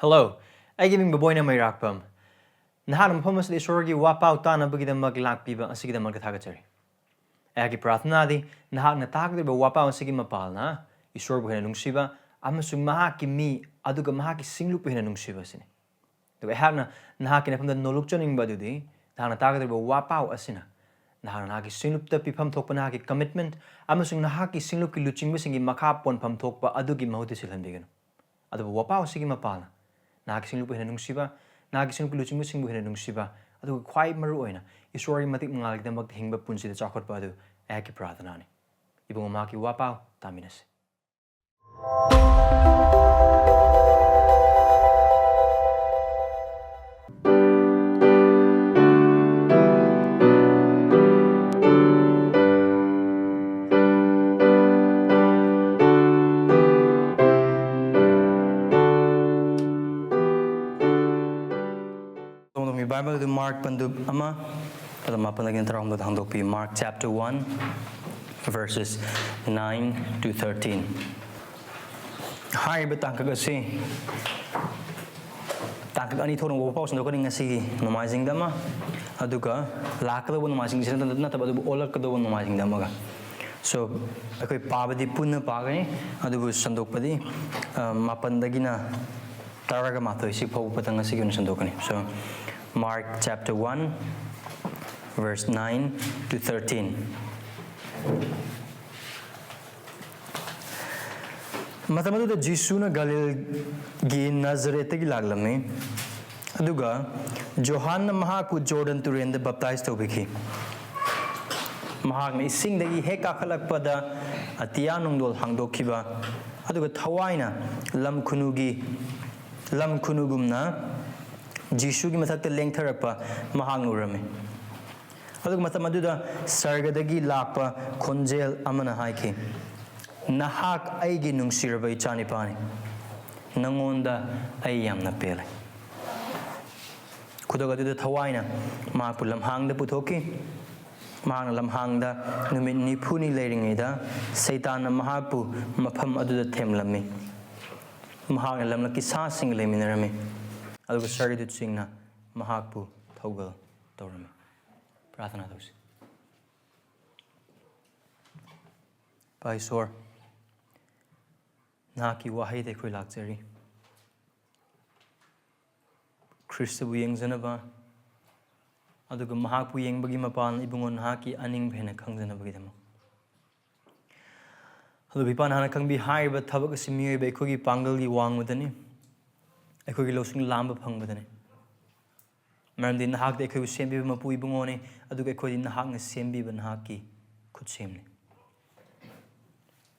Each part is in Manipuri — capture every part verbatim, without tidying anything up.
Hello, ꯑꯩꯒꯤ ꯃꯤꯡ ꯕꯣꯕꯣꯏꯅ ꯃꯩꯔꯥꯛꯄꯝ꯫ ꯅꯍꯥꯛꯅ ꯃꯐꯝ ꯑꯁꯤꯗ ꯏꯁꯣꯔꯒꯤ ꯋꯥꯄꯥꯎ ꯇꯥꯅꯕꯒꯤꯗꯃꯛ ꯂꯥꯛꯄꯤꯕ ꯑꯁꯤꯒꯤꯗꯃꯛꯇ ꯊꯥꯒꯠꯆꯔꯤ꯫ ꯑꯩꯍꯥꯛꯀꯤ ꯄ꯭ꯔꯥꯔꯊꯅꯥꯗꯤ ꯅꯍꯥꯛꯅ ꯇꯥꯒꯗꯧꯔꯤꯕ ꯋꯥꯄꯥꯎ ꯑꯁꯤꯒꯤ ꯃꯄꯥꯜꯅ ꯏꯁꯣꯔꯕꯨ ꯍꯦꯟꯅ ꯅꯨꯡꯁꯤꯕ ꯑꯃꯁꯨꯡ ꯃꯍꯥꯛꯀꯤ ꯃꯤ ꯑꯗꯨꯒ ꯃꯍꯥꯛꯀꯤ ꯁꯤꯡꯂꯨꯞꯄꯨ ꯍꯦꯟꯅ ꯅꯨꯡꯁꯤꯕ ꯑꯁꯤꯅꯤ꯫ ꯑꯗꯨꯒ ꯑꯩꯍꯥꯛꯅ ꯅꯍꯥꯛꯀꯤ ꯅꯐꯝꯗ ꯅꯣꯂꯨꯛꯆꯅꯤꯡꯕ ꯑꯗꯨꯗꯤ ꯅꯍꯥꯛꯅ ꯇꯥꯒꯗꯧꯔꯤꯕ ꯋꯥꯄꯥꯎ ꯑꯁꯤꯅ ꯅꯍꯥꯛꯅ ꯅꯍꯥꯛꯀꯤ ꯁꯤꯡꯂꯨꯞꯇ ꯄꯤꯐꯝ ꯊꯣꯛꯄ ꯅꯍꯥꯛꯀꯤ commitment ꯑꯃꯁꯨꯡ ꯅꯍꯥꯛꯀꯤ ꯁꯤꯡꯂꯨꯞꯀꯤ ꯂꯨꯆꯤꯡꯕꯁꯤꯡꯒꯤ ꯃꯈꯥ ꯄꯣꯟꯐꯝ ꯊꯣꯛꯄ ꯑꯗꯨꯒꯤ ꯃꯍꯨꯠꯇ ꯁꯤꯜꯍꯟꯕꯤꯒꯅꯨ꯫ ꯑꯗꯨꯕꯨ ꯋꯥꯄꯥꯎ ꯑꯁꯤꯒꯤ ꯃꯄꯥꯜꯅ ꯅꯍꯥꯛꯀꯤ ꯁꯤꯡꯂꯨꯞꯄꯨ ꯍꯦꯟꯅ ꯅꯨꯡꯁꯤꯕ, ꯅꯍꯥꯛꯀꯤ ꯁꯤꯡꯂꯨꯞꯀꯤ ꯂꯨꯆꯤꯡꯕꯁꯤꯡꯕꯨ ꯍꯦꯟꯅ ꯅꯨꯡꯁꯤꯕ, ꯑꯗꯨꯒ ꯈ꯭ꯋꯥꯏ ꯃꯔꯨ ꯑꯣꯏꯅ ꯏꯁꯣꯔꯒꯤ ꯃꯇꯤꯛ ꯃꯉꯥꯜꯒꯤꯗꯃꯛꯇ ꯍꯤꯡꯕ ꯄꯨꯟꯁꯤꯗ ꯆꯥꯎꯈꯠꯄ ꯑꯗꯨ ꯑꯩꯍꯥꯛꯀꯤ ꯄ꯭ꯔꯥꯔꯊꯅꯥꯅꯤ꯫ ꯏꯕꯨꯡꯉꯣ, ꯃꯍꯥꯛꯀꯤ ꯋꯥꯄꯥꯎ ꯇꯥꯃꯤꯟꯅꯁꯤ꯫ ꯁꯣꯝꯗꯣꯝꯒꯤ ꯕꯥꯏꯕꯜ ꯑꯗꯨ ꯃꯥꯔꯛ ꯄꯟꯗꯨꯞ ꯑꯃ, ꯑꯗꯨ ꯃꯥꯄꯟꯗꯒꯤꯅ ꯇꯔꯥꯍꯨꯝꯗꯣꯏꯗ ꯍꯥꯡꯗꯣꯛꯄꯤꯌꯨ꯫ Mark chapter one, verses nine to thirteen꯫ ꯍꯥꯏꯔꯤꯕ ꯇꯥꯡꯀꯛ ꯑꯁꯤ ꯇꯥꯡꯀꯛ ꯑꯅꯤ ꯊꯣꯛꯅ ꯋꯥꯄꯥꯎ ꯁꯟꯗꯣꯛꯀꯅꯤ, ꯉꯁꯤꯒꯤ ꯅꯣꯡꯃꯥꯏꯖꯤꯡꯗ ꯑꯃ, ꯑꯗꯨꯒ ꯂꯥꯛꯀꯗꯧꯕ ꯅꯣꯡꯃꯥꯏꯖꯤꯡꯁꯤ ꯅꯠꯇ-, ꯅꯠꯇꯕ, ꯑꯗꯨꯕꯨ ꯑꯣꯜꯂꯛꯀꯗꯧꯕ ꯅꯣꯡꯃꯥꯏꯖꯤꯡꯗ ꯑꯃꯒ꯫ So, ꯑꯩꯈꯣꯏ ꯄꯥꯕꯗꯤ ꯄꯨꯟꯅ ꯄꯥꯒꯅꯤ, ꯑꯗꯨꯕꯨ ꯁꯟꯗꯣꯛꯄꯗꯤ, ꯑ, ꯃꯥꯄꯟꯗꯒꯤꯅ ꯇꯔꯥꯒ ꯃꯥꯊꯣꯏ ꯁꯤ ꯐꯥꯎꯕ ꯈꯛꯇꯪ ꯉꯁꯤꯒꯤ ꯑꯣꯏꯅ ꯁꯟꯗꯣꯛꯀꯅꯤ꯫ So, Mark chapter one, verse nine to thirteen꯫ ꯃꯇꯝ ꯑꯗꯨꯗ ꯖꯤꯁꯨꯅ ꯒꯥꯂꯤꯜꯒꯤ ꯅꯥꯖꯔꯦꯠꯇꯒꯤ ꯂꯥꯛꯂꯝꯃꯤ, ꯑꯗꯨꯒ ꯖꯣꯍꯥꯟꯅ ꯃꯍꯥꯛꯄꯨ ꯖꯣꯔꯗꯟ ꯇꯨꯔꯦꯜꯗ ꯕꯞꯇꯥꯏꯖ ꯇꯧꯕꯤꯈꯤ꯫ ꯃꯍꯥꯛꯅ ꯏꯁꯤꯡꯗꯒꯤ ꯍꯦꯛ ꯀꯥꯈꯠꯂꯛꯄꯗ ꯑꯇꯤꯌꯥ ꯅꯨꯡꯗꯣꯜ ꯍꯥꯡꯗꯣꯛꯈꯤꯕ, ꯑꯗꯨꯒ ꯊꯋꯥꯏꯅ ꯂꯝ ꯈꯨꯅꯨꯒꯤ, ꯂꯝ ꯈꯨꯅꯨꯒꯨꯝꯅ ꯖꯤꯁꯨꯒꯤ ꯃꯊꯛꯇ ꯂꯦꯡꯊꯔꯛꯄ ꯃꯍꯥꯛꯅ ꯎꯔꯝꯃꯤ꯫ ꯑꯗꯨꯒ ꯃꯇꯝ ꯑꯗꯨꯗ ꯁꯔꯒꯗꯒꯤ ꯂꯥꯛꯄ ꯈꯣꯟꯖꯦꯜ ꯑꯃꯅ ꯍꯥꯏꯈꯤ, "ꯅꯍꯥꯛ ꯑꯩꯒꯤ ꯅꯨꯡꯁꯤꯔꯕ ꯏꯆꯥꯅꯤꯄꯥꯅꯤ, ꯅꯉꯣꯟꯗ ꯑꯩ ꯌꯥꯝꯅ ꯄꯦꯜꯂꯦ"꯫ ꯈꯨꯗꯛ ꯑꯗꯨꯗ ꯊꯋꯥꯏꯅ ꯃꯍꯥꯛꯄꯨ ꯂꯝꯍꯥꯡꯗ ꯄꯨꯊꯣꯛꯈꯤ꯫ ꯃꯍꯥꯛꯅ ꯂꯝꯍꯥꯡꯗ ꯅꯨꯃꯤꯠ ꯅꯤꯐꯨꯅꯤ ꯂꯩꯔꯤꯉꯩꯗ ꯁꯩꯇꯥꯟꯅ ꯃꯍꯥꯛꯄꯨ ꯃꯐꯝ ꯑꯗꯨꯗ ꯊꯦꯝꯂꯝꯃꯤ꯫ ꯃꯍꯥꯛꯅ ꯂꯝꯂꯛꯀꯤ ꯁꯥꯁꯤꯡꯒ ꯂꯩꯃꯤꯟꯅꯔꯝꯃꯤ, ꯑꯗꯨꯒ ꯁꯔꯒꯤ ꯗꯨꯠꯁꯤꯡꯅ ꯃꯍꯥꯛꯄꯨ ꯊꯧꯒꯜ ꯇꯧꯔꯝꯃꯤ꯫ ꯄ꯭ꯔꯥꯔꯊꯅꯥ ꯇꯧꯁꯤ꯫ ꯏꯄꯥ ꯏꯁꯣꯔ, ꯅꯍꯥꯛꯀꯤ ꯋꯥꯍꯩꯗ ꯑꯩꯈꯣꯏ ꯂꯥꯛꯆꯔꯤ꯫ ꯈ꯭ꯔꯤꯁꯇꯕꯨ ꯌꯦꯡꯖꯅꯕ, ꯑꯗꯨꯒ ꯃꯍꯥꯛꯄꯨ ꯌꯦꯡꯕꯒꯤ ꯃꯄꯥꯟ ꯏꯕꯨꯡꯉꯣ ꯅꯍꯥꯛꯀꯤ ꯑꯅꯤꯡꯕ ꯍꯦꯟꯅ ꯈꯪꯖꯅꯕꯒꯤꯗꯃꯛ꯫ ꯑꯗꯨꯕꯨ ꯏꯄꯥ ꯅꯍꯥꯛꯅ ꯈꯪꯕꯤ, ꯍꯥꯏꯔꯤꯕ ꯊꯕꯛ ꯑꯁꯤ ꯃꯤꯑꯣꯏꯕ ꯑꯩꯈꯣꯏꯒꯤ ꯄꯥꯡꯒꯜꯒꯤ ꯋꯥꯡꯃꯗꯅꯤ, ꯑꯩꯈꯣꯏꯒꯤ ꯂꯧꯁꯤꯡ ꯂꯥꯝꯕ ꯐꯪꯕꯗꯅꯤ꯫ ꯃꯔꯝꯗꯤ ꯅꯍꯥꯛꯇꯤ ꯑꯩꯈꯣꯏꯕꯨ ꯁꯦꯝꯕꯤꯕ ꯃꯄꯨ ꯏꯕꯨꯡꯉꯣꯅꯤ, ꯑꯗꯨꯒ ꯑꯩꯈꯣꯏꯗꯤ ꯅꯍꯥꯛꯅ ꯁꯦꯝꯕꯤꯕ ꯅꯍꯥꯛꯀꯤ ꯈꯨꯠꯁꯦꯝꯅꯤ꯫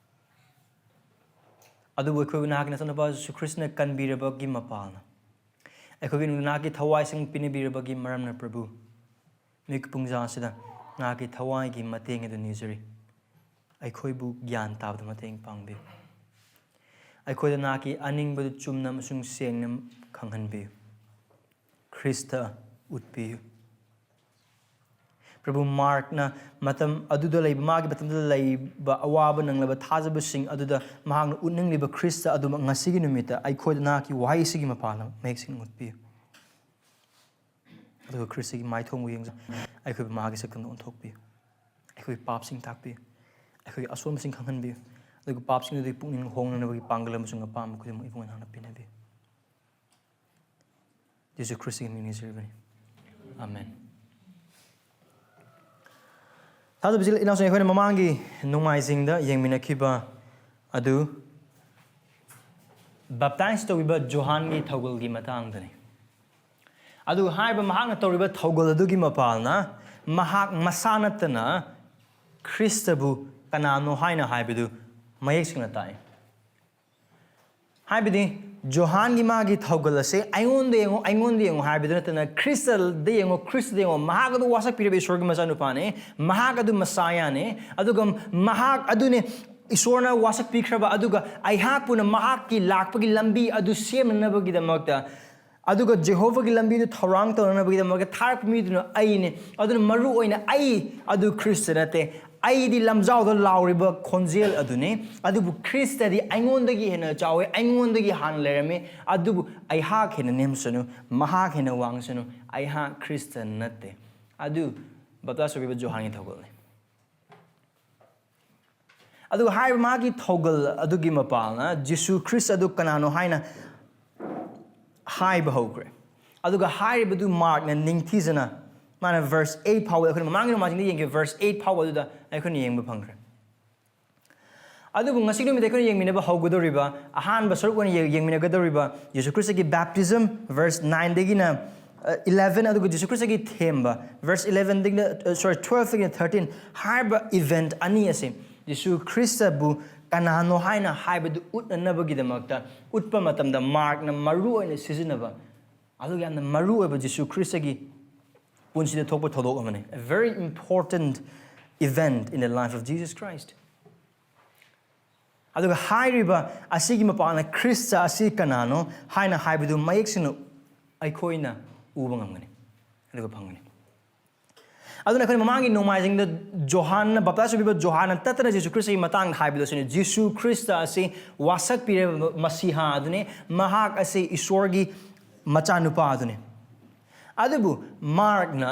ꯑꯗꯨꯕꯨ ꯑꯩꯈꯣꯏꯕꯨ ꯅꯍꯥꯛꯀꯤ ꯅꯆꯥꯅꯨꯄꯥ ꯖꯤꯁꯨ ꯈ꯭ꯔꯤꯁꯇꯅ ꯀꯟꯕꯤꯔꯕꯒꯤ ꯃꯄꯥꯜꯅ, ꯑꯩꯈꯣꯏꯒꯤ ꯅꯍꯥꯛꯀꯤ ꯊꯋꯥꯏꯁꯤꯡ ꯄꯤꯅꯕꯤꯔꯕꯒꯤ ꯃꯔꯝꯅ ꯄ꯭ꯔꯚꯨ, ꯃꯤꯀꯨꯞ ꯄꯨꯡꯖꯥ ꯑꯁꯤꯗ ꯅꯍꯥꯛꯀꯤ ꯊꯋꯥꯏꯒꯤ ꯃꯇꯦꯡ ꯑꯗꯨ ꯅꯤꯖꯔꯤ꯫ ꯑꯩꯈꯣꯏꯕꯨ ꯒ꯭ꯌꯥꯟ ꯇꯥꯕꯗ ꯃꯇꯦꯡ ꯄꯥꯡꯕꯤꯌꯨ꯫ ꯑꯩꯈꯣꯏꯗ ꯅꯍꯥꯛꯀꯤ ꯑꯅꯤꯡꯕꯗꯨ ꯆꯨꯝꯅ ꯑꯃꯁꯨꯡ ꯁꯦꯡꯅ ꯈꯪꯍꯟꯕꯤꯌꯨ꯫ ꯈ꯭ꯔꯤꯁꯇ ꯎꯠꯄꯤꯌꯨ꯫ ꯄ꯭ꯔꯚꯨ, ꯃꯥꯔꯛꯅ ꯃꯇꯝ ꯑꯗꯨꯗ ꯂꯩꯕ, ꯃꯥꯒꯤ ꯃꯇꯝꯗꯨꯗ ꯂꯩꯕ ꯑꯋꯥꯕ ꯅꯪꯂꯕ ꯊꯥꯖꯕꯁꯤꯡ ꯑꯗꯨꯗ ꯃꯍꯥꯛꯅ ꯎꯠꯅꯤꯡꯂꯤꯕ ꯈ꯭ꯔꯤꯁꯇ ꯑꯗꯨꯃꯛ ꯉꯁꯤꯒꯤ ꯅꯨꯃꯤꯠꯇ ꯑꯩꯈꯣꯏꯗ ꯅꯍꯥꯛꯀꯤ ꯋꯥꯍꯩ ꯑꯁꯤꯒꯤ ꯃꯄꯥꯟꯅ ꯃꯌꯦꯛ ꯁꯦꯡꯅ ꯎꯠꯄꯤꯌꯨ꯫ ꯑꯗꯨꯒ ꯈ꯭ꯔꯤꯁꯇꯒꯤ ꯃꯥꯏꯊꯣꯡꯕꯨ ꯌꯦꯡꯖ-, ꯑꯩꯈꯣꯏꯕꯨ ꯃꯍꯥꯛꯀꯤ ꯁꯛꯇꯝꯗ ꯑꯣꯟꯊꯣꯛꯄꯤꯌꯨ꯫ ꯑꯩꯈꯣꯏꯒꯤ ꯄꯥꯞꯁꯤꯡ ꯇꯥꯛꯄꯤꯌꯨ꯫ ꯑꯩꯈꯣꯏꯒꯤ ꯑꯁꯣꯟꯕꯁꯤꯡ ꯈꯪꯍꯟꯕꯤꯌꯨ꯫ ꯑꯗꯨꯒ ꯄꯥꯞꯁꯤꯡ ꯑꯗꯨꯗꯒꯤ ꯄꯨꯛꯅꯤꯡ ꯍꯣꯡꯅꯅꯕꯒꯤ ꯄꯥꯡꯒꯜ ꯑꯃꯁꯨꯡ ꯑꯄꯥꯝꯕ ꯈꯨꯗꯤꯡꯃꯛ ꯏꯕꯨꯡꯉꯣ ꯅꯍꯥꯛꯅ ꯄꯤꯅꯕꯤꯌꯨ꯫ ꯖꯤꯁꯨ ꯈ꯭ꯔꯤꯁꯇꯒꯤ ꯃꯤꯡ ꯅꯤꯖꯔꯤꯕꯅꯤ꯫ ꯑꯥꯃꯦꯟ꯫ ꯊꯥꯖꯕ ꯏꯆꯤꯜ ꯏꯅꯥꯎꯁꯤꯡ, ꯑꯩꯈꯣꯏꯅ ꯃꯃꯥꯡꯒꯤ ꯅꯣꯡꯃꯥꯏꯖꯤꯡꯗ ꯌꯦꯡꯃꯤꯟꯅꯈꯤꯕ ꯑꯗꯨ ꯕꯞꯇꯥꯏꯁ ꯇꯧꯕꯤꯕ ꯖꯣꯍꯥꯟꯒꯤ ꯊꯧꯒꯜꯒꯤ ꯃꯇꯥꯡꯗꯅꯤ꯫ ꯑꯗꯨ ꯍꯥꯏꯔꯤꯕ ꯃꯍꯥꯛꯅ ꯇꯧꯔꯤꯕ ꯊꯧꯒꯜ ꯑꯗꯨꯒꯤ ꯃꯄꯥꯜꯅ ꯃꯍꯥꯛ ꯃꯁꯥ ꯅꯠꯇꯅ ꯈ꯭ꯔꯤꯁꯇꯕꯨ ꯀꯅꯥꯅꯣ ꯍꯥꯏꯅ ꯍꯥꯏꯕꯗꯨ ꯃꯌꯦꯛ ꯁꯦꯡꯅ ꯇꯥꯛꯏ꯫ ꯍꯥꯏꯕꯗꯤ ꯖꯣꯍꯥꯟꯒꯤ ꯃꯥꯒꯤ ꯊꯧꯒꯜ ꯑꯁꯦ "ꯑꯩꯉꯣꯟꯗ ꯌꯦꯡꯉꯨ, ꯑꯩꯉꯣꯟꯗ ꯌꯦꯡꯉꯨ" ꯍꯥꯏꯕꯗꯨ ꯅꯠꯇꯅ, "ꯈ꯭ꯔꯤꯁꯇꯗ ꯌꯦꯡꯉꯨ, ꯈ꯭ꯔꯤꯁꯇꯗ ꯌꯦꯡꯉꯨ, ꯃꯍꯥꯛ ꯑꯗꯨ ꯋꯥꯁꯛꯄꯤꯔꯕ ꯏꯁꯣꯔꯒꯤ ꯃꯆꯥꯅꯨꯄꯥꯅꯤ, ꯃꯍꯥꯛ ꯑꯗꯨ ꯃꯁꯥꯌꯥꯅꯤ, ꯑꯗꯨꯒ ꯃꯍꯥꯛ ꯑꯗꯨꯅꯤ ꯏꯁꯣꯔꯅ ꯋꯥꯁꯛꯄꯤꯈ꯭ꯔꯕ, ꯑꯗꯨꯒ ꯑꯩꯍꯥꯛꯄꯨꯅ ꯃꯍꯥꯛꯀꯤ ꯂꯥꯛꯄꯒꯤ ꯂꯝꯕꯤ ꯑꯗꯨ ꯁꯦꯝꯅꯅꯕꯒꯤꯗꯃꯛꯇ, ꯑꯗꯨꯒ ꯖꯦꯍꯣꯚꯥꯒꯤ ꯂꯝꯕꯤꯗꯨ ꯊꯧꯔꯥꯡ ꯇꯧꯅꯅꯕꯒꯤꯗꯃꯛꯇ ꯊꯥꯔꯛꯄ ꯃꯤꯗꯨꯅ ꯑꯩꯅꯤ꯫ ꯑꯗꯨꯅ ꯃꯔꯨ ꯑꯣꯏꯅ ꯑꯩ ꯑꯗꯨ ꯈ꯭ꯔꯤꯁꯇ ꯅꯠꯇꯦ, ꯑꯩꯗꯤ ꯂꯝꯖꯥꯎꯗ ꯂꯥꯎꯔꯤꯕ ꯈꯣꯟꯖꯦꯜ ꯑꯗꯨꯅꯤ, ꯑꯗꯨꯕꯨ ꯈ꯭ꯔꯤꯁꯇꯗꯤ ꯑꯩꯉꯣꯟꯗꯒꯤ ꯍꯦꯟꯅ ꯆꯥꯎꯋꯤ, ꯑꯩꯉꯣꯟꯗꯒꯤ ꯍꯥꯟꯅ ꯂꯩꯔꯝꯃꯤ, ꯑꯗꯨꯕꯨ ꯑꯩꯍꯥꯛ ꯍꯦꯟꯅ ꯅꯦꯝꯁꯅꯨ, ꯃꯍꯥꯛ ꯍꯦꯟꯅ ꯋꯥꯡꯁꯅꯨ, ꯑꯩꯍꯥꯛ ꯈ꯭ꯔꯤꯁꯇ ꯅꯠꯇꯦ꯫ ꯑꯗꯨ ꯕꯞꯇꯥꯏꯁ ꯇꯧꯕꯤꯕ ꯖꯣꯍꯥꯟꯒꯤ ꯊꯧꯒꯜꯅꯤ꯫ ꯑꯗꯨꯒ ꯍꯥꯏꯔꯤꯕ ꯃꯥꯒꯤ ꯊꯧꯒꯜ ꯑꯗꯨꯒꯤ ꯃꯄꯥꯜꯅ ꯖꯤꯁꯨ ꯈ꯭ꯔꯤꯁ ꯑꯗꯨ ꯀꯅꯥꯅꯣ ꯍꯥꯏꯅ ꯍꯥꯏꯕ ꯍꯧꯈ꯭ꯔꯦ꯫ ꯑꯗꯨꯒ ꯍꯥꯏꯔꯤꯕꯗꯨ ꯃꯥꯔꯛꯅ ꯅꯤꯡꯊꯤꯖꯅ, ꯃꯥꯅ verse eight ꯐꯥꯎꯕꯗ, ꯑꯩꯈꯣꯏꯅ ꯃꯃꯥꯡꯒꯤ ꯅꯣꯡꯃꯥꯏꯖꯤꯡꯗ ꯌꯦꯡꯈꯤꯕ verse eight ꯐꯥꯎꯕ ꯑꯗꯨꯗ ꯑꯩꯈꯣꯏꯅ ꯌꯦꯡꯕ ꯐꯪꯈ꯭ꯔꯦ꯫ ꯑꯗꯨꯕꯨ ꯉꯁꯤ ꯅꯨꯃꯤꯠꯇ ꯑꯩꯈꯣꯏꯅ ꯌꯦꯡꯃꯤꯟꯅꯕ ꯍꯧꯒꯗꯧꯔꯤꯕ, ꯑꯍꯥꯟꯕ ꯁꯔꯨꯛ ꯑꯣꯏꯅ ꯌꯦ-, ꯌꯦꯡꯃꯤꯟꯅꯒꯗꯧꯔꯤꯕ ꯌꯤꯁꯨ ꯈ꯭ꯔꯤꯁꯇꯒꯤ baptism, verse nineꯗꯒꯤꯅ, ꯑ, eleven, ꯑꯗꯨꯒ ꯖꯤꯁꯨ ꯈ꯭ꯔꯤꯁꯇꯒꯤ ꯊꯦꯝꯕ, verse elevenꯗꯒꯤꯅ, ꯑ, sorry, twelveꯗꯒꯤꯅ thirteen ꯍꯥꯏꯔꯤꯕ event ꯑꯅꯤ ꯑꯁꯤ ꯖꯤꯁꯨ ꯈ꯭ꯔꯤꯁꯇꯕꯨ ꯀꯅꯥꯅꯣ ꯍꯥꯏꯅ ꯍꯥꯏꯕꯗꯨ ꯎꯠꯅꯅꯕꯒꯤꯗꯃꯛꯇ ꯎꯠꯄ ꯃꯇꯝꯗ ꯃꯥꯔꯛꯅ ꯃꯔꯨ ꯑꯣꯏꯅ ꯁꯤꯖꯤꯟꯅꯕ, ꯑꯗꯨꯒ ꯌꯥꯝꯅ ꯃꯔꯨ ꯑꯣꯏꯕ ꯖꯤꯁꯨ ꯈ꯭ꯔꯤꯁꯇꯒꯤ ꯄꯨꯟꯁꯤꯗ ꯊꯣꯛꯄ ꯊꯧꯗꯣꯛ ꯑꯃꯅꯤ, a very important event in the life of Jesus Christ꯫ ꯑꯗꯨꯒ ꯍꯥꯏꯔꯤꯕ ꯑꯁꯤꯒꯤ ꯃꯄꯥꯟꯅ ꯈ꯭ꯔꯤꯁꯇ ꯑꯁꯤ ꯀꯅꯥꯅꯣ ꯍꯥꯏꯅ ꯍꯥꯏꯕꯗꯨ ꯃꯌꯦꯛ ꯁꯦꯡꯅ ꯑꯩꯈꯣꯏꯅ ꯎꯕ ꯉꯝꯒꯅꯤ, ꯑꯗꯨꯒ ꯐꯪꯒꯅꯤ꯫ ꯑꯗꯨꯅ ꯑꯩꯈꯣꯏꯅ ꯃꯃꯥꯡꯒꯤ ꯅꯣꯡꯃꯥꯏꯖꯤꯡꯗ ꯖꯣꯍꯥꯟꯅ, ꯕꯞꯇꯥꯏꯁ ꯇꯧꯕꯤꯕ ꯖꯣꯍꯥꯟꯅ ꯇꯠꯇꯅ ꯖꯤꯁꯨ ꯈ꯭ꯔꯤꯁꯇꯒꯤ ꯃꯇꯥꯡꯗ ꯍꯥꯏꯕꯗꯨ ꯑꯁꯤꯅꯤ, ꯖꯤꯁꯨ ꯈ꯭ꯔꯤꯁꯇ ꯑꯁꯤ ꯋꯥꯁꯛꯄꯤꯔꯕ ꯃꯁꯤꯍꯥ ꯑꯗꯨꯅꯤ, ꯃꯍꯥꯛ ꯑꯁꯤ ꯏꯁꯣꯔꯒꯤ ꯃꯆꯥꯅꯨꯄꯥ ꯑꯗꯨꯅꯤ꯫ ꯑꯗꯨꯕꯨ ꯃꯥꯔꯛꯅ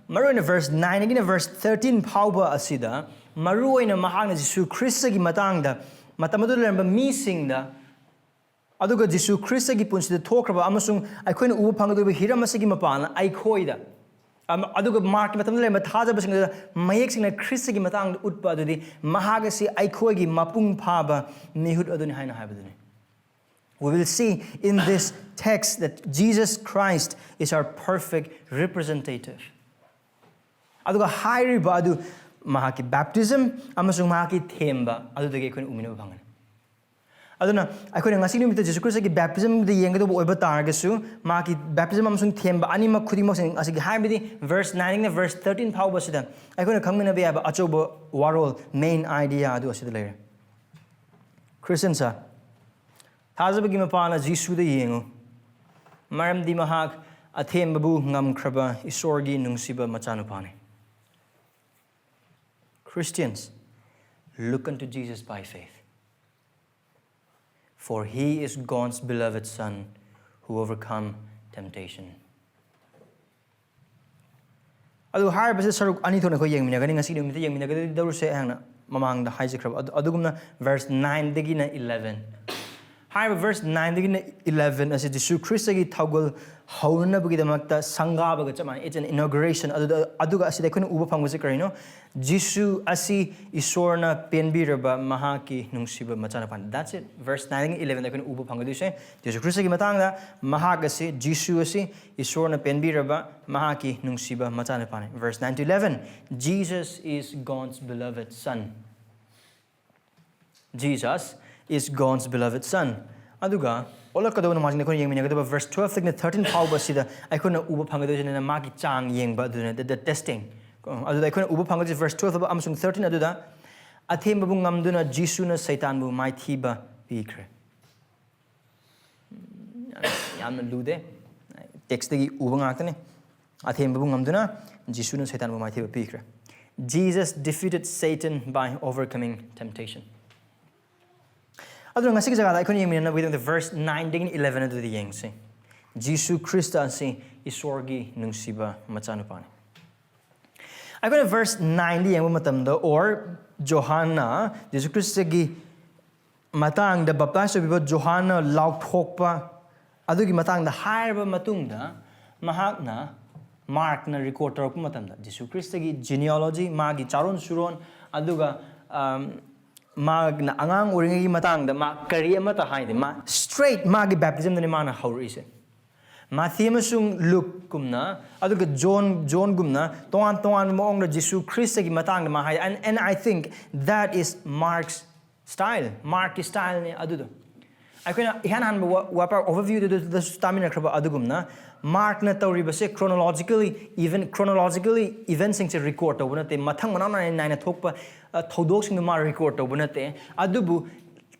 ꯃꯔꯨꯑꯣꯏꯅ verse nineꯗꯒꯤꯅ verse thirteen ꯐꯥꯎꯕ ꯑꯁꯤꯗ ꯃꯔꯨꯑꯣꯏꯅ ꯃꯍꯥꯛꯅ ꯖꯤꯁꯨ ꯈ꯭ꯔꯤꯁꯇꯒꯤ ꯃꯇꯥꯡꯗ, ꯃꯇꯝ ꯑꯗꯨꯗ ꯂꯩꯔꯝꯕ ꯃꯤꯁꯤꯡꯗ, ꯑꯗꯨꯒ ꯖꯤꯁꯨ ꯈ꯭ꯔꯤꯁꯇꯒꯤ ꯄꯨꯟꯁꯤꯗ ꯊꯣꯛꯈ꯭ꯔꯕ ꯑꯃꯁꯨꯡ ꯑꯩꯈꯣꯏꯅ ꯎꯕ ꯐꯪꯒꯗꯧꯔꯤꯕ ꯍꯤꯔꯝ ꯑꯁꯤꯒꯤ ꯃꯄꯥꯟꯅ ꯑꯩꯈꯣꯏꯗ, ꯑꯃ-, ꯑꯗꯨꯒ ꯃꯥꯔꯛꯀꯤ ꯃꯇꯝꯗ ꯂꯩꯔꯝꯕ ꯊꯥꯖꯕꯁꯤꯡ ꯑꯗꯨꯗ ꯃꯌꯦꯛ ꯁꯦꯡꯅ ꯈ꯭ꯔꯤꯁꯇꯒꯤ ꯃꯇꯥꯡꯗ ꯎꯠꯄ ꯑꯗꯨꯗꯤ ꯃꯍꯥꯛ ꯑꯁꯤ ꯑꯩꯈꯣꯏꯒꯤ ꯃꯄꯨꯡ ꯐꯥꯕ ꯃꯤꯍꯨꯠ ꯑꯗꯨꯅꯤ ꯍꯥꯏꯅ ꯍꯥꯏꯕꯗꯨꯅꯤ꯫ We will see in this text that Jesus Christ is our perfect representative. ꯑꯗꯨꯒ ꯍꯥꯏꯔꯤꯕ ꯑꯗꯨ ꯃꯍꯥꯛꯀꯤ baptism ꯑꯃꯁꯨꯡ ꯃꯍꯥꯛꯀꯤ ꯊꯦꯝꯕ ꯑꯗꯨꯗꯒꯤ ꯑꯩꯈꯣꯏꯅ ꯎꯃꯤꯟꯅꯕ ꯐꯪꯒꯅꯤ꯫ ꯑꯗꯨꯅ ꯑꯩꯈꯣꯏꯅ ꯉꯁꯤ ꯅꯨꯃꯤꯠꯇ ꯖꯤꯁꯨ ꯈ꯭ꯔꯤꯁꯇꯒꯤ baptismꯗ ꯌꯦꯡꯒꯗꯧꯕ ꯑꯣꯏꯕ ꯇꯥꯔꯒꯁꯨ, ꯃꯍꯥꯛꯀꯤ baptism ꯑꯃꯁꯨꯡ ꯊꯦꯝꯕ ꯑꯅꯤꯃꯛ ꯈꯨꯗꯤꯡꯃꯛꯁꯤꯡ ꯑꯁꯤꯒꯤ, ꯍꯥꯏꯕꯗꯤ verse nineꯗꯒꯤꯅ verse thirteen ꯐꯥꯎꯕꯁꯤꯗ ꯑꯩꯈꯣꯏꯅ ꯈꯪꯃꯤꯟꯅꯕ ꯌꯥꯕ ꯑꯆꯧꯕ ꯋꯥꯔꯣꯜ, main idea ꯑꯗꯨ ꯑꯁꯤꯗ ꯂꯩꯔꯦ꯫ ꯈ꯭ꯔꯤꯁꯇꯤꯌꯟꯁ, ꯊꯥꯖꯕꯒꯤ ꯃꯄꯥꯟꯅ ꯖꯤꯁꯨꯗ ꯌꯦꯡꯉꯨ, ꯃꯔꯝꯗꯤ ꯃꯍꯥꯛ ꯑꯊꯦꯝꯕꯕꯨ ꯉꯝꯈ꯭ꯔꯕ ꯏꯁꯣꯔꯒꯤ ꯅꯨꯡꯁꯤꯕ ꯃꯆꯥꯅꯨꯄꯥꯅꯤ꯫ Christians, look unto Jesus by faith. For he is God's beloved Son who overcome temptation. ꯑꯗꯨ ꯍꯥꯏꯔꯤꯕꯁꯦ ꯁꯔꯨꯛ ꯑꯅꯤ ꯊꯣꯛꯅ ꯑꯩꯈꯣꯏ ꯌꯦꯡꯃꯤꯟꯅꯒꯅꯤ꯫ ꯉꯁꯤ ꯅꯨꯃꯤꯠꯇ ꯌꯦꯡꯃꯤꯟꯅꯒꯗꯧꯔꯤꯁꯦ ꯑꯩꯍꯥꯛꯅ ꯃꯃꯥꯡꯗ ꯍꯥꯏꯖꯈ꯭ꯔꯕ ꯑꯗꯨ- ꯑꯗꯨꯒꯨꯝꯅ verse nine ꯗꯒꯤꯅ eleven꯫ ꯍꯥꯏꯔꯤꯕ verse nine ꯗꯒꯤꯅ eleven ꯑꯁꯤ ꯖꯤꯁꯨ ꯈ꯭ꯔꯤꯁꯇꯒꯤ ꯊꯧꯒꯜ ꯍꯧꯅꯅꯕꯒꯤꯗꯃꯛꯇ ꯁꯪꯒꯥꯕꯒ ꯆꯞ ꯃꯥꯟꯅꯩ꯫ It's an inauguration꯫ ꯑꯗꯨꯗ ꯑꯗꯨꯒ ꯑꯁꯤꯗ ꯑꯩꯈꯣꯏꯅ ꯎꯕ ꯐꯪꯕꯁꯦ ꯀꯔꯤꯅꯣ? ꯖꯤꯁꯨ ꯑꯁꯤ ꯏꯁꯣꯔꯅ ꯄꯦꯟꯕꯤꯔꯕ ꯃꯍꯥꯛꯀꯤ ꯅꯨꯡꯁꯤꯕ ꯃꯆꯥꯅꯨꯄꯥꯅꯤ꯫ That's it꯫ Verse nine ꯗꯒꯤ eleven ꯗ ꯑꯩꯈꯣꯏꯅ ꯎꯕ ꯐꯪꯒꯗꯣꯏꯁꯦ ꯖꯤꯁꯨ ꯈ꯭ꯔꯤꯁꯇꯒꯤ ꯃꯇꯥꯡꯗ, ꯃꯍꯥꯛ ꯑꯁꯤ, ꯖꯤꯁꯨ ꯑꯁꯤ ꯏꯁꯣꯔꯅ ꯄꯦꯟꯕꯤꯔꯕ ꯃꯍꯥꯛꯀꯤ ꯅꯨꯡꯁꯤꯕ ꯃꯆꯥꯅꯨꯄꯥꯅꯤ꯫ Verse nine to eleven, Jesus is God's beloved Son. Jesus is God's beloved Son. ꯑꯗꯨꯒ ꯑꯣꯜꯂꯛꯀꯗꯧꯕ ꯅꯃꯥꯖꯤꯡꯗ ꯑꯩꯈꯣꯏꯅ ꯌꯦꯡꯃꯤꯟꯅꯒꯗꯕ verse twelve ꯗꯒꯤꯅ thirteen ꯐꯥꯎꯕ ꯑꯁꯤꯗ ꯑꯩꯈꯣꯏꯅ ꯎꯕ ꯐꯪꯒꯗꯣꯏꯁꯤꯅ ꯃꯥꯒꯤ ꯆꯥꯡ ꯌꯦꯡꯕ ꯑꯗꯨꯅ the, the testing꯫ ꯑꯗꯨꯗ ꯑꯩꯈꯣꯏꯅ ꯎꯕ ꯐꯪꯒꯗꯣꯏꯁꯦ verse twelve ꯑꯃꯁꯨꯡ thirteen ꯑꯗꯨꯗ, "ꯑꯊꯦꯝꯕꯕꯨ ꯉꯝꯗꯨꯅ ꯖꯤꯁꯨꯅ ꯁꯩꯇꯥꯟꯕꯨ ꯃꯥꯏꯊꯤꯕ ꯄꯤꯈ꯭ꯔꯦ"꯫ ꯌꯥꯝꯅ ꯂꯨꯗꯦ꯫ Text ꯇꯒꯤ ꯎꯕ ꯉꯥꯛꯇꯅꯤ꯫ "ꯑꯊꯦꯝꯕꯕꯨ ꯉꯝꯗꯨꯅ ꯖꯤꯁꯨꯅ ꯁꯩꯇꯥꯟꯕꯨ ꯃꯥꯏꯊꯤꯕ ꯄꯤꯈ꯭ꯔꯦ"꯫ Jesus defeated Satan by overcoming temptation. ꯑꯗꯨꯅ ꯉꯁꯤꯒꯤ ꯖꯒꯥꯗ ꯑꯩꯈꯣꯏꯅ ꯌꯦꯡꯃꯤꯟꯅꯅꯕꯒꯤꯗꯃꯛꯇ verse nine ꯗꯒꯤꯅ eleven ꯑꯗꯨꯗ ꯌꯦꯡꯁꯤ꯫ ꯖꯤꯁꯨ ꯈ꯭ꯔꯤꯁꯇ ꯑꯁꯤ ꯏꯁꯣꯔꯒꯤ ꯅꯨꯡꯁꯤꯕ ꯃꯆꯥꯅꯨꯄꯥꯅꯤ꯫ ꯑꯩꯈꯣꯏꯅ verse nine ꯗ ꯌꯦꯡꯕ ꯃꯇꯝꯗ, or ꯖꯣꯍꯥꯟꯅ ꯖꯤꯁꯨ ꯈ꯭ꯔꯤꯁꯇꯒꯤ ꯃꯇꯥꯡꯗ ꯕꯞꯇꯥꯏꯁ ꯇꯧꯕꯤꯕ ꯖꯣꯍꯥꯟꯅ ꯂꯥꯎꯊꯣꯛꯄ ꯑꯗꯨꯒꯤ ꯃꯇꯥꯡꯗ ꯍꯥꯏꯔꯕ ꯃꯇꯨꯡꯗ, ꯃꯍꯥꯛꯅ, ꯃꯥꯔꯛꯅ record ꯇꯧꯔꯛꯄ ꯃꯇꯝꯗ ꯖꯤꯁꯨ ꯈ꯭ꯔꯤꯁꯇꯒꯤ genealogy, ꯃꯥꯒꯤ ꯆꯥꯔꯣꯟ ꯁꯨꯔꯣꯟ, ꯑꯗꯨꯒ, ꯑꯝ, ꯃꯥꯅ ꯑꯉꯥꯡ ꯑꯣꯏꯔꯤꯉꯩꯒꯤ ꯃꯇꯥꯡꯗ ꯃꯥ ꯀꯔꯤ ꯑꯃꯠꯇ ꯍꯥꯏꯗꯦ꯫ ꯃꯥ straight ꯃꯥꯒꯤ baptism ꯗꯅꯤ ꯃꯥꯅ ꯍꯧꯔꯛꯏꯁꯦ꯫ ꯃꯥꯊꯤ ꯑꯃꯁꯨꯡ ꯂꯨꯛꯀꯨꯝꯅ, ꯑꯗꯨꯒ ꯖꯣꯟ, ꯖꯣꯟꯒꯨꯝꯅ ꯇꯣꯉꯥꯟ ꯇꯣꯉꯥꯟꯕ ꯃꯑꯣꯡꯗ ꯖꯤꯁꯨ ꯈ꯭ꯔꯤꯁꯇꯒꯤ ꯃꯇꯥꯡꯗ ꯃꯥ ꯍꯥꯏ꯫ And, and I think that is Mark's style, ꯃꯥꯔꯛꯀꯤ ꯁ꯭ꯇꯥꯏꯜꯅꯦ ꯑꯗꯨꯗꯣ꯫ ꯑꯩꯈꯣꯏꯅ ꯏꯍꯥꯟ ꯍꯥꯟꯕ ꯋꯥ-, ꯋꯥꯄꯥ overview ꯗꯨꯗꯁꯨ ꯇꯥꯃꯤꯟꯅꯈ꯭ꯔꯕ ꯑꯗꯨꯒꯨꯝꯅ, ꯃꯥꯔꯛꯅ ꯇꯧꯔꯤꯕꯁꯦ chronologically, even chronologically event ꯁꯤꯡꯁꯦ record ꯇꯧꯕ ꯅꯠꯇꯦ, ꯃꯊꯪ ꯃꯅꯥꯎ ꯅꯥꯏꯅ ꯅꯥꯏꯅ ꯊꯣꯛꯄ, ꯑ, ꯊꯧꯗꯣꯛꯁꯤꯡꯗꯨ ꯃꯥ record ꯇꯧꯕ ꯅꯠꯇꯦ꯫ ꯑꯗꯨꯕꯨ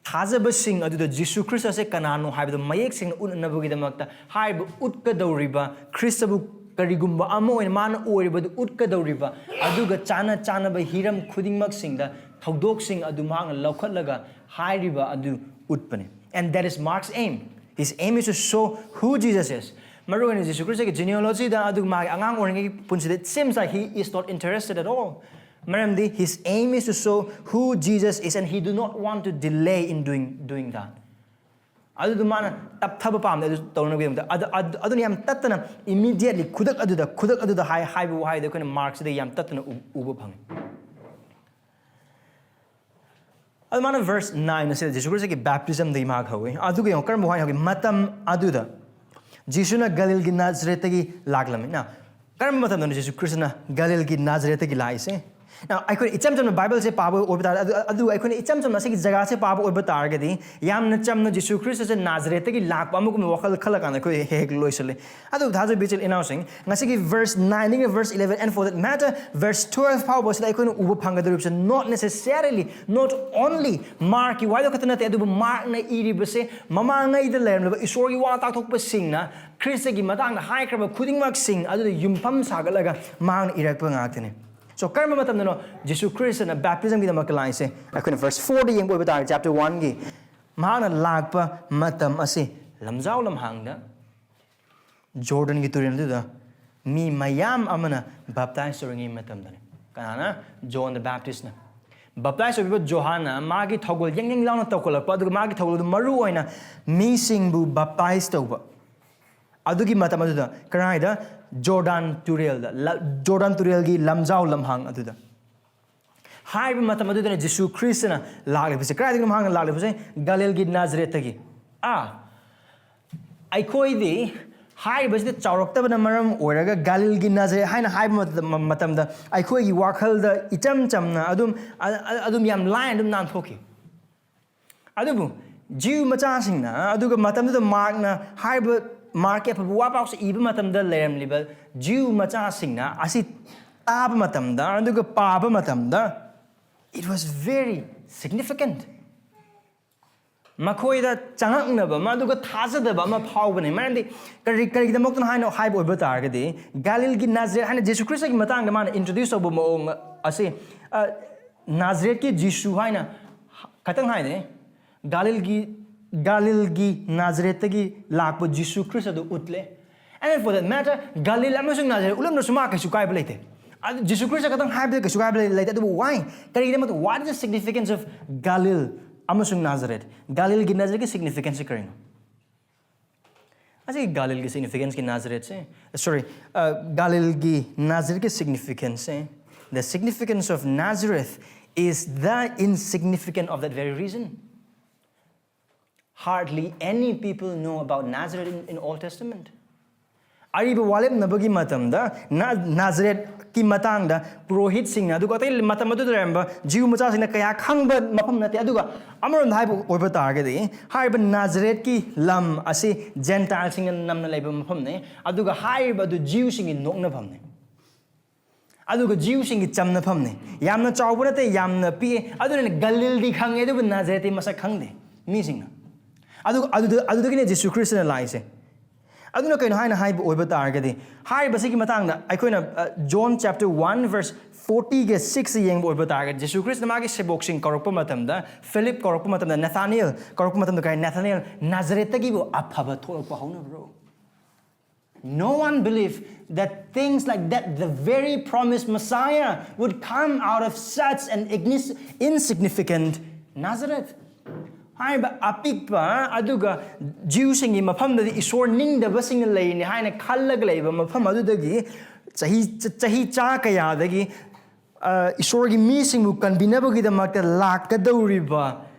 ꯊꯥꯖꯕꯁꯤꯡ ꯑꯗꯨꯗ ꯖꯤꯁꯨ ꯈ꯭ꯔꯤꯁꯇꯁꯦ ꯀꯅꯥꯅꯣ ꯍꯥꯏꯕꯗꯨ ꯃꯌꯦꯛ ꯁꯦꯡꯅ ꯎꯠꯅꯅꯕꯒꯤꯗꯃꯛꯇ, ꯍꯥꯏꯔꯤꯕ ꯎꯠꯀꯗꯧꯔꯤꯕ ꯈ꯭ꯔꯤꯁꯇꯕꯨ ꯀꯔꯤꯒꯨꯝꯕ ꯑꯃ ꯑꯣꯏꯅ ꯃꯥꯅ ꯑꯣꯏꯔꯤꯕꯗꯨ ꯎꯠꯀꯗꯧꯔꯤꯕ, ꯑꯗꯨꯒ ꯆꯥꯅ ꯆꯥꯅꯕ ꯍꯤꯔꯝ ꯈꯨꯗꯤꯡꯃꯛꯁꯤꯡꯗ ꯊꯧꯗꯣꯛꯁꯤꯡ ꯑꯗꯨ ꯃꯍꯥꯛꯅ ꯂꯧꯈꯠꯂꯒ ꯍꯥꯏꯔꯤꯕ ꯑꯗꯨ ꯎꯠꯄꯅꯤ. And that is Mark's aim. His aim is to show who Jesus is. ꯃꯔꯨꯑꯣꯏꯅ ꯖꯤꯁꯨ ꯈ꯭ꯔꯤꯁꯇꯒꯤ genealogyꯗ, ꯑꯗꯨꯒ ꯃꯥꯒꯤ ꯑꯉꯥꯡ ꯑꯣꯏꯔꯤꯉꯩꯒꯤ ꯄꯨꯟꯁꯤꯗ, it seems like he is not interested at all. ꯃꯔꯝꯗꯤ his aim is to show who Jesus is and he do not want to delay in doing, doing that. ꯑꯗꯨꯗꯨ ꯃꯥꯅ ꯇꯞꯊꯕ ꯄꯥꯝꯗꯦ, ꯑꯗꯨ ꯇꯧꯅꯕꯒꯤꯗꯃꯛꯇ. ꯑꯗꯨ, ꯑꯗꯨ, ꯑꯗꯨꯅ ꯌꯥꯝ ꯇꯠꯇꯅ, immediately, ꯈꯨꯗꯛ ꯑꯗꯨꯗ, ꯈꯨꯗꯛ ꯑꯗꯨꯗ ꯍꯥꯏ-, ꯍꯥꯏꯕ ꯋꯥꯍꯩꯗꯣ ꯑꯩꯈꯣꯏꯅ Markꯁꯤꯗ ꯌꯥꯝ ꯇꯠꯇꯅ ꯎ-, ꯎꯕ ꯐꯪꯉꯤ. ꯑꯗꯨ ꯃꯥꯅ verse nine ꯑꯁꯤꯗ ꯖꯤꯁꯨ ꯈ꯭ꯔꯤꯁꯇꯒꯤ baptismꯗꯒꯤ ꯃꯍꯥꯛ ꯍꯧꯏ꯫ ꯑꯗꯨꯒ ꯌꯦꯡꯉꯣ, ꯀꯔꯝꯕ ꯋꯥꯍꯩ ꯍꯧꯒꯦ? ꯃꯇꯝ ꯑꯗꯨꯗ ꯖꯤꯁꯨꯅ ꯒꯂꯤꯜꯒꯤ ꯅꯥꯖꯔꯦꯠꯇꯒꯤ ꯂꯥꯛꯂꯝꯃꯤ꯫ Now, ꯀꯔꯝꯕ ꯃꯇꯝꯗꯅꯣ ꯖꯤꯁꯨ ꯈ꯭ꯔꯤꯁꯇꯅ ꯒꯂꯤꯜꯒꯤ ꯅꯥꯖꯔꯦꯠꯇꯒꯤ ꯂꯥꯛꯏꯁꯦ? Now, ꯑꯩꯈꯣꯏꯅ ꯏꯆꯝ ꯆꯝꯅ ꯕꯥꯏꯕꯜꯁꯦ ꯄꯥꯕ ꯑꯣꯏꯕ ꯇꯥꯔꯗꯤ, ꯑꯗꯨ, ꯑꯗꯨ ꯑꯩꯈꯣꯏꯅ ꯏꯆꯝ ꯆꯝꯅ ꯑꯁꯤꯒꯤ ꯖꯒꯥꯁꯦ ꯄꯥꯕ ꯑꯣꯏꯕ ꯇꯥꯔꯒꯗꯤ, ꯌꯥꯝꯅ ꯆꯝꯅ ꯖꯤꯁꯨ ꯈ꯭ꯔꯤꯁꯇꯁꯦ ꯅꯥꯖꯔꯦꯠꯇꯒꯤ ꯂꯥꯛꯄ ꯑꯃꯒꯨꯝꯕ ꯋꯥꯈꯜ ꯈꯜꯂꯀꯥꯟꯗ ꯑꯩꯈꯣꯏ ꯍꯦꯛ ꯍꯦꯛ ꯂꯣꯏꯁꯤꯜꯂꯤ꯫ ꯑꯗꯨꯕꯨ ꯊꯥꯖꯕ ꯏꯆꯤꯜ ꯏꯅꯥꯎꯁꯤꯡ, ꯉꯁꯤꯒꯤ verse nineꯗꯒꯤ verse eleven and for that matter verse twelve ꯐꯥꯎꯕꯁꯤꯗ ꯑꯩꯈꯣꯏꯅ ꯎꯕ ꯐꯪꯒꯗꯧꯔꯤꯕꯁꯦ, not necessarily, not only Markꯀꯤ ꯋꯥꯍꯩꯗꯣ ꯈꯛꯇ ꯅꯠꯇꯦ, ꯑꯗꯨꯕꯨ Markꯅ ꯏꯔꯤꯕꯁꯦ ꯃꯃꯥꯡꯉꯩꯗ ꯂꯩꯔꯝꯂꯕ ꯏꯁꯣꯔꯒꯤ ꯋꯥ ꯇꯥꯛꯊꯣꯛꯄꯁꯤꯡꯅ ꯈ꯭ꯔꯤꯁꯇꯒꯤ ꯃꯇꯥꯡꯗ ꯍꯥꯏꯈ꯭ꯔꯕ ꯈꯨꯗꯤꯡꯃꯛꯁꯤꯡ ꯑꯗꯨꯗ ꯌꯨꯝꯐꯝ ꯁꯥꯒꯠꯂꯒ ꯃꯍꯥꯛꯅ ꯏꯔꯛꯄ ꯉꯥꯛꯇꯅꯤ꯫ So, ꯀꯔꯝꯕ ꯃꯇꯝꯗꯅꯣ ꯖꯤꯁꯨ ꯈ꯭ꯔꯤꯁꯇꯅ baptismꯒꯤꯗꯃꯛꯇ ꯂꯥꯛꯏꯁꯦ? ꯑꯩꯈꯣꯏꯅ verse fourꯗ ꯌꯦꯡꯕ ꯑꯣꯏꯕ ꯇꯥꯔꯗꯤ, chapter oneꯒꯤ, ꯃꯍꯥꯛꯅ ꯂꯥꯛꯄ ꯃꯇꯝ ꯑꯁꯤ ꯂꯝꯖꯥꯎ ꯂꯝꯍꯥꯡꯗ, ꯖꯣꯔꯗꯟꯒꯤ ꯇꯨꯔꯦꯜ ꯑꯗꯨꯗ ꯃꯤ ꯃꯌꯥꯝ ꯑꯃꯅ baptize ꯇꯧꯔꯤꯉꯩ ꯃꯇꯝꯗꯅꯤ꯫ ꯀꯅꯥꯅ? John the Baptistꯅ꯫ Baptize ꯇꯧꯕꯤꯕ ꯖꯣꯍꯥꯟꯅ ꯃꯥꯒꯤ ꯊꯧꯒꯜ ꯌꯦꯡ ꯌꯦꯡ ꯂꯥꯎꯅ ꯇꯧꯈꯠꯂꯛꯄ, ꯑꯗꯨꯒ ꯃꯥꯒꯤ ꯊꯧꯒꯜ ꯑꯗꯨ ꯃꯔꯨ ꯑꯣꯏꯅ ꯃꯤꯁꯤꯡꯕꯨ baptize ꯇꯧꯕ꯫ ꯑꯗꯨꯒꯤ ꯃꯇꯝ ꯑꯗꯨꯗ ꯀꯔꯥꯏꯗ? ꯖꯣꯔꯗꯥꯟ ꯇꯨꯔꯦꯜꯗ, ꯂ-, ꯖꯣꯔꯗꯥꯟ ꯇꯨꯔꯦꯜꯒꯤ ꯂꯝꯖꯥꯎ ꯂꯝꯍꯥꯡ ꯑꯗꯨꯗ꯫ ꯍꯥꯏꯔꯤꯕ ꯃꯇꯝ ꯑꯗꯨꯗꯅ ꯖꯤꯁꯨ ꯈ꯭ꯔꯤꯁꯇꯅ ꯂꯥꯛꯂꯤꯕꯁꯦ꯫ ꯀꯗꯥꯏꯗꯒꯤꯅꯣ ꯃꯍꯥꯛꯅ ꯂꯥꯛꯂꯤꯕꯁꯦ? ꯒꯥꯂꯤꯜꯒꯤ ꯅꯥꯖꯔꯦꯠꯇꯒꯤ꯫ ꯑꯥ, ꯑꯩꯈꯣꯏꯗꯤ ꯍꯥꯏꯔꯤꯕꯁꯤꯗ ꯆꯥꯎꯔꯛꯇꯕꯅ ꯃꯔꯝ ꯑꯣꯏꯔꯒ ꯒꯥꯂꯤꯜꯒꯤ ꯅꯥꯖꯔꯦꯠ ꯍꯥꯏꯅ ꯍꯥꯏꯕ ꯃꯇꯝ-, ꯃꯇꯝꯗ ꯑꯩꯈꯣꯏꯒꯤ ꯋꯥꯈꯜꯗ ꯏꯆꯝ ꯆꯝꯅ ꯑꯗꯨꯝ, ꯑ-, ꯑ-, ꯑꯗꯨꯝ ꯌꯥꯝ ꯂꯥꯏꯅ ꯑꯗꯨꯝ ꯅꯥꯟꯊꯣꯛꯈꯤ꯫ ꯑꯗꯨꯕꯨ ꯖꯤꯎ ꯃꯆꯥꯁꯤꯡꯅ, ꯑꯗꯨꯒ ꯃꯇꯝꯗꯨꯗ ꯃꯥꯔꯛꯅ ꯍꯥꯏꯔꯤꯕ, ꯃꯥꯔꯛꯀꯤ ꯑꯐꯕ ꯋꯥ ꯄꯥꯎꯁꯦ ꯏꯕ ꯃꯇꯝꯗ ꯂꯩꯔꯝꯂꯤꯕ ꯖꯤꯎ ꯃꯆꯥꯁꯤꯡꯅ ꯑꯁꯤ ꯇꯥꯕ ꯃꯇꯝꯗ, ꯑꯗꯨꯒ ꯄꯥꯕ ꯃꯇꯝꯗ, it was very significant. ꯃꯈꯣꯏꯗ ꯆꯉꯛꯅꯕ ꯑꯃ, ꯑꯗꯨꯒ ꯊꯥꯖꯗꯕ ꯑꯃ ꯐꯥꯎꯕꯅꯦ꯫ ꯃꯔꯝꯗꯤ ꯀꯔꯤ, ꯀꯔꯤꯒꯤꯗꯃꯛꯇꯅꯣ ꯍꯥꯏꯅ ꯍꯥꯏꯕ ꯑꯣꯏꯕ ꯇꯥꯔꯒꯗꯤ, ꯒꯥꯂꯤꯜꯒꯤ ꯅꯥꯖꯔꯦꯠ ꯍꯥꯏꯅ ꯖꯤꯁꯨ ꯈ꯭ꯔꯤꯁꯇꯒꯤ ꯃꯇꯥꯡꯗ ꯃꯥꯅ introduce ꯇꯧꯕ ꯃꯑꯣꯡ ꯑꯁꯤ, ꯑ, ꯅꯥꯖꯔꯦꯠꯀꯤ ꯖꯤꯁꯨ ꯍꯥꯏꯅ ꯈꯇꯪ ꯍꯥꯏꯅꯦ꯫ ꯒꯥꯂꯤꯜꯒꯤ, ꯒꯥꯂꯤꯜꯒꯤ ꯅꯥꯖꯔꯦꯠꯇꯒꯤ ꯂꯥꯛꯄ ꯖꯤꯁꯨ ꯈ꯭ꯔꯤꯁꯇ ꯑꯗꯨ ꯎꯠꯂꯦ꯫ And for that matter, ꯒꯥꯂꯤꯜ ꯑꯃꯁꯨꯡ ꯅꯥꯖꯔꯦꯠ ꯎꯠꯂꯝꯗ꯭ꯔꯁꯨ ꯃꯥ ꯀꯩꯁꯨ ꯀꯥꯏꯕ ꯂꯩꯇꯦ꯫ ꯑꯗꯨ ꯖꯤꯁꯨ ꯈ꯭ꯔꯤꯁꯇ ꯈꯛꯇꯪ ꯍꯥꯏꯕꯗ ꯀꯩꯁꯨ ꯀꯥꯏꯕ ꯂꯩ-, ꯂꯩꯇꯦ꯫ ꯑꯗꯨꯕꯨ why? ꯀꯔꯤꯒꯤꯗꯃꯛꯇ? What is the significance of ꯒꯥꯂꯤꯜ ꯑꯃꯁꯨꯡ ꯅꯥꯖꯔꯦꯠ? ꯒꯥꯂꯤꯜꯒꯤ ꯅꯥꯖꯔꯦꯠꯀꯤ significance ꯁꯤ ꯀꯔꯤꯅꯣ? ꯑꯁꯤ ꯒꯥꯂꯤꯜꯒꯤ significance ꯀꯤ ꯅꯥꯖꯔꯦꯠꯁꯦ, sorry, ꯑ, ꯒꯥꯂꯤꯜꯒꯤ ꯅꯥꯖꯔꯦꯠꯀꯤ significance say, the significance of Nazareth is the insignificant of that very reason. Hardly any people know about Nazareth in, in Old Testament. ꯑꯔꯤꯕ ꯋꯥꯔꯦꯞꯅꯕꯒꯤ ꯃꯇꯝꯗ ꯅꯥ-, ꯅꯥꯖꯔꯦꯠꯀꯤ ꯃꯇꯥꯡꯗ ꯄꯨꯔꯣꯍꯤꯠꯁꯤꯡꯅ, ꯑꯗꯨꯒ ꯑꯇꯩ ꯃꯇꯝ ꯑꯗꯨꯗ ꯂꯩꯔꯝꯕ ꯖꯤꯎ ꯃꯆꯥꯁꯤꯡꯅ ꯀꯌꯥ ꯈꯪꯕ ꯃꯐꯝ ꯅꯠꯇꯦ꯫ ꯑꯗꯨꯒ ꯑꯃꯔꯣꯝꯗ ꯍꯥꯏꯕ ꯑꯣꯏꯕ ꯇꯥꯔꯒꯗꯤ, ꯍꯥꯏꯔꯤꯕ ꯅꯥꯖꯔꯦꯠꯀꯤ ꯂꯝ ꯑꯁꯤ ꯖꯦꯟꯇꯥꯏꯜꯁꯤꯡꯅ ꯅꯝꯅ ꯂꯩꯕ ꯃꯐꯝꯅꯤ, ꯑꯗꯨꯒ ꯍꯥꯏꯔꯤꯕ ꯑꯗꯨ ꯖꯤꯎꯁꯤꯡꯒꯤ ꯅꯣꯛꯅꯐꯝꯅꯤ, ꯑꯗꯨꯒ ꯖꯤꯎꯁꯤꯡꯒꯤ ꯆꯝꯅꯐꯝꯅꯤ꯫ ꯌꯥꯝꯅ ꯆꯥꯎꯕ ꯅꯠꯇꯦ, ꯌꯥꯝꯅ ꯄꯤꯛꯑꯦ꯫ ꯑꯗꯨꯅꯅꯦ ꯒꯂꯤꯜꯗꯤ ꯈꯪꯉꯦ, ꯑꯗꯨꯕꯨ ꯅꯥꯖꯔꯦꯠꯇꯤ ꯃꯁꯛ ꯈꯪꯗꯦ ꯃꯤꯁꯤꯡꯅ꯫ ꯑꯗꯨꯒ ꯑꯗꯨꯗ-, ꯑꯗꯨꯗꯒꯤꯅꯦ ꯖꯤꯁꯨ ꯈ꯭ꯔꯤꯁꯇꯅ ꯂꯥꯛꯏꯁꯦ꯫ ꯑꯗꯨꯅ ꯀꯩꯅꯣ ꯍꯥꯏꯅ ꯍꯥꯏꯕ ꯑꯣꯏꯕ ꯇꯥꯔꯒꯗꯤ, ꯍꯥꯏꯔꯤꯕꯁꯤꯒꯤ ꯃꯇꯥꯡꯗ ꯑꯩꯈꯣꯏꯅ, ꯑ, John chapter one verse forty ꯒ six ꯌꯦꯡꯕ ꯑꯣꯏꯕ ꯇꯥꯔꯒꯗꯤ, ꯖꯤꯁꯨ ꯈ꯭ꯔꯤꯁꯇꯅ ꯃꯥꯒꯤ ꯁꯦꯕꯣꯛꯁꯤꯡ ꯀꯧꯔꯛꯄ ꯃꯇꯝꯗ, ꯐꯤꯂꯤꯞ ꯀꯧꯔꯛꯄ ꯃꯇꯝꯗ, ꯅꯊꯥꯅꯤꯌꯦꯜ ꯀꯧꯔꯛꯄ ꯃꯇꯝꯗ, ꯀꯔꯤ, ꯅꯊꯥꯅꯤꯌꯦꯜ, ꯅꯥꯖꯔꯦꯠꯇꯒꯤꯕꯨ ꯑꯐꯕ ꯊꯣꯛꯂꯛꯄ ꯍꯧꯅꯕ꯭ꯔꯣ? No one believed that things like that, the very promised Messiah, would come out of such an ignis-, insignificant Nazareth. ꯍꯥꯏꯔꯤꯕ ꯑꯄꯤꯛꯄ ꯑꯗꯨꯒ ꯖꯤꯎꯁꯤꯡꯒꯤ ꯃꯐꯝꯗꯗꯤ ꯏꯁꯣꯔ ꯅꯤꯡꯗꯕꯁꯤꯡꯅ ꯂꯩꯔꯤꯅꯤ ꯍꯥꯏꯅ ꯈꯜꯂꯒ ꯂꯩꯕ ꯃꯐꯝ ꯑꯗꯨꯗꯒꯤ ꯆꯍꯤ, ꯆꯍꯤ ꯆꯥ ꯀꯌꯥꯗꯒꯤ, ꯑ, ꯏꯁꯣꯔꯒꯤ ꯃꯤꯁꯤꯡꯕꯨ ꯀꯟꯕꯤꯅꯕꯒꯤꯗꯃꯛꯇ ꯂꯥꯛꯀꯗꯧꯔꯤꯕ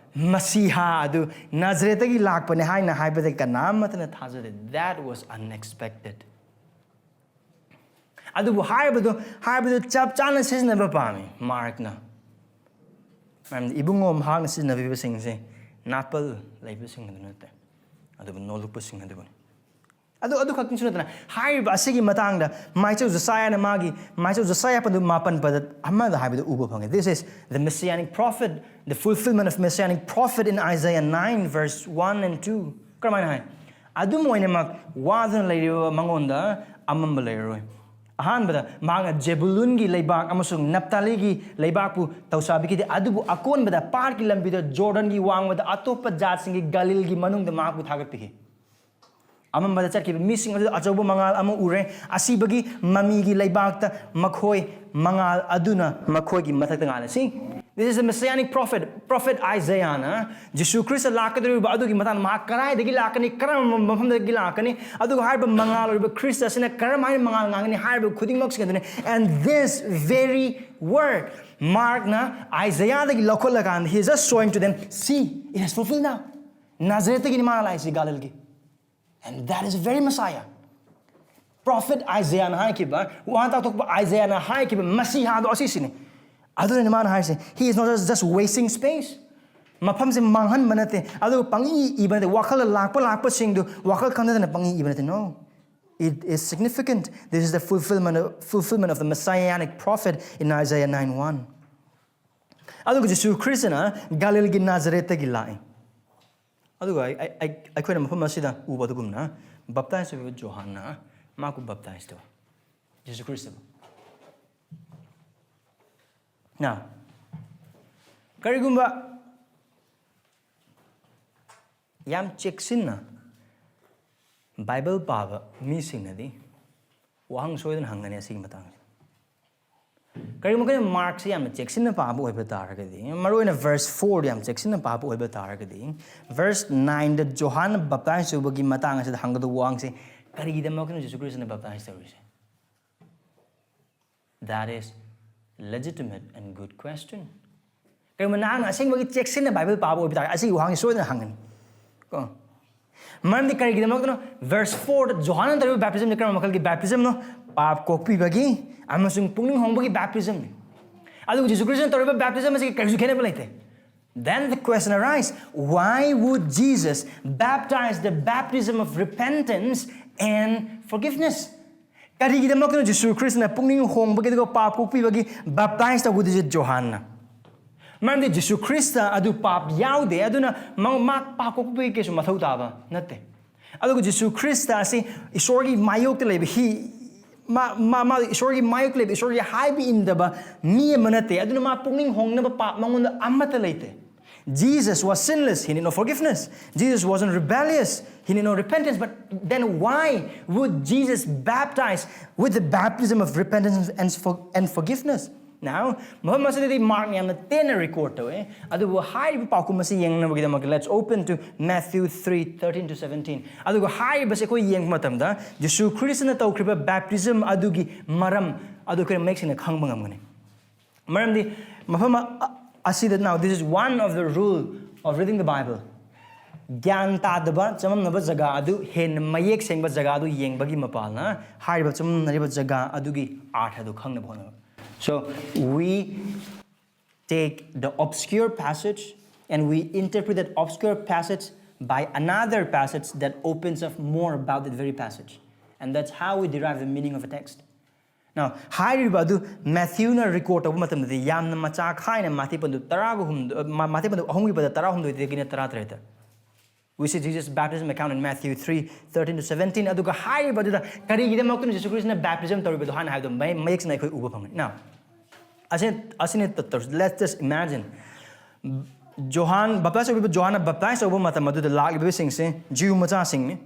ꯃꯁꯤꯍꯥ ꯑꯗꯨ ꯅꯥꯖꯔꯦꯠꯇꯒꯤ ꯂꯥꯛꯄꯅꯦ ꯍꯥꯏꯅ ꯍꯥꯏꯕꯗ ꯀꯅꯥ ꯑꯃꯠꯇꯅ ꯊꯥꯖꯗꯦ꯫ That was unexpected. ꯑꯗꯨꯕꯨ ꯍꯥꯏꯔꯤꯕꯗꯨ, ꯍꯥꯏꯔꯤꯕꯗꯨ ꯆꯞ ꯆꯥꯅ ꯁꯤꯖꯤꯟꯅꯕ ꯄꯥꯝꯃꯤ ꯃꯥꯔꯛꯅ꯫ ꯃꯔꯝꯗꯤ ꯏꯕꯨꯡꯉꯣ ꯃꯍꯥꯛꯅ ꯁꯤꯖꯤꯟꯅꯕꯤꯕꯁꯤꯡꯁꯦ ꯅꯥꯄꯜ ꯂꯩꯕꯁꯤꯡ ꯑꯗꯨ ꯅꯠꯇꯦ, ꯑꯗꯨꯕꯨ ꯅꯣꯜꯂꯨꯛꯄꯁꯤꯡ ꯑꯗꯨꯕꯨꯅꯤ꯫ ꯑꯗꯨ ꯑꯗꯨ ꯈꯛꯇꯪꯁꯨ ꯅꯠꯇꯅ, ꯍꯥꯏꯔꯤꯕ ꯑꯁꯤꯒꯤ ꯃꯇꯥꯡꯗ ꯃꯥꯏꯆꯧ ꯖꯣꯁꯥꯌꯥꯅ ꯃꯥꯒꯤ ꯃꯥꯏꯆꯧ ꯖꯣꯁꯥꯌꯥ ꯄꯟꯗꯨ ꯃꯥꯄꯟ ꯄꯗ ꯑꯃꯗ ꯍꯥꯏꯕꯗꯨ ꯎꯕ ꯐꯪꯉꯦ. This is the messianic prophet, the fulfillment of messianic prophet in Isaiah nine verse one and two. ꯀꯔꯝꯍꯥꯏꯅ ꯍꯥꯏ? "ꯑꯗꯨꯝ ꯑꯣꯏꯅꯃꯛ ꯋꯥꯗꯨꯅ ꯂꯩꯔꯤꯕ ꯃꯉꯣꯟꯗ ꯑꯃꯝꯕ ꯂꯩꯔꯔꯣꯏ꯫ ꯑꯍꯥꯟꯕꯗ ꯃꯍꯥꯛꯅ ꯖꯦꯕꯨꯂꯨꯟꯒꯤ ꯂꯩꯕꯥꯛ ꯑꯃꯁꯨꯡ ꯅꯞꯇꯥꯂꯤꯒꯤ ꯂꯩꯕꯥꯛꯄꯨ ꯊꯧꯁꯥꯕꯤꯈꯤꯗꯦ, ꯑꯗꯨꯕꯨ ꯑꯀꯣꯟꯕꯗ ꯄꯥꯠꯀꯤ ꯂꯝꯕꯤꯗ ꯖꯣꯔꯗꯟꯒꯤ ꯋꯥꯡꯃꯗ ꯑꯇꯣꯞꯄ ꯖꯥꯠꯁꯤꯡꯒꯤ ꯒꯥꯂꯤꯜꯒꯤ ꯃꯅꯨꯡꯗ ꯃꯍꯥꯛꯄꯨ ꯊꯥꯒꯠꯄꯤꯈꯤ"꯫ ꯑꯃꯝꯕꯗ ꯆꯠꯈꯤꯕ ꯃꯤꯁꯤꯡ ꯑꯗꯨ ꯑꯆꯧꯕ ꯃꯉꯥꯜ ꯑꯃ ꯎꯔꯦ꯫ ꯑꯁꯤꯕꯒꯤ ꯃꯃꯤꯒꯤ ꯂꯩꯕꯥꯛꯇ ꯃꯈꯣꯏ ꯃꯉꯥꯜ ꯑꯗꯨꯅ ꯃꯈꯣꯏꯒꯤ ꯃꯊꯛꯇ ꯉꯥꯜꯂꯦ꯫ See, this is a messianic prophet. Prophet Isaiahꯅ ꯖꯤꯁꯨ ꯈ꯭ꯔꯤꯁꯇ ꯂꯥꯛꯀꯗꯧꯔꯤꯕ ꯑꯗꯨꯒꯤ ꯃꯇꯥꯡꯗ ꯃꯍꯥꯛ ꯀꯗꯥꯏꯗꯒꯤ ꯂꯥꯛꯀꯅꯤ, ꯀꯔꯝꯕ ꯃꯐꯝꯗꯒꯤ ꯂꯥꯛꯀꯅꯤ, ꯑꯗꯨꯒ ꯍꯥꯏꯔꯤꯕ ꯃꯉꯥꯜ ꯑꯣꯏꯔꯤꯕ ꯈ꯭ꯔꯤꯁꯇ ꯑꯁꯤꯅ ꯀꯔꯝꯍꯥꯏꯅ ꯃꯉꯥꯜ ꯉꯥꯡꯒꯅꯤ ꯍꯥꯏꯔꯤꯕ ꯈꯨꯗꯤꯡꯃꯛꯁꯤꯡ ꯑꯗꯨꯅꯤ. And this very word, ꯃꯥꯔꯛꯅ ꯑꯥꯏꯖꯌꯥꯗꯒꯤ ꯂꯧꯈꯠꯂꯀꯥꯟꯗ, he is just showing to them, "See, it has fulfilled now." ꯅꯥꯖꯔꯦꯠꯇꯒꯤꯅꯤ ꯃꯥꯅ ꯂꯥꯛꯏꯁꯤ, ꯒꯥꯂꯤꯜꯒꯤ. And that is very Messiah. Prophet Isaiahꯅ ꯍꯥꯏꯈꯤꯕ, ꯋꯥꯍꯟ ꯇꯥꯛꯊꯣꯛꯄ ꯑꯥꯏꯖꯌꯥꯅ ꯍꯥꯏꯈꯤꯕ ꯃꯁꯤꯍꯥꯗꯣ ꯑꯁꯤꯁꯤꯅꯤ꯫ ꯑꯗꯨꯅꯅꯤ ꯃꯥꯅ ꯍꯥꯏꯔꯤꯁꯦ, "He is not just, just wasting space." ꯃꯐꯝꯁꯦ ꯃꯥꯡꯍꯟꯕ ꯅꯠꯇꯦ, ꯑꯗꯨꯒ ꯄꯪꯏ ꯏꯕ ꯅꯠꯇꯦ, ꯋꯥꯈꯜꯗ ꯂꯥꯛꯄ ꯂꯥꯛꯄꯁꯤꯡꯗꯨ ꯋꯥꯈꯜ ꯈꯟꯗꯗꯅ ꯄꯪꯏ ꯏꯕ ꯅꯠꯇꯦ. No, it is significant. This is the fulfillment of, fulfillment of the messianic prophet in Isaiah nine one. ꯑꯗꯨꯒ ꯖꯤꯁꯨ ꯈ꯭ꯔꯤꯁꯇꯅ ꯒꯥꯂꯤꯜꯒꯤ ꯅꯥꯖꯔꯦꯠꯇꯒꯤ ꯂꯥꯛꯏ꯫ ꯑꯗꯨꯒ ꯑꯩ-, ꯑꯩ-, ꯑꯩ-, ꯑꯩꯈꯣꯏꯅ ꯃꯐꯝ ꯑꯁꯤꯗ ꯎꯕ ꯑꯗꯨꯒꯨꯝꯅ, ꯕꯞꯇꯥꯏꯖ ꯇꯧꯕ ꯖꯣꯍꯥꯟꯅ ꯃꯥꯕꯨ ꯕꯞꯇꯥꯏꯖ ꯇꯧꯏ, ꯖꯤꯁꯨ ꯈ꯭ꯔꯤꯁꯇꯕꯨ꯫ Now, ꯀꯔꯤꯒꯨꯝꯕ ꯌꯥꯝ ꯆꯦꯛꯁꯤꯟꯅ ꯕꯥꯏꯕꯜ ꯄꯥꯕ ꯃꯤꯁꯤꯡꯅꯗꯤ ꯋꯥꯍꯪ ꯁꯣꯏꯗꯅ ꯍꯪꯒꯅꯤ ꯑꯁꯤꯒꯤ ꯃꯇꯥꯡꯁꯤꯗ꯫ ꯀꯔꯤꯒꯨꯝꯕ ꯑꯩꯈꯣꯏꯅ ꯃꯥꯔꯛꯁꯦ ꯌꯥꯝꯅ ꯆꯦꯛꯁꯤꯟꯅ ꯄꯥꯕ ꯑꯣꯏꯕ ꯇꯥꯔꯒꯗꯤ, ꯃꯔꯨꯑꯣꯏꯅ verse fourꯗ ꯌꯥꯝ ꯆꯦꯛꯁꯤꯟꯅ ꯄꯥꯕ ꯑꯣꯏꯕ ꯇꯥꯔꯒꯗꯤ, verse nineꯗ ꯖꯣꯍꯥꯟꯅ ꯕꯞꯇꯥꯏꯖ ꯇꯧꯕꯒꯤ ꯃꯇꯥꯡ ꯑꯁꯤꯗ ꯍꯪꯒꯗꯧꯕ ꯋꯥꯍꯪꯁꯦ, "ꯀꯔꯤꯒꯤꯗꯃꯛꯇꯅꯣ ꯖꯤꯁꯨ ꯈ꯭ꯔꯤꯁꯇꯅ ꯕꯞꯇꯥꯏꯖ ꯇꯧꯔꯤꯁꯦ?" That is legitimate and good question. ꯀꯔꯤꯒꯨꯝꯕ ꯅꯍꯥꯛꯅ ꯑꯁꯦꯡꯕꯒꯤ ꯆꯦꯛꯁꯤꯟꯅ ꯕꯥꯏꯕꯜ ꯄꯥꯕ ꯑꯣꯏꯕ ꯇꯥꯔꯒꯗꯤ, ꯑꯁꯤꯒꯤ ꯋꯥꯍꯪꯁꯤ ꯁꯣꯏꯗꯅ ꯍꯪꯒꯅꯤ ꯀꯣ꯫ ꯃꯔꯝꯗꯤ ꯀꯔꯤꯒꯤꯗꯃꯛꯇꯅꯣ? Verse fourꯗ ꯖꯣꯍꯥꯟꯅ ꯇꯧꯔꯤꯕ baptismꯗꯤ ꯀꯔꯝꯕ ꯃꯈꯜꯒꯤ baptismꯅꯣ? ꯄꯥꯞ ꯀꯣꯛꯄꯤꯕꯒꯤ ꯑꯃꯁꯨꯡ ꯄꯨꯛꯅꯤꯡ ꯍꯣꯡꯕꯒꯤ baptismꯅꯤ꯫ ꯑꯗꯨꯒ ꯖꯤꯁꯨ ꯈ꯭ꯔꯤꯁꯇꯅ ꯇꯧꯔꯤꯕ baptism ꯑꯁꯤꯒ ꯀꯔꯤꯁꯨ ꯈꯦꯠꯅꯕ ꯂꯩꯇꯦ꯫ Then the question arise, why would Jesus baptize the baptism of repentance and forgiveness. ꯀꯔꯤꯒꯤꯗꯃꯛꯇꯅꯣ ꯖꯤꯁꯨ ꯈ꯭ꯔꯤꯁꯇꯅ ꯄꯨꯛꯅꯤꯡ ꯍꯣꯡꯕꯒꯤ ꯑꯗꯨꯒ ꯄꯥꯞ ꯀꯣꯛꯄꯤꯕꯒꯤ baptize ꯇꯧꯒꯗꯣꯏꯁꯦ ꯖꯣꯍꯥꯟꯅ? ꯃꯔꯝꯗꯤ ꯖꯤꯁꯨ ꯈ꯭ꯔꯤꯁꯇ ꯑꯗꯨ ꯄꯥꯞ ꯌꯥꯎꯗꯦ, ꯑꯗꯨꯅ ꯃꯥ, ꯃꯥ ꯄꯥꯞ ꯀꯣꯛꯄꯒꯤ ꯀꯩꯁꯨ ꯃꯊꯧ ꯇꯥꯕ ꯅꯠꯇꯦ꯫ ꯑꯗꯨꯒ ꯖꯤꯁꯨ ꯈ꯭ꯔꯤꯁꯇ ꯑꯁꯤ ꯏꯁꯣꯔꯒꯤ ꯃꯥꯌꯣꯛꯇ ꯂꯩꯕ, he, ꯃꯥ, ꯃꯥ, ꯃꯥ ꯏꯁꯣꯔꯒꯤ ꯃꯥꯌꯣꯛꯇ ꯂꯩꯕ, ꯏꯁꯣꯔꯒꯤ ꯍꯥꯏꯕ ꯏꯟꯗꯕ ꯃꯤ ꯑꯃ ꯅꯠꯇꯦ, ꯑꯗꯨꯅ ꯃꯥ ꯄꯨꯛꯅꯤꯡ ꯍꯣꯡꯅꯕ ꯄꯥꯞ ꯃꯉꯣꯟꯗ ꯑꯃꯠꯇ ꯂꯩꯇꯦ꯫ Jesus was sinless, he need no forgiveness. Jesus wasn't rebellious, he need no repentance. But then why would Jesus baptize with the baptism of repentance and, for, and forgiveness? Now, ꯃꯐꯝ ꯑꯁꯤꯗꯗꯤ ꯃꯥꯔꯛꯅ ꯌꯥꯝꯅ ꯇꯦꯟꯅ record ꯇꯧꯋꯦ, ꯑꯗꯨꯕꯨ ꯍꯥꯏꯔꯤꯕ ꯄꯥꯎꯈꯨꯝ ꯑꯁꯤ ꯌꯦꯡꯅꯕꯒꯤꯗꯃꯛꯇ let's open to Matthew three thirteen to seventeen. ꯑꯗꯨꯒ ꯍꯥꯏꯔꯤꯕꯁꯦ ꯑꯩꯈꯣꯏ ꯌꯦꯡꯕ ꯃꯇꯝꯗ ꯖꯤꯁꯨ ꯈ꯭ꯔꯤꯁꯇꯅ ꯇꯧꯈ꯭ꯔꯤꯕ baptism ꯑꯗꯨꯒꯤ ꯃꯔꯝ ꯑꯗꯨ ꯑꯩꯈꯣꯏꯅ ꯃꯌꯦꯛ ꯁꯦꯡꯅ ꯈꯪꯕ ꯉꯝꯒꯅꯤ꯫ ꯃꯔꯝꯗꯤ ꯃꯐꯝ ꯑ-, ꯑꯁꯤꯗ, now this is one of the rule of reading the Bible. ꯒ꯭ꯌꯥꯟ ꯇꯥꯗꯕ ꯆꯃꯝꯅꯕ ꯖꯒꯥ ꯑꯗꯨ ꯍꯦꯟꯅ ꯃꯌꯦꯛ ꯁꯦꯡꯕ ꯖꯒꯥ ꯑꯗꯨ ꯌꯦꯡꯕꯒꯤ ꯃꯄꯥꯜꯅ ꯍꯥꯏꯔꯤꯕ ꯆꯃꯝꯅꯔꯤꯕ ꯖꯒꯥ ꯑꯗꯨꯒꯤ ꯑꯥꯔꯊ ꯑꯗꯨ ꯈꯪꯅꯕ ꯍꯣꯠꯅꯕ꯫ So we take the obscure passage and we interpret that obscure passage by another passage that opens up more about that very passage. And that's how we derive the meaning of a text. Now, ꯍꯥꯏꯔꯤꯕ ꯑꯗꯨ ꯃꯦꯊ꯭ꯌꯨꯅ record ꯇꯧꯕ ꯃꯇꯝꯗꯗꯤ ꯌꯥꯝꯅ ꯃꯆꯥ ꯈꯥꯏꯅ ꯃꯥꯊꯤ ꯄꯟꯗꯨ ꯇꯔꯥꯒ ꯍꯨꯝꯗꯣꯏ, ꯃꯥ-, ꯃꯥꯊꯤ ꯄꯟꯗꯨ ꯑꯍꯨꯝꯒꯤ ꯄꯗ ꯇꯔꯥꯍꯨꯝꯗꯣꯏꯗꯒꯤꯅ ꯇꯔꯥꯇꯔꯦꯠꯇ꯫ We see Jesus' baptism account in Matthew three thirteen to seventeen. ꯑꯗꯨꯒ ꯍꯥꯏꯔꯤꯕ ꯑꯗꯨꯗ ꯀꯔꯤꯒꯤꯗꯃꯛꯇꯅꯣ ꯖꯤꯁꯨ ꯈ꯭ꯔꯤꯁꯇꯅ baptism ꯇꯧꯔꯤꯕꯗꯣ ꯍꯥꯟꯅ ꯍꯥꯏꯕꯗꯣ ꯃꯌꯦꯛ, ꯃꯌꯦꯛ ꯁꯦꯡꯅ ꯑꯩꯈꯣꯏ ꯎꯕ ꯐꯪꯒꯅꯤ꯫ Now, ꯑꯁꯤ, ꯑꯁꯤꯅꯤ ꯇ-, ꯇꯧꯔꯤꯁꯤ꯫ Let's just imagine. ꯖꯣꯍꯥꯟ, baptize ꯇꯧꯕꯤꯕ ꯖꯣꯍꯥꯟꯅ baptize ꯇꯧꯕ ꯃꯇꯝ ꯑꯗꯨꯗ ꯂꯥꯛꯂꯤꯕꯁꯤꯡꯁꯦ ꯖꯤꯌꯨ ꯃꯆꯥꯁꯤꯡꯅꯤ꯫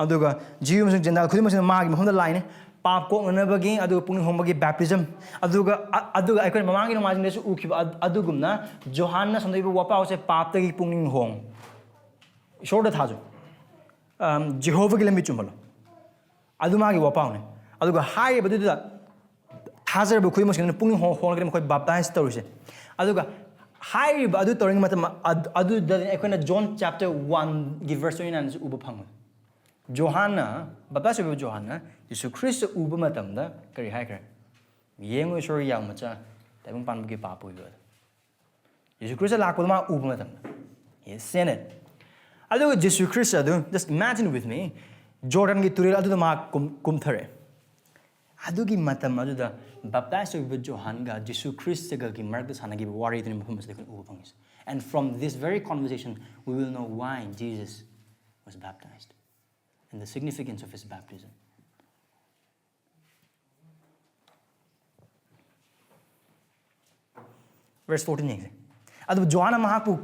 ꯑꯗꯨꯒ ꯖꯤꯌꯨ ꯑꯃꯁꯨꯡ ꯖꯦꯟꯗꯥꯏꯜ ꯈꯨꯗꯤꯡꯃꯛꯁꯤꯅ ꯃꯥꯒꯤ ꯃꯐꯝꯗ ꯂꯥꯛꯏꯅꯤ꯫ ꯄꯥꯞ ꯀꯣꯛꯅꯅꯕꯒꯤ, ꯑꯗꯨꯒ ꯄꯨꯛꯅꯤꯡ ꯍꯣꯡꯕꯒꯤ baptism꯫ ꯑꯗꯨꯒ, ꯑ-, ꯑꯗꯨꯒ ꯑꯩꯈꯣꯏꯅ ꯃꯃꯥꯡꯒꯤ ꯅꯣꯡꯃꯥꯏꯖꯤꯡꯗꯁꯨ ꯎꯈꯤꯕ ꯑꯗ-, ꯑꯗꯨꯒꯨꯝꯅ ꯖꯣꯍꯥꯟꯅ ꯁꯟꯗꯣꯛꯏꯕ ꯋꯥꯄꯥꯎꯁꯦ ꯄꯥꯞꯇꯒꯤ ꯄꯨꯛꯅꯤꯡ ꯍꯣꯡ꯫ ꯏꯁꯣꯔꯗ ꯊꯥꯖꯧ꯫ ꯑꯝ, ꯖꯦꯍꯣꯚꯥꯒꯤ ꯂꯝꯕꯤ ꯆꯨꯝꯍꯜꯂꯣ꯫ ꯑꯗꯨ ꯃꯥꯒꯤ ꯋꯥꯄꯥꯎꯅꯦ꯫ ꯑꯗꯨꯒ ꯍꯥꯏꯔꯤꯕꯗꯨꯗ ꯊꯥꯖꯔꯕ ꯈꯨꯗꯤꯡꯃꯛꯁꯤꯡ ꯑꯗꯨꯅ ꯄꯨꯛꯅꯤꯡ ꯍꯣꯡ-, ꯍꯣꯡꯂꯒꯅꯤ ꯃꯈꯣꯏ baptize ꯇꯧꯔꯤꯁꯦ꯫ ꯑꯗꯨꯒ ꯍꯥꯏꯔꯤꯕ ꯑꯗꯨ ꯇꯧꯔꯤꯉꯩ ꯃꯇꯝ ꯑꯗ-, ꯑꯗꯨꯗ ꯑꯩꯈꯣꯏꯅ John chapter one ꯒꯤ verse twenty nine ꯁꯨ ꯎꯕ ꯐꯪꯉꯤ꯫ ꯖꯣꯍꯥꯟꯅ, baptize ꯑꯣꯏꯕ ꯖꯣꯍꯥꯟꯅ ꯖꯤꯁꯨ ꯈ꯭ꯔꯤꯁꯇ ꯎꯕ ꯃꯇꯝꯗ ꯀꯔꯤ ꯍꯥꯏꯈ꯭ꯔꯦ? "ꯌꯦꯡꯉꯨ, ꯏꯁꯣꯔꯒꯤ ꯌꯥꯝ ꯃꯆꯥ, ꯇꯥꯏꯕꯪ ꯄꯥꯟꯕꯒꯤ ꯄꯥꯞ ꯄꯨꯕꯤꯕ ꯑꯗꯨ"꯫ ꯖꯤꯁꯨ ꯈ꯭ꯔꯤꯁꯇ ꯂꯥꯛꯄꯗ ꯃꯥ ꯎꯕ ꯃꯇꯝꯗ, he seen it. ꯑꯗꯨꯒ ꯖꯤꯁꯨ ꯈ꯭ꯔꯤꯁꯇ ꯑꯗꯨ, just imagine with me, ꯖꯣꯔꯗꯥꯟꯒꯤ ꯇꯨꯔꯦꯜ ꯑꯗꯨꯗ ꯃꯍꯥꯛ ꯀꯨꯝ ꯀꯨꯝꯊꯔꯦ꯫ ꯑꯗꯨꯒꯤ ꯃꯇꯝ ꯑꯗꯨꯗ ꯕꯞꯇꯥꯏꯁ ꯇꯧꯕꯤꯕ ꯖꯣꯍꯥꯟꯒ ꯖꯤꯁꯨ ꯈ꯭ꯔꯤꯁꯇꯒꯒꯤ ꯃꯔꯛꯇ ꯁꯥꯟꯅꯈꯤꯕ ꯋꯥꯔꯤꯗꯨꯅꯤ ꯃꯐꯝ ꯑꯁꯤꯗ ꯑꯩꯈꯣꯏꯅ ꯎꯕ ꯐꯪꯉꯤꯁꯦ꯫ And from this very conversation, we will know why Jesus was baptized and the significance of his baptism. Verse fourteen ꯌꯦꯡꯁꯦ꯫ ꯑꯗꯨꯕꯨ ꯖꯣꯍꯥꯟꯅ ꯃꯍꯥꯛꯄꯨ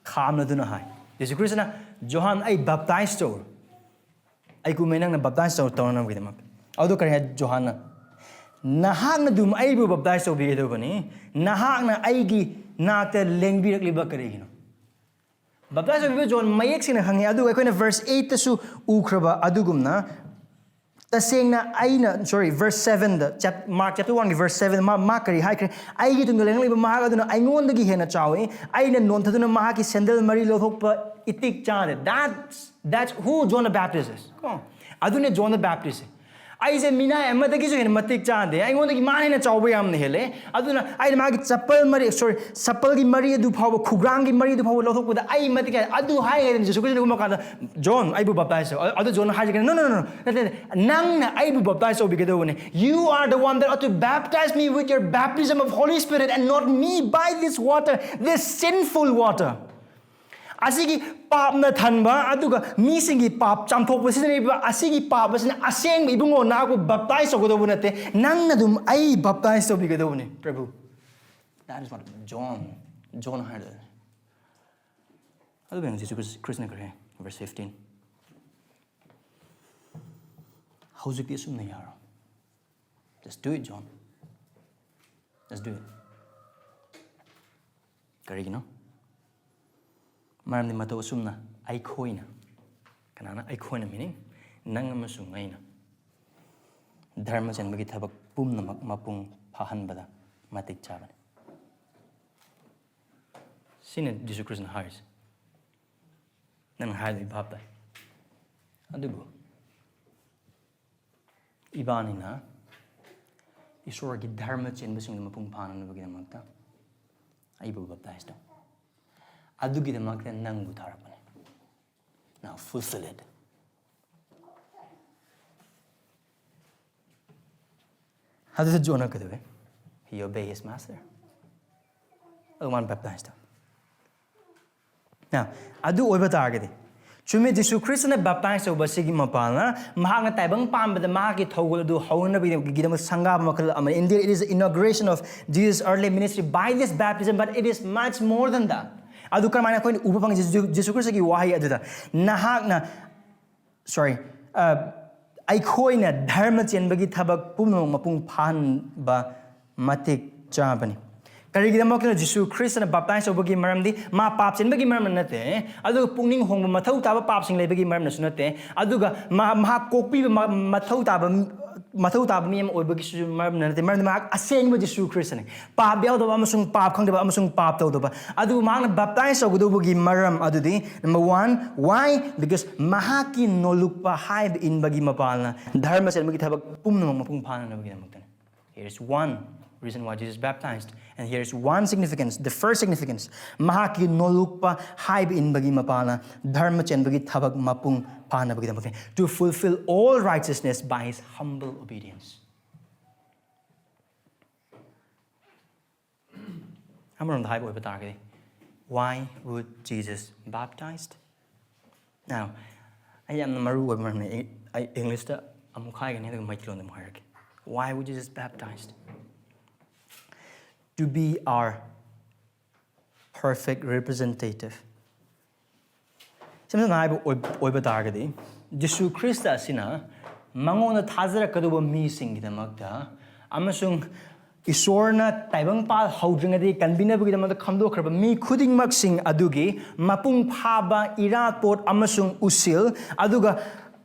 ꯈꯥꯝꯂꯗꯨꯅ ꯍꯥꯏ, ꯖꯤꯁꯨ ꯈ꯭ꯔꯤꯁꯇꯅ, "ꯖꯣꯍꯥꯟ, ꯑꯩ ꯕꯞꯇꯥꯏꯁ ꯇꯧꯔꯣ, ꯑꯩ ꯀꯨꯝꯃꯦ, ꯅꯪꯅ ꯕꯞꯇꯥꯏꯁ ꯇꯧ ꯇꯧꯅꯅꯕꯒꯤꯗꯃꯛ"꯫ ꯑꯗꯨ ꯀꯔꯤ ꯍꯥꯏ ꯖꯣꯍꯥꯟꯅ? "ꯅꯍꯥꯛꯅ ꯑꯗꯨꯝ ꯑꯩꯕꯨ ꯕꯞꯇꯥꯏꯁ ꯇꯧꯕꯤꯒꯗꯧꯕꯅꯤ, ꯅꯍꯥꯛꯅ ꯑꯩꯒꯤ ꯅꯥꯛꯇ ꯂꯦꯡꯕꯤꯔꯛꯂꯤꯕ ꯀꯔꯤꯒꯤꯅꯣ?" ꯕꯞꯇꯥꯏꯁ ꯇꯧꯕꯤꯕ ꯖꯣꯍꯥꯟ ꯃꯌꯦꯛ ꯁꯦꯡꯅ ꯈꯪꯉꯤ, ꯑꯗꯨꯒ ꯑꯩꯈꯣꯏꯅ verse eightꯇꯁꯨ ꯎꯈ꯭ꯔꯕ ꯑꯗꯨꯒꯨꯝꯅ, ꯇꯁꯦꯡꯅ ꯑꯩꯅ, sorry, verse sevenꯗ, Mark chapter oneꯒꯤ verse seven, ꯃꯥ, ꯃꯥ ꯀꯔꯤ ꯍꯥꯏꯈ꯭ꯔꯦ? "ꯑꯩꯒꯤ ꯇꯨꯡꯗ ꯂꯦꯡꯂꯛꯂꯤꯕ ꯃꯍꯥꯛ ꯑꯗꯨꯅ ꯑꯩꯉꯣꯟꯗꯒꯤ ꯍꯦꯟꯅ ꯆꯥꯎꯏ, ꯑꯩꯅ ꯅꯣꯟꯊꯗꯨꯅ ꯃꯍꯥꯛꯀꯤ ꯁꯦꯟꯗꯜ ꯃꯔꯤ ꯂꯧꯊꯣꯛꯄ ꯏꯇꯤꯛ ꯆꯥꯗꯦ"꯫ That's, that's who John the Baptist is. ꯀꯣ? ꯑꯗꯨꯅꯦ John the Baptist ꯁꯦ꯫ "ꯑꯩꯁꯦ ꯃꯤꯅꯥꯏ ꯑꯃꯗꯒꯤꯁꯨ ꯍꯦꯟꯅ ꯃꯇꯤꯛ ꯆꯥꯗꯦ, ꯑꯩꯉꯣꯟꯗꯒꯤ ꯃꯥꯅ ꯍꯦꯟꯅ ꯆꯥꯎꯕ ꯌꯥꯝꯅ ꯍꯦꯜꯂꯦ, ꯑꯗꯨꯅ ꯑꯩꯅ ꯃꯥꯒꯤ ꯆꯄꯜ ꯃꯔꯤ, sorry, ꯆꯄꯜꯒꯤ ꯃꯔꯤ ꯑꯗꯨ ꯐꯥꯎꯕ, ꯈꯨꯒ꯭ꯔꯥꯡꯒꯤ ꯃꯔꯤ ꯑꯗꯨ ꯐꯥꯎꯕ ꯂꯧꯊꯣꯛꯄꯗ ꯑꯩ ꯃꯇꯤꯛ ꯆꯥꯗꯦ"꯫ ꯑꯗꯨ ꯍꯥꯏꯔꯤꯉꯩꯗ ꯖꯤꯁꯨ ꯈ꯭ꯔꯤꯁꯇꯅ ꯀꯨꯝꯕ ꯀꯥꯟꯗ, "John, ꯑꯩꯕꯨ ꯕꯞꯇꯥꯏꯁ ꯇꯧ"꯫ ꯑꯗꯨ ꯖꯣꯟꯅ ꯍꯥꯏꯖꯒꯅꯤ, "No, no, no, no, ꯅꯠꯇꯦ, ꯅꯠꯇꯦ, ꯅꯪꯅ ꯑꯩꯕꯨ ꯕꯞꯇꯥꯏꯁ ꯇꯧꯕꯤꯒꯗꯧꯕꯅꯦ꯫ You are the one that ought to baptize me with your baptism of Holy Spirit and not me by this water, this sinful water." ꯑꯁꯤꯒꯤ ꯄꯥꯞꯅ ꯊꯟꯕ ꯑꯗꯨꯒ ꯃꯤꯁꯤꯡꯒꯤ ꯄꯥꯞ ꯆꯥꯝꯊꯣꯛꯄꯁꯤꯗꯅꯦꯕ꯫ ꯑꯁꯤꯒꯤ ꯄꯥꯞ ꯑꯁꯤꯅ ꯑꯁꯦꯡꯕ ꯏꯕꯨꯡꯉꯣ ꯅꯍꯥꯛꯄꯨ ꯕꯞꯇꯥꯏꯁ ꯇꯧꯒꯗꯧꯕ ꯅꯠꯇꯦ, ꯅꯪꯅ ꯑꯗꯨꯝ ꯑꯩ ꯕꯞꯇꯥꯏꯁ ꯇꯧꯕꯤꯒꯗꯧꯕꯅꯤ, ꯄ꯭ꯔꯚꯨ꯫ That is what John, John ꯍꯥꯏꯔꯗꯤ꯫ ꯑꯗꯨꯕꯨ ꯌꯦꯡꯉꯨ, ꯖꯤꯁꯨ ꯈ꯭ꯔꯤꯁ-, ꯈ꯭ꯔꯤꯁꯅ ꯀꯔꯤ ꯍꯥꯏ? Verse fifteen꯫ "ꯍꯧꯖꯤꯛꯇꯤ ꯑꯁꯨꯝꯅ ꯌꯥꯔꯣꯏ꯫ Just do it, John. Just do it." ꯀꯔꯤꯒꯤꯅꯣ? ꯃꯔꯝꯗꯤ ꯃꯇꯧ ꯑꯁꯨꯝꯅ ꯑꯩꯈꯣꯏꯅ, ꯀꯅꯥꯅ? ꯑꯩꯈꯣꯏꯅ, meaning ꯅꯪ ꯑꯃꯁꯨꯡ ꯑꯩꯅ, ꯙꯔꯃ ꯆꯦꯟꯕꯒꯤ ꯊꯕꯛ ꯄꯨꯝꯅꯃꯛ ꯃꯄꯨꯡ ꯐꯥꯍꯟꯕꯗ ꯃꯇꯤꯛ ꯆꯥꯕꯅꯤ꯫ ꯁꯤꯅꯤ ꯖꯤꯁꯨ ꯈ꯭ꯔꯤꯁꯅ ꯍꯥꯏꯔꯤꯁꯦ꯫ ꯅꯪꯅ ꯍꯥꯏꯔꯤꯗꯣ ꯑꯩ ꯚꯥꯞ ꯇꯥꯏ꯫ ꯑꯗꯨꯕꯨ ꯏꯕꯥꯅꯤꯅ ꯏꯁꯣꯔꯒꯤ ꯙꯔꯃ ꯆꯦꯟꯕꯁꯤꯡꯗꯨ ꯃꯄꯨꯡ ꯐꯥꯅꯅꯕꯒꯤꯗꯃꯛꯇ ꯑꯩꯕꯨ ꯕꯞꯇꯥꯏꯁ ꯇꯧ꯫ ꯑꯗꯨꯒꯤꯗꯃꯛꯇ ꯅꯪꯕꯨ ꯊꯥꯔꯛꯄꯅꯤ꯫ Now fulfill it. ꯑꯗꯨꯗ ꯖꯣꯟꯅ ꯀꯩꯗꯧꯋꯦ? He obey his master. ꯑꯗꯨ ꯃꯥꯅ baptize ꯇꯧ꯫ Now, ꯑꯗꯨ ꯑꯣꯏꯕ ꯇꯥꯔꯒꯗꯤ, ꯆꯨꯝꯃꯦ, ꯖꯤꯁꯨ ꯈ꯭ꯔꯤꯁꯇꯅ baptize ꯇꯧꯕ ꯑꯁꯤꯒꯤ ꯃꯄꯥꯟꯅ ꯃꯍꯥꯛꯅ ꯇꯥꯏꯕꯪ ꯄꯥꯟꯕꯗ ꯃꯍꯥꯛꯀꯤ ꯊꯧꯒꯜ ꯑꯗꯨ ꯍꯧꯅꯅꯕꯒꯤꯗꯃꯛ ꯁꯪꯒꯥꯕ ꯃꯈꯜ ꯑꯃꯅꯤ꯫ Indeed, it is the inauguration of Jesus' earthly ministry by this baptism, but it is much more than that. ꯑꯗꯨ ꯀꯔꯝꯍꯥꯏꯅ ꯑꯩꯈꯣꯏꯅ ꯎꯕ ꯐꯪꯉꯤ? ꯖꯤꯁꯨ, ꯖꯤꯁꯨ ꯈ꯭ꯔꯤꯁꯇꯒꯤ ꯋꯥꯍꯩ ꯑꯗꯨꯗ, "ꯅꯍꯥꯛꯅ, sorry, ꯑ, ꯑꯩꯈꯣꯏꯅ ꯙꯔꯃ ꯆꯦꯟꯕꯒꯤ ꯊꯕꯛ ꯄꯨꯝꯅꯃꯛ ꯃꯄꯨꯡ ꯐꯥꯍꯟꯕ ꯃꯇꯤꯛ ꯆꯥꯕꯅꯤ"꯫ ꯀꯔꯤꯒꯤꯗꯃꯛꯇꯅ ꯖꯤꯁꯨ ꯈ꯭ꯔꯤꯁꯇꯅ baptize ꯇꯧꯕꯒꯤ ꯃꯔꯝꯗꯤ ꯃꯥ ꯄꯥꯞ ꯆꯦꯟꯕꯒꯤ ꯃꯔꯝꯅ ꯅꯠꯇꯦ, ꯑꯗꯨꯒ ꯄꯨꯛꯅꯤꯡ ꯍꯣꯡꯕ ꯃꯊꯧ ꯇꯥꯕ ꯄꯥꯞꯁꯤꯡ ꯂꯩꯕꯒꯤ ꯃꯔꯝꯅꯁꯨ ꯅꯠꯇꯦ, ꯑꯗꯨꯒ ꯃꯍꯥꯛ, ꯃꯍꯥꯛ ꯀꯣꯛꯄꯤꯕ ꯃ-, ꯃꯊꯧ ꯇꯥꯕ, ꯃꯊꯧ ꯇꯥꯕ ꯃꯤ ꯑꯃ ꯑꯣꯏꯕꯒꯤꯁꯨ ꯃꯔꯝꯅ ꯅꯠꯇꯦ, ꯃꯔꯝꯗꯤ ꯃꯍꯥꯛ ꯑꯁꯦꯡꯕ ꯖꯤꯁꯨ ꯈ꯭ꯔꯤꯁꯇꯅꯤ꯫ ꯄꯥꯞ ꯌꯥꯎꯗꯕ ꯑꯃꯁꯨꯡ ꯄꯥꯞ ꯈꯪꯗꯕ ꯑꯃꯁꯨꯡ ꯄꯥꯞ ꯇꯧꯗꯕ꯫ ꯑꯗꯨ ꯃꯍꯥꯛꯅ baptize ꯇꯧꯒꯗꯧꯕꯒꯤ ꯃꯔꯝ ꯑꯗꯨꯗꯤ, number one, why? Because ꯃꯍꯥꯛꯀꯤ ꯅꯣꯂꯨꯛꯄ ꯍꯥꯏꯕ ꯏꯟꯕꯒꯤ ꯃꯄꯥꯜꯅ ꯙꯔꯃ ꯆꯦꯟꯕꯒꯤ ꯊꯕꯛ ꯄꯨꯝꯅꯃꯛ ꯃꯄꯨꯡ ꯐꯥꯅꯅꯕꯒꯤꯗꯃꯛꯇꯅꯤ꯫ Here is one reason why Jesus baptized, and here is one significance, the first significance. ꯃꯍꯥꯛꯀꯤ ꯅꯣꯂꯨꯛꯄ ꯍꯥꯏꯕ ꯏꯟꯕꯒꯤ ꯃꯄꯥꯜꯅ ꯙꯔꯃ ꯆꯦꯟꯕꯒꯤ ꯊꯕꯛ ꯃꯄꯨꯡ ꯐꯥꯅꯕꯒꯤꯗꯃꯛꯇꯅꯤ꯫ To fulfill all righteousness by his humble obedience. ꯑꯃꯔꯣꯝꯗ ꯍꯥꯏꯕ ꯑꯣꯏꯕ ꯇꯥꯔꯒꯗꯤ, why would Jesus baptized? Now, ꯑꯩ ꯌꯥꯝꯅ ꯃꯔꯨ ꯑꯣꯏꯕ ꯃꯔꯝꯅꯤ꯫ ꯑꯩ, ꯑꯩ ꯏꯪꯂꯤꯁꯇ ꯑꯃꯨꯛ ꯍꯥꯏꯒꯅꯤ, ꯑꯗꯨꯒ ꯃꯩꯇꯩꯂꯣꯟꯗ ꯑꯃꯨꯛ ꯍꯥꯏꯔꯛꯀꯦ꯫ Why would Jesus baptized? To be our perfect representative. ꯁꯝꯅ ꯍꯥꯏꯕ ꯑꯣꯏ-, ꯑꯣꯏꯕ ꯇꯥꯔꯒꯗꯤ, ꯖꯤꯁꯨ ꯈ꯭ꯔꯤꯁꯇ ꯑꯁꯤꯅ ꯃꯉꯣꯟꯗ ꯊꯥꯖꯔꯛꯀꯗꯧꯕ ꯃꯤꯁꯤꯡꯒꯤꯗꯃꯛꯇ ꯑꯃꯁꯨꯡ ꯏꯁꯣꯔꯅ ꯇꯥꯏꯕꯪꯄꯥꯜ ꯍꯧꯗ꯭ꯔꯤꯉꯩꯗꯒꯤ ꯀꯟꯕꯤꯅꯕꯒꯤꯗꯃꯛꯇ ꯈꯟꯗꯣꯛꯈ꯭ꯔꯕ ꯃꯤ ꯈꯨꯗꯤꯡꯃꯛꯁꯤꯡ ꯑꯗꯨꯒꯤ ꯃꯄꯨꯡ ꯐꯥꯕ ꯏꯔꯥꯠꯄꯣꯠ ꯑꯃꯁꯨꯡ ꯎꯁꯤꯜ, ꯑꯗꯨꯒ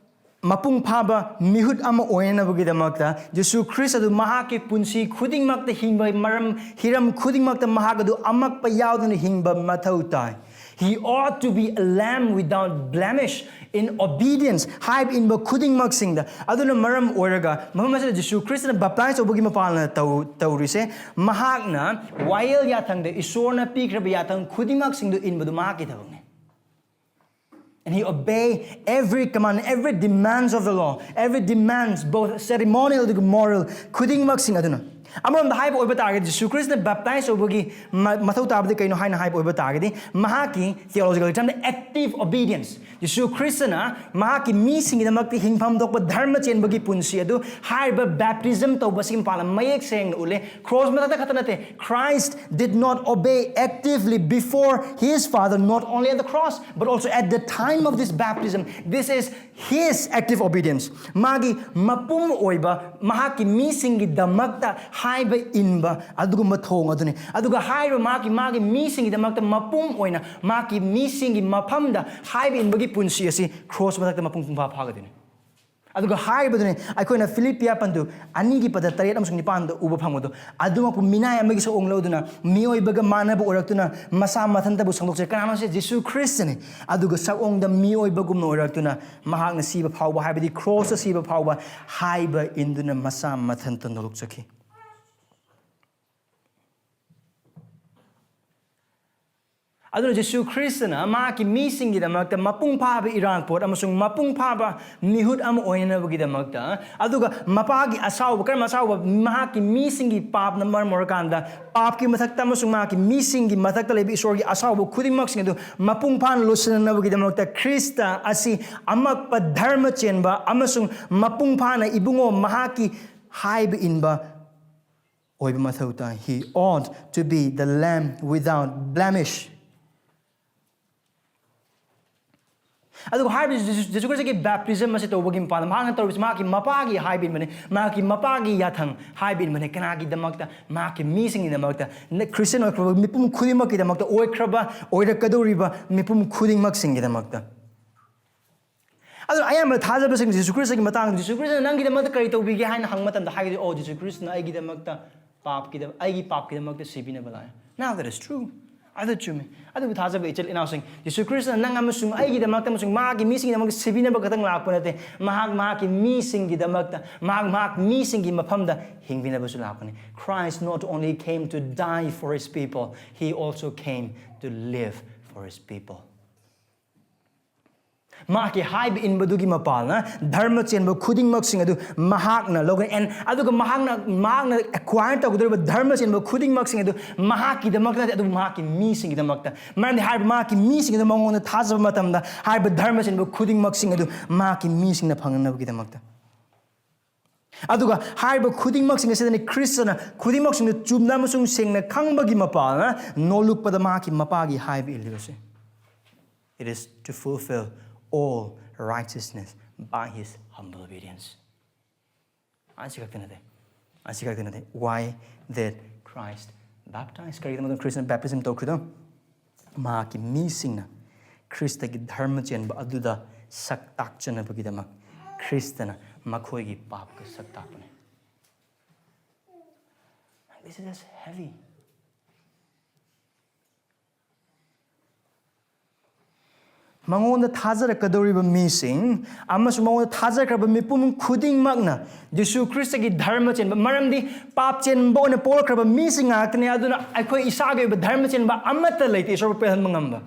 ꯃꯄꯨꯡ ꯐꯥꯕ ꯃꯤꯍꯨꯠ ꯑꯃ ꯑꯣꯏꯅꯅꯕꯒꯤꯗꯃꯛꯇ ꯖꯤꯁꯨ ꯈ꯭ꯔꯤꯁ ꯑꯗꯨ ꯃꯍꯥꯛꯀꯤ ꯄꯨꯟꯁꯤ ꯈꯨꯗꯤꯡꯃꯛꯇ ꯍꯤꯡꯕ ꯃꯔꯝ, ꯍꯤꯔꯝ ꯈꯨꯗꯤꯡꯃꯛꯇ ꯃꯍꯥꯛ ꯑꯗꯨ ꯑꯃꯛꯄ ꯌꯥꯎꯗꯅ ꯍꯤꯡꯕ ꯃꯊꯧ ꯇꯥꯏ꯫ He ought to be a lamb without blemish in obedience ꯍꯥꯏꯕ ꯏꯟꯕ ꯈꯨꯗꯤꯡꯃꯛꯁꯤꯡꯗ꯫ ꯑꯗꯨꯅ ꯃꯔꯝ ꯑꯣꯏꯔꯒ ꯃꯐꯝ ꯑꯁꯤꯗ ꯖꯤꯁꯨ ꯈ꯭ꯔꯤꯁꯇꯅ baptize ꯇꯧꯕꯒꯤ ꯃꯄꯥꯟꯅ ꯇꯧ-, ꯇꯧꯔꯤꯁꯦ, ꯃꯍꯥꯛꯅ ꯋꯥꯌꯦꯜ ꯌꯥꯊꯪꯗ, ꯏꯁꯣꯔꯅ ꯄꯤꯈ꯭ꯔꯕ ꯌꯥꯊꯪ ꯈꯨꯗꯤꯡꯃꯛꯁꯤꯡꯗꯨ ꯏꯟꯕꯗꯨ ꯃꯍꯥꯛꯀꯤ ꯊꯕꯛꯅꯤ꯫ And he obey every command, every demands of the law, every demands, both ceremonial ꯑꯗꯨꯒ moral ꯈꯨꯗꯤꯡꯃꯛꯁꯤꯡ ꯑꯗꯨꯅ꯫ ꯑꯃꯔꯣꯝꯗ ꯍꯥꯏꯕ ꯑꯣꯏꯕ ꯇꯥꯔꯒꯗꯤ, ꯖꯤꯁꯨ ꯈ꯭ꯔꯤꯁꯇꯅ baptize ꯇꯧꯕꯒꯤ ꯃ-, ꯃꯊꯧ ꯇꯥꯕꯗꯤ ꯀꯩꯅꯣ ꯍꯥꯏꯅ ꯍꯥꯏꯕ ꯑꯣꯏꯕ ꯇꯥꯔꯒꯗꯤ, ꯃꯍꯥꯛꯀꯤ theological term active obedience, ꯖꯤꯁꯨ ꯈ꯭ꯔꯤꯁꯇꯅ ꯃꯍꯥꯛꯀꯤ ꯃꯤꯁꯤꯡꯒꯤꯗꯃꯛꯇ ꯍꯤꯡꯐꯝ ꯊꯣꯛꯄ ꯙꯔꯃ ꯆꯦꯟꯕꯒꯤ ꯄꯨꯟꯁꯤ ꯑꯗꯨ ꯍꯥꯏꯔꯤꯕ baptism ꯇꯧꯕꯁꯤꯒꯤ ꯃꯄꯥꯟꯗ ꯃꯌꯦꯛ ꯁꯦꯡꯅ ꯎꯠꯂꯦ꯫ ꯈ꯭ꯔꯣꯁ ꯃꯊꯛꯇ ꯈꯛꯇ ꯅꯠꯇꯦ, Christ did not obey actively before his Father, not only at the cross, but also at the time of this baptism. This is his active obedience. ꯃꯥꯒꯤ ꯃꯄꯨꯝ ꯑꯣꯏꯕ, ꯃꯍꯥꯛꯀꯤ ꯃꯤꯁꯤꯡꯒꯤꯗꯃꯛꯇ ꯍꯥꯏꯕ ꯏꯟꯕ ꯑꯗꯨꯒꯨꯝꯕ ꯊꯧꯑꯣꯡ ꯑꯗꯨꯅꯤ꯫ ꯑꯗꯨꯒ ꯍꯥꯏꯔꯤꯕ ꯃꯍꯥꯛꯀꯤ, ꯃꯥꯒꯤ ꯃꯤꯁꯤꯡꯒꯤꯗꯃꯛꯇ ꯃꯄꯨꯝ ꯑꯣꯏꯅ ꯃꯍꯥꯛꯀꯤ ꯃꯤꯁꯤꯡꯒꯤ ꯃꯐꯝꯗ ꯍꯥꯏꯕ ꯏꯟꯕꯒꯤ ꯄꯨꯟꯁꯤ ꯑꯁꯤ ꯈ꯭ꯔꯣꯁ ꯃꯊꯛꯇ ꯃꯄꯨꯡ ꯄꯨꯡꯐꯥ ꯐꯥꯒꯗꯣꯏꯅꯤ꯫ ꯑꯗꯨꯒ ꯍꯥꯏꯔꯤꯕꯗꯨꯅꯤ ꯑꯩꯈꯣꯏꯅ ꯐꯤꯂꯤꯞꯄꯤꯌꯥ ꯄꯟꯗꯨ ꯑꯅꯤꯒꯤ ꯄꯗ ꯇꯔꯦꯠ ꯑꯃꯁꯨꯡ ꯅꯤꯄꯥꯟꯗ ꯎꯕ ꯐꯪꯕꯗꯣ, "ꯑꯗꯨꯃꯛꯄꯨ ꯃꯤꯅꯥꯏ ꯑꯃꯒꯤ ꯁꯛꯑꯣꯡ ꯂꯧꯗꯨꯅ, ꯃꯤꯑꯣꯏꯕꯒ ꯃꯥꯟꯅꯕ ꯑꯣꯏꯔꯛꯇꯨꯅ, ꯃꯁꯥ ꯃꯊꯟꯇꯕꯨ ꯁꯟꯗꯣꯛꯆꯩ"꯫ ꯀꯅꯥꯅꯣ ꯁꯤ? ꯖꯤꯁꯨ ꯈ꯭ꯔꯤꯁꯇꯅꯤ꯫ ꯑꯗꯨꯒ ꯁꯛꯑꯣꯡꯗ ꯃꯤꯑꯣꯏꯕꯒꯨꯝꯅ ꯑꯣꯏꯔꯛꯇꯨꯅ, ꯃꯍꯥꯛꯅ ꯁꯤꯕ ꯐꯥꯎꯕ, ꯍꯥꯏꯕꯗꯤ ꯈ꯭ꯔꯣꯁꯇ ꯁꯤꯕ ꯐꯥꯎꯕ, ꯍꯥꯏꯕ ꯏꯟꯗꯨꯅ ꯃꯁꯥ ꯃꯊꯟꯇ ꯅꯣꯂꯨꯛꯆꯈꯤ꯫ ꯑꯗꯨꯅ ꯖꯤꯁꯨ ꯈ꯭ꯔꯤꯁꯇꯅ ꯃꯍꯥꯛꯀꯤ ꯃꯤꯁꯤꯡꯒꯤꯗꯃꯛꯇ ꯃꯄꯨꯡ ꯐꯥꯕ ꯏꯔꯥꯟꯄꯣꯠ ꯑꯃꯁꯨꯡ ꯃꯄꯨꯡ ꯐꯥꯕ ꯃꯤꯍꯨꯠ ꯑꯃ ꯑꯣꯏꯅꯅꯕꯒꯤꯗꯃꯛꯇ, ꯑꯗꯨꯒ ꯃꯄꯥꯒꯤ ꯑꯁꯥꯎꯕ, ꯀꯔꯝꯕ ꯑꯁꯥꯎꯕ? ꯃꯍꯥꯛꯀꯤ ꯃꯤꯁꯤꯡꯒꯤ ꯄꯥꯞꯅ ꯃꯔꯝ ꯑꯣꯏꯔꯀꯥꯟꯗ, ꯄꯥꯞꯀꯤ ꯃꯊꯛꯇ ꯑꯃꯁꯨꯡ ꯃꯍꯥꯛꯀꯤ ꯃꯤꯁꯤꯡꯒꯤ ꯃꯊꯛꯇ ꯂꯩꯕ ꯏꯁꯣꯔꯒꯤ ꯑꯁꯥꯎꯕ ꯈꯨꯗꯤꯡꯃꯛꯁꯤꯡ ꯑꯗꯨ ꯃꯄꯨꯡ ꯐꯥꯅ ꯂꯣꯏꯁꯤꯟꯅꯅꯕꯒꯤꯗꯃꯛꯇ, ꯈ꯭ꯔꯤꯁꯇ ꯑꯁꯤ ꯑꯃꯛꯄ ꯙꯔꯃ ꯆꯦꯟꯕ ꯑꯃꯁꯨꯡ ꯃꯄꯨꯡ ꯐꯥꯅ ꯏꯕꯨꯡꯉꯣ ꯃꯍꯥꯛꯀꯤ ꯍꯥꯏꯕ ꯏꯟꯕ ꯑꯣꯏꯕ ꯃꯊꯧ ꯇꯥꯏ꯫ He ought to be the lamb without blemish. ꯑꯗꯨꯒ ꯍꯥꯏꯔꯤꯕ ꯖꯤꯁꯨ, ꯖꯤꯁꯨ ꯈ꯭ꯔꯤꯁꯇꯒꯤ baptism ꯑꯁꯤ ꯇꯧꯕꯒꯤ ꯃꯄꯥꯟꯗ ꯃꯍꯥꯛꯅ ꯇꯧꯔꯤꯕꯁꯤ ꯃꯍꯥꯛꯀꯤ ꯃꯄꯥꯒꯤ ꯍꯥꯏꯕ ꯏꯟꯕꯅꯤ, ꯃꯍꯥꯛꯀꯤ ꯃꯄꯥꯒꯤ ꯌꯥꯊꯪ ꯍꯥꯏꯕ ꯏꯟꯕꯅꯤ꯫ ꯀꯅꯥꯒꯤꯗꯃꯛꯇ? ꯃꯍꯥꯛꯀꯤ ꯃꯤꯁꯤꯡꯒꯤꯗꯃꯛꯇ, ꯅ-, ꯈ꯭ꯔꯤꯁꯇꯤꯌꯟ ꯑꯣꯏꯈ꯭ꯔꯕ ꯃꯤꯄꯨꯝ ꯈꯨꯗꯤꯡꯃꯛꯀꯤꯗꯃꯛꯇ, ꯑꯣꯏꯈ꯭ꯔꯕ, ꯑꯣꯏꯔꯛꯀꯗꯧꯔꯤꯕ ꯃꯤꯄꯨꯝ ꯈꯨꯗꯤꯡꯃꯛꯁꯤꯡꯒꯤꯗꯃꯛꯇ꯫ ꯑꯗꯨꯅ ꯑꯌꯥꯝꯕ ꯊꯥꯖꯕꯁꯤꯡ ꯖꯤꯁꯨ ꯈ꯭ꯔꯤꯁꯇꯒꯤ ꯃꯇꯥꯡꯗ, "ꯖꯤꯁꯨ ꯈ꯭ꯔꯤꯁꯇꯅ ꯅꯪꯒꯤꯗꯃꯛꯇ ꯀꯔꯤ ꯇꯧꯕꯤꯒꯦ?" ꯍꯥꯏꯅ ꯍꯪꯕ ꯃꯇꯝꯗ ꯍꯥꯏꯒꯗꯤ, "ꯑꯣ, ꯖꯤꯁꯨ ꯈ꯭ꯔꯤꯁꯇꯅ ꯑꯩꯒꯤꯗꯃꯛꯇ ꯄꯥꯞꯀꯤꯗꯃꯛ, ꯑꯩꯒꯤ ꯄꯥꯞꯀꯤꯗꯃꯛꯇ ꯁꯤꯕꯤꯅꯕ ꯂꯥꯛꯑꯦ"꯫ Now that is true. ꯑꯗꯨ ꯆꯨꯝꯃꯤ꯫ ꯑꯗꯨꯕꯨ ꯊꯥꯖꯕ ꯏꯆꯤꯜ ꯏꯅꯥꯎꯁꯤꯡ, ꯖꯤꯁꯨ ꯈ꯭ꯔꯤꯁꯇꯅ ꯅꯪ ꯑꯃꯁꯨꯡ ꯑꯩꯒꯤꯗꯃꯛꯇ ꯑꯃꯁꯨꯡ ꯃꯥꯒꯤ ꯃꯤꯁꯤꯡꯒꯤꯗꯃꯛꯇ ꯁꯤꯕꯤꯅꯕ ꯈꯛꯇꯪ ꯂꯥꯛꯄ ꯅꯠꯇꯦ꯫ ꯃꯍꯥꯛ ꯃꯍꯥꯛꯀꯤ ꯃꯤꯁꯤꯡꯒꯤꯗꯃꯛꯇ, ꯃꯍꯥꯛ ꯃꯍꯥꯛ ꯃꯤꯁꯤꯡꯒꯤ ꯃꯐꯝꯗ ꯍꯤꯡꯕꯤꯅꯕꯁꯨ ꯂꯥꯛꯄꯅꯤ꯫ Christ not only came to die for his people, he also came to live for his people. ꯃꯍꯥꯛꯀꯤ ꯍꯥꯏꯕ ꯏꯟꯕꯗꯨꯒꯤ ꯃꯄꯥꯜꯅ ꯙꯔꯃ ꯆꯦꯟꯕ ꯈꯨꯗꯤꯡꯃꯛꯁꯤꯡ ꯑꯗꯨ ꯃꯍꯥꯛꯅ ꯂꯧꯒꯅꯤ꯫ And ꯑꯗꯨꯒ ꯃꯍꯥꯛꯅ ꯃꯍꯥꯛꯅ ꯑꯦꯛꯀ꯭ꯋꯥꯌꯔ ꯇꯧꯒꯗꯧꯔꯤꯕ ꯙꯔꯃ ꯆꯦꯟꯕ ꯈꯨꯗꯤꯡꯃꯛꯁꯤꯡ ꯑꯗꯨ ꯃꯍꯥꯛꯀꯤꯗꯃꯛꯇ ꯅꯠꯇꯦ, ꯑꯗꯨꯕꯨ ꯃꯍꯥꯛꯀꯤ ꯃꯤꯁꯤꯡꯒꯤꯗꯃꯛꯇ꯫ ꯃꯔꯝꯗꯤ ꯍꯥꯏꯔꯤꯕ ꯃꯍꯥꯛꯀꯤ ꯃꯤꯁꯤꯡ ꯑꯗꯨ ꯃꯉꯣꯟꯗ ꯊꯥꯖꯕ ꯃꯇꯝꯗ ꯍꯥꯏꯔꯤꯕ ꯙꯔꯃ ꯆꯦꯟꯕ ꯈꯨꯗꯤꯡꯃꯛꯁꯤꯡ ꯑꯗꯨ ꯃꯍꯥꯛꯀꯤ ꯃꯤꯁꯤꯡꯅ ꯐꯪꯅꯅꯕꯒꯤꯗꯃꯛꯇ꯫ ꯑꯗꯨꯒ ꯍꯥꯏꯔꯤꯕ ꯈꯨꯗꯤꯡꯃꯛꯁꯤꯡ ꯑꯁꯤꯗꯅꯤ ꯈ꯭ꯔꯤꯁꯇꯅ ꯈꯨꯗꯤꯡꯃꯛꯁꯤꯡꯗꯨ ꯆꯨꯝꯅ ꯑꯃꯁꯨꯡ ꯁꯦꯡꯅ ꯈꯪꯕꯒꯤ ꯃꯄꯥꯜꯅ ꯅꯣꯜꯂꯨꯛꯄꯗ ꯃꯍꯥꯛꯀꯤ ꯃꯄꯥꯒꯤ ꯍꯥꯏꯕ ꯏꯜꯂꯤꯕꯁꯦ꯫ It is to fulfill all righteousness by his humble obedience. ꯑꯁꯤ ꯈꯛꯇ ꯅꯠꯇꯦ, ꯑꯁꯤ ꯈꯛꯇ ꯅꯠꯇꯦ꯫ Why did Christ baptize? ꯀꯔꯤꯒꯤꯗꯃꯛꯇ ꯈ꯭ꯔꯤꯁꯇꯅ ꯕꯦꯞꯇꯤꯖꯝ ꯇꯧꯈ꯭ꯔꯤꯗꯣ? ꯃꯍꯥꯛꯀꯤ ꯃꯤꯁꯤꯡꯅ ꯈ꯭ꯔꯤꯁꯇꯒꯤ ꯙꯔꯃ ꯆꯦꯟꯕ ꯑꯗꯨꯗ ꯁꯛ ꯇꯥꯛꯆꯅꯕꯒꯤꯗꯃꯛ ꯈ꯭ꯔꯤꯁꯇꯅ ꯃꯈꯣꯏꯒꯤ ꯄꯥꯞꯀ ꯁꯛ ꯇꯥꯛꯄꯅꯤ꯫ This is heavy. ꯃꯉꯣꯟꯗ ꯊꯥꯖꯔꯛꯀꯗꯧꯔꯤꯕ ꯃꯤꯁꯤꯡ ꯑꯃꯁꯨꯡ ꯃꯉꯣꯟꯗ ꯊꯥꯖꯈ꯭ꯔꯕ ꯃꯤꯄꯨꯝ ꯈꯨꯗꯤꯡꯃꯛꯅ ꯖꯤꯁꯨ ꯈ꯭ꯔꯤꯁꯇꯒꯤ ꯙꯔꯃ ꯆꯦꯟꯕ, ꯃꯔꯝꯗꯤ ꯄꯥꯞ ꯆꯦꯟꯕ ꯑꯣꯏꯅ ꯄꯣꯛꯂꯛꯈ꯭ꯔꯕ ꯃꯤꯁꯤꯡ ꯉꯥꯛꯇꯅꯤ꯫ ꯑꯗꯨꯅ ꯑꯩꯈꯣꯏ ꯏꯁꯥꯒꯤ ꯑꯣꯏꯕ ꯙꯔꯃ ꯆꯦꯟꯕ ꯑꯃꯠꯇ ꯂꯩꯇꯦ ꯏꯁꯣꯔꯕꯨ ꯄꯦꯜꯍꯟꯕ ꯉꯝꯕ꯫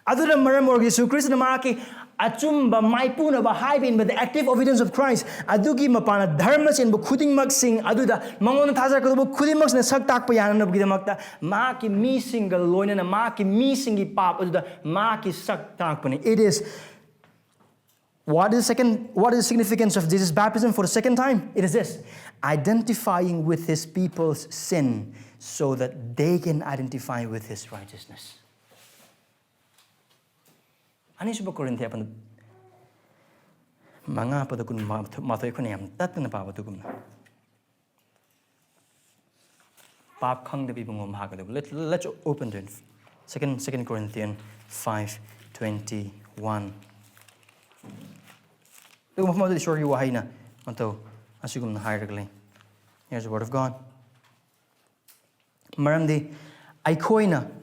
ꯑꯗꯨꯅ ꯃꯔꯝ ꯑꯣꯏꯔꯒ ꯖꯤꯁꯨ ꯈ꯭ꯔꯤꯁꯇꯅ ꯃꯍꯥꯛꯀꯤ ꯑꯆꯨꯝꯕ ꯃꯥꯏꯄꯨꯅꯕ ꯍꯥꯏꯕ ꯏꯟꯕꯗ, active obedience of Christ, ꯑꯗꯨꯒꯤ ꯃꯄꯥꯟꯅ ꯙꯔꯃ ꯆꯦꯟꯕ ꯈꯨꯗꯤꯡꯃꯛꯁꯤꯡ ꯑꯗꯨꯗ ꯃꯉꯣꯟꯗ ꯊꯥꯖꯔꯛꯀꯗꯧꯕ ꯈꯨꯗꯤꯡꯃꯛꯁꯤꯅ ꯁꯛ ꯇꯥꯛꯄ ꯌꯥꯅꯅꯕꯒꯤꯗꯃꯛꯇ ꯃꯍꯥꯛꯀꯤ ꯃꯤꯁꯤꯡꯒ ꯂꯣꯏꯅꯅ ꯃꯍꯥꯛꯀꯤ ꯃꯤꯁꯤꯡꯒꯤ ꯄꯥꯞ ꯑꯗꯨꯗ ꯃꯍꯥꯛꯀꯤ ꯁꯛ ꯇꯥꯛꯄꯅꯤ꯫ It is what is second, what is the significance of Jesus' baptism for the second time? It is this: identifying with his people's sin so that they can identify with his righteousness. ꯑꯅꯤꯁꯨꯕ ꯀꯣꯔꯤꯟꯊꯤ ꯑꯄꯟ ꯃꯉꯥ ꯄꯗ ꯀꯨꯟ ꯃꯥꯊꯣꯏ, ꯑꯩꯈꯣꯏꯅ ꯌꯥꯝ ꯇꯠꯇꯅ ꯄꯥꯕ ꯑꯗꯨꯒꯨꯝꯅ꯫ ꯄꯥꯞ ꯈꯪꯗꯕ ꯏꯕꯨꯡꯉꯣ ꯃꯍꯥꯛ ꯑꯗꯨꯕꯨ꯫ Let, let's open to it. Second, Second Corinthians five twenty-one. ꯑꯗꯨꯒ ꯃꯐꯝ ꯑꯗꯨꯗ ꯏꯁꯣꯔꯒꯤ ꯋꯥꯍꯩꯅ ꯃꯇꯧ ꯑꯁꯤꯒꯨꯝꯅ ꯍꯥꯏꯔꯒ ꯂꯩ꯫ Here's the word of God. ꯃꯔꯝꯗꯤ ꯑꯩꯈꯣꯏꯅ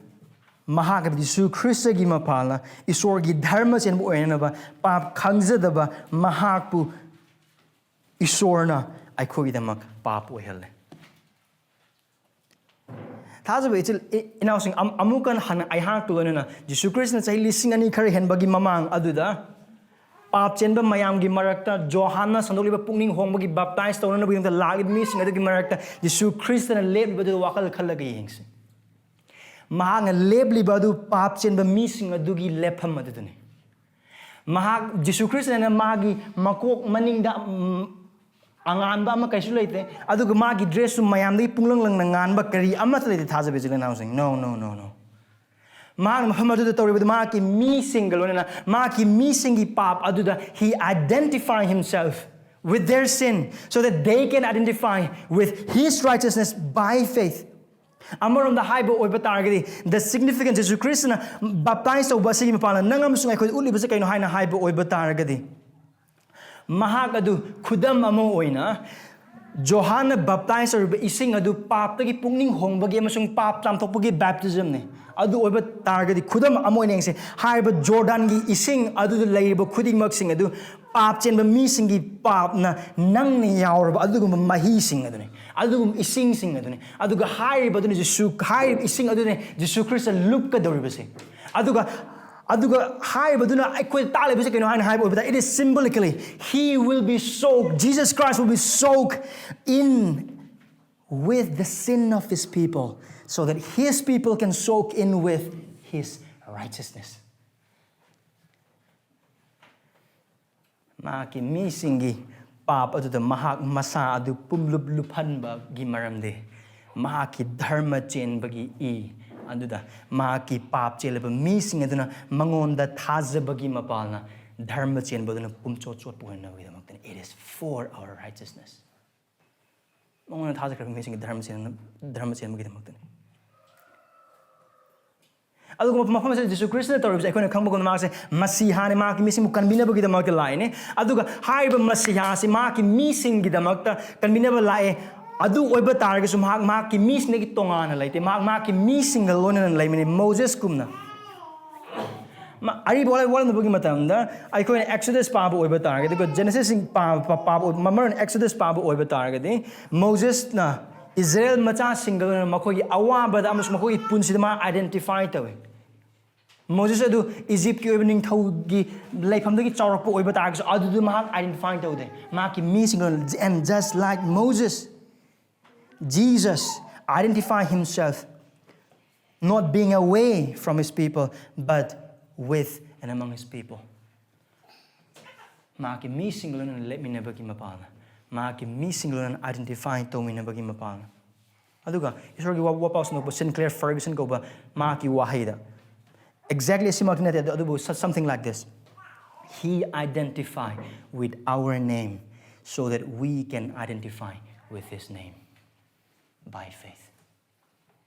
ꯃꯍꯥꯛ, ꯍꯥꯏꯕꯗꯤ ꯖꯤꯁꯨ ꯈ꯭ꯔꯤꯁꯇꯒꯤ ꯃꯄꯥꯜꯅ ꯏꯁꯣꯔꯒꯤ ꯙꯔꯃ ꯆꯦꯟꯕ ꯑꯣꯏꯅꯅꯕ ꯄꯥꯞ ꯈꯪꯖꯗꯕ ꯃꯍꯥꯛꯄꯨ ꯏꯁꯣꯔꯅ ꯑꯩꯈꯣꯏꯒꯤꯗꯃꯛ ꯄꯥꯞ ꯑꯣꯏꯍꯜꯂꯦ꯫ ꯊꯥꯖꯕ ꯏꯆꯤꯜ ꯏ- ꯏꯅꯥꯎꯁꯤꯡ, ꯑꯃ- ꯑꯃꯨꯛꯀ ꯍꯟꯅ ꯑꯩꯍꯥꯛꯀ ꯂꯣꯏꯅꯅ ꯖꯤꯁꯨ ꯈ꯭ꯔꯤꯁꯇꯅ ꯆꯍꯤ ꯂꯤꯁꯤꯡ ꯑꯅꯤ ꯈꯔ ꯍꯦꯟꯕꯒꯤ ꯃꯃꯥꯡ ꯑꯗꯨꯗ ꯄꯥꯞ ꯆꯦꯟꯕ ꯃꯌꯥꯝꯒꯤ ꯃꯔꯛꯇ ꯖꯣꯍꯥꯟꯅ ꯁꯟꯗꯣꯛꯂꯤꯕ ꯄꯨꯛꯅꯤꯡ ꯍꯣꯡꯕꯒꯤ ꯕꯥꯞꯇꯥꯏꯁ ꯇꯧꯅꯅꯕꯒꯤꯗꯃꯛꯇ ꯂꯥꯛꯂꯤꯕ ꯃꯤꯁꯤꯡ ꯑꯗꯨꯒꯤ ꯃꯔꯛꯇ ꯖꯤꯁꯨ ꯈ꯭ꯔꯤꯁꯇꯅ ꯂꯦꯞꯂꯤꯕꯗꯨꯗ ꯋꯥꯈꯜ ꯈꯜꯂꯒ ꯌꯦꯡꯁꯤ꯫ ꯃꯍꯥꯛꯅ ꯂꯦꯞꯂꯤꯕ ꯑꯗꯨ ꯄꯥꯞ ꯆꯦꯟꯕ ꯃꯤꯁꯤꯡ ꯑꯗꯨꯒꯤ ꯂꯦꯞꯐꯝ ꯑꯗꯨꯗꯅꯤ꯫ ꯃꯍꯥꯛ, ꯖꯤꯁꯨ ꯈ꯭ꯔꯤꯁꯇꯅ ꯃꯥꯒꯤ ꯃꯀꯣꯛ ꯃꯅꯤꯡꯗ, ꯎꯝ, ꯑꯉꯥꯟꯕ ꯑꯃ ꯀꯩꯁꯨ ꯂꯩꯇꯦ, ꯑꯗꯨꯒ ꯃꯥꯒꯤ ꯗ꯭ꯔꯦꯁꯁꯨ ꯃꯌꯥꯝꯗꯒꯤ ꯄꯨꯡꯂꯪ ꯂꯪꯅ ꯉꯥꯟꯕ ꯀꯔꯤ ꯑꯃꯠꯇ ꯂꯩꯇꯦ꯫ ꯊꯥꯖꯕ ꯏꯆꯤꯜ ꯏꯅꯥꯎꯁꯤꯡ, no, no, no, no. ꯃꯍꯥꯛꯅ ꯃꯐꯝ ꯑꯗꯨꯗ ꯇꯧꯔꯤꯕꯗꯨ ꯃꯍꯥꯛꯀꯤ ꯃꯤꯁꯤꯡꯒ ꯂꯣꯏꯅꯅ ꯃꯍꯥꯛꯀꯤ ꯃꯤꯁꯤꯡꯒꯤ ꯄꯥꯞ ꯑꯗꯨꯗ he identify himself with their sin so that they can identify with his righteousness by faith. ꯑꯃꯔꯣꯝꯗ ꯍꯥꯏꯕ ꯑꯣꯏꯕ ꯇꯥꯔꯒꯗꯤ, the significance, ꯖꯤꯁꯨ ꯈ꯭ꯔꯤꯁꯇꯅ ꯕꯥꯞꯇꯥꯏꯁ ꯇꯧꯕ ꯑꯁꯤꯒꯤ ꯃꯄꯥꯟꯗ ꯅꯪ ꯑꯃꯁꯨꯡ ꯑꯩꯈꯣꯏꯗ ꯎꯠꯂꯤꯕꯁꯤ ꯀꯩꯅꯣ ꯍꯥꯏꯅ ꯍꯥꯏꯕ ꯑꯣꯏꯕ ꯇꯥꯔꯒꯗꯤ, ꯃꯍꯥꯛ ꯑꯗꯨ ꯈꯨꯗꯝ ꯑꯃ ꯑꯣꯏꯅ ꯖꯣꯍꯥꯟꯅ ꯕꯥꯞꯇꯥꯏꯁ ꯇꯧꯔꯤꯕ ꯏꯁꯤꯡ ꯑꯗꯨ ꯄꯥꯞꯇꯒꯤ ꯄꯨꯛꯅꯤꯡ ꯍꯣꯡꯕꯒꯤ ꯑꯃꯁꯨꯡ ꯄꯥꯞ ꯆꯥꯝꯊꯣꯛꯄꯒꯤ ꯕꯥꯞꯇꯤꯖꯝꯅꯤ꯫ ꯑꯗꯨ ꯑꯣꯏꯕ ꯇꯥꯔꯒꯗꯤ, ꯈꯨꯗꯝ ꯑꯃ ꯑꯣꯏꯅ ꯌꯦꯡꯁꯤ, ꯍꯥꯏꯔꯤꯕ ꯖꯣꯔꯗꯥꯟꯒꯤ ꯏꯁꯤꯡ ꯑꯗꯨꯗ ꯂꯩꯔꯤꯕ ꯈꯨꯗꯤꯡꯃꯛꯁꯤꯡ ꯑꯗꯨ ꯄꯥꯞ ꯆꯦꯟꯕ ꯃꯤꯁꯤꯡꯒꯤ ꯄꯥꯞꯅ ꯅꯪꯅ ꯌꯥꯎꯔꯕ ꯑꯗꯨꯒꯨꯝꯕ ꯃꯍꯤꯁꯤꯡ ꯑꯗꯨꯅꯤ, ꯑꯗꯨꯒꯨꯝꯕ ꯏꯁꯤꯡꯁꯤꯡ ꯑꯗꯨꯅꯤ꯫ ꯑꯗꯨꯒ ꯍꯥꯏꯔꯤꯕ ꯑꯗꯨꯅꯤ ꯖꯤꯁꯨ, ꯍꯥꯏꯔꯤꯕ ꯏꯁꯤꯡ ꯑꯗꯨꯅꯤ ꯖꯤꯁꯨ ꯈ꯭ꯔꯤꯁꯇ ꯂꯨꯞꯀꯗꯧꯔꯤꯕꯁꯤ꯫ ꯑꯗꯨꯒ, ꯑꯗꯨꯒ ꯍꯥꯏꯔꯤꯕꯗꯨꯅ ꯑꯩꯈꯣꯏꯗ ꯇꯥꯛꯂꯤꯕꯁꯤ ꯀꯩꯅꯣ ꯍꯥꯏꯅ ꯍꯥꯏꯕ ꯑꯣꯏꯕꯗ, it is symbolically, he will be soaked, Jesus Christ will be soaked in with the sin of his people, so that his people can soak in with his righteousness. ꯃꯍꯥꯛꯀꯤ ꯃꯤꯁꯤꯡꯒꯤ ꯄꯥꯞ ꯑꯗꯨꯗ ꯃꯍꯥꯛ ꯃꯁꯥ ꯑꯗꯨ ꯄꯨꯝꯂꯨꯞ ꯂꯨꯞꯍꯟꯕꯒꯤ ꯃꯔꯝꯗꯤ, ꯃꯍꯥꯛꯀꯤ ꯙꯔꯃ ꯆꯦꯟꯕꯒꯤ ꯏ ꯑꯗꯨꯗ ꯃꯍꯥꯛꯀꯤ ꯄꯥꯞ ꯆꯦꯜꯂꯕ ꯃꯤꯁꯤꯡ ꯑꯗꯨꯅ ꯃꯉꯣꯟꯗ ꯊꯥꯖꯕꯒꯤ ꯃꯄꯥꯜꯅ ꯙꯔꯃ ꯆꯦꯟꯕꯗꯨꯅ ꯄꯨꯝꯆꯣꯠ ꯆꯣꯠꯄ ꯑꯣꯏꯅꯕꯒꯤꯗꯃꯛꯇꯅꯤ꯫ It is for our righteousness. ꯃꯉꯣꯟꯗ ꯊꯥꯖꯈ꯭ꯔꯕ ꯃꯤꯁꯤꯡꯒꯤ ꯙꯔꯃ ꯆꯦꯟ-, ꯙꯔꯃ ꯆꯦꯟꯕꯒꯤꯗꯃꯛꯇꯅꯤ꯫ ꯑꯗꯨꯒꯨꯝꯕ ꯃꯐꯝ ꯑꯁꯤꯗ ꯖꯤꯁꯨ ꯈ꯭ꯔꯤꯁꯇꯅ ꯇꯧꯔꯤꯕꯁꯦ ꯑꯩꯈꯣꯏꯅ ꯈꯪꯕꯒꯨꯝꯅ, ꯃꯍꯥꯛꯁꯦ ꯃꯁꯤꯍꯥꯅꯤ, ꯃꯍꯥꯛꯀꯤ ꯃꯤꯁꯤꯡꯕꯨ ꯀꯟꯕꯤꯅꯕꯒꯤꯗꯃꯛꯇ ꯂꯥꯛꯏꯅꯤ꯫ ꯑꯗꯨꯒ ꯍꯥꯏꯔꯤꯕ ꯃꯁꯤꯍꯥ ꯑꯁꯤ ꯃꯍꯥꯛꯀꯤ ꯃꯤꯁꯤꯡꯒꯤꯗꯃꯛꯇ ꯀꯟꯕꯤꯅꯕ ꯂꯥꯛꯑꯦ꯫ ꯑꯗꯨ ꯑꯣꯏꯕ ꯇꯥꯔꯒꯁꯨ ꯃꯍꯥꯛ ꯃꯍꯥꯛꯀꯤ ꯃꯤꯁꯤꯡꯗꯒꯤ ꯇꯣꯉꯥꯟꯅ ꯂꯩꯇꯦ, ꯃꯍꯥꯛ ꯃꯍꯥꯛꯀꯤ ꯃꯤꯁꯤꯡꯒ ꯂꯣꯏꯅꯅ ꯂꯩꯃꯤꯟꯅꯩ, ꯃꯣꯖꯦꯁꯀꯨꯝꯅ꯫ ꯃ-, ꯑꯔꯤꯕ ꯋꯥꯔꯦꯞ ꯋꯥꯔꯝꯅꯕꯒꯤ ꯃꯇꯝꯗ ꯑꯩꯈꯣꯏꯅ ꯑꯦꯛꯁꯣꯗꯁ ꯄꯥꯕ ꯑꯣꯏꯕ ꯇꯥꯔꯒꯗꯤ, ꯑꯩꯈꯣꯏ ꯖꯦꯅꯦꯁꯤꯁ ꯄꯥꯕ, ꯄꯥꯕ, ꯃꯔꯨ ꯑꯣꯏꯅ ꯑꯦꯛꯁꯣꯗꯁ ꯄꯥꯕ ꯑꯣꯏꯕ ꯇꯥꯔꯒꯗꯤ, ꯃꯣꯖꯦꯁꯅ ꯏꯁꯔꯥꯌꯦꯜ ꯃꯆꯥꯁꯤꯡꯒ ꯂꯣꯏꯅꯅ ꯃꯈꯣꯏꯒꯤ ꯑꯋꯥꯕꯗ ꯑꯃꯁꯨꯡ ꯃꯈꯣꯏꯒꯤ ꯄꯨꯟꯁꯤꯗ ꯃꯥ identify ꯇꯧꯏ꯫ ꯃꯣꯖꯦꯁ ꯑꯗꯨ ꯏꯖꯤꯞꯀꯤ ꯑꯣꯏꯕ ꯅꯤꯡꯊꯧꯒꯤ ꯂꯩꯐꯝꯗꯒꯤ ꯆꯥꯎꯔꯛꯄ ꯑꯣꯏꯕ ꯇꯥꯔꯒꯁꯨ, ꯑꯗꯨꯗꯨ ꯃꯍꯥꯛ identify ꯇꯧꯗꯦ꯫ ꯃꯍꯥꯛꯀꯤ ꯃꯤꯁꯤꯡꯒ ꯂꯣꯏꯅꯅ, and just like Moses, Jesus identify himself, not being away from his people, but with and among his people. ꯃꯍꯥꯛꯀꯤ ꯃꯤꯁꯤꯡꯒ ꯂꯣꯏꯅꯅ ꯂꯦꯞꯃꯤꯟꯅꯕꯒꯤ ꯃꯄꯥꯜꯅ, ꯃꯍꯥꯛꯀꯤ ꯃꯤꯁꯤꯡꯒ ꯂꯣꯏꯅꯅ identify ꯇꯧꯃꯤꯟꯅꯕꯒꯤ ꯃꯄꯥꯜꯅ꯫ ꯑꯗꯨꯒ ꯏꯁꯣꯔꯒꯤ ꯋꯥ-, ꯋꯥꯄꯥꯎ ꯁꯟꯗꯣꯛꯄ Sinclair Ferguson ꯀꯧꯕ ꯃꯍꯥꯛꯀꯤ ꯋꯥꯍꯩꯗ, exactly ꯑꯁꯤꯃꯛꯇꯤ ꯅꯠꯇꯦ ꯑꯗꯨ, ꯑꯗꯨꯕꯨ so-, something like this: "He identify with our name so that we can identify with his name by faith."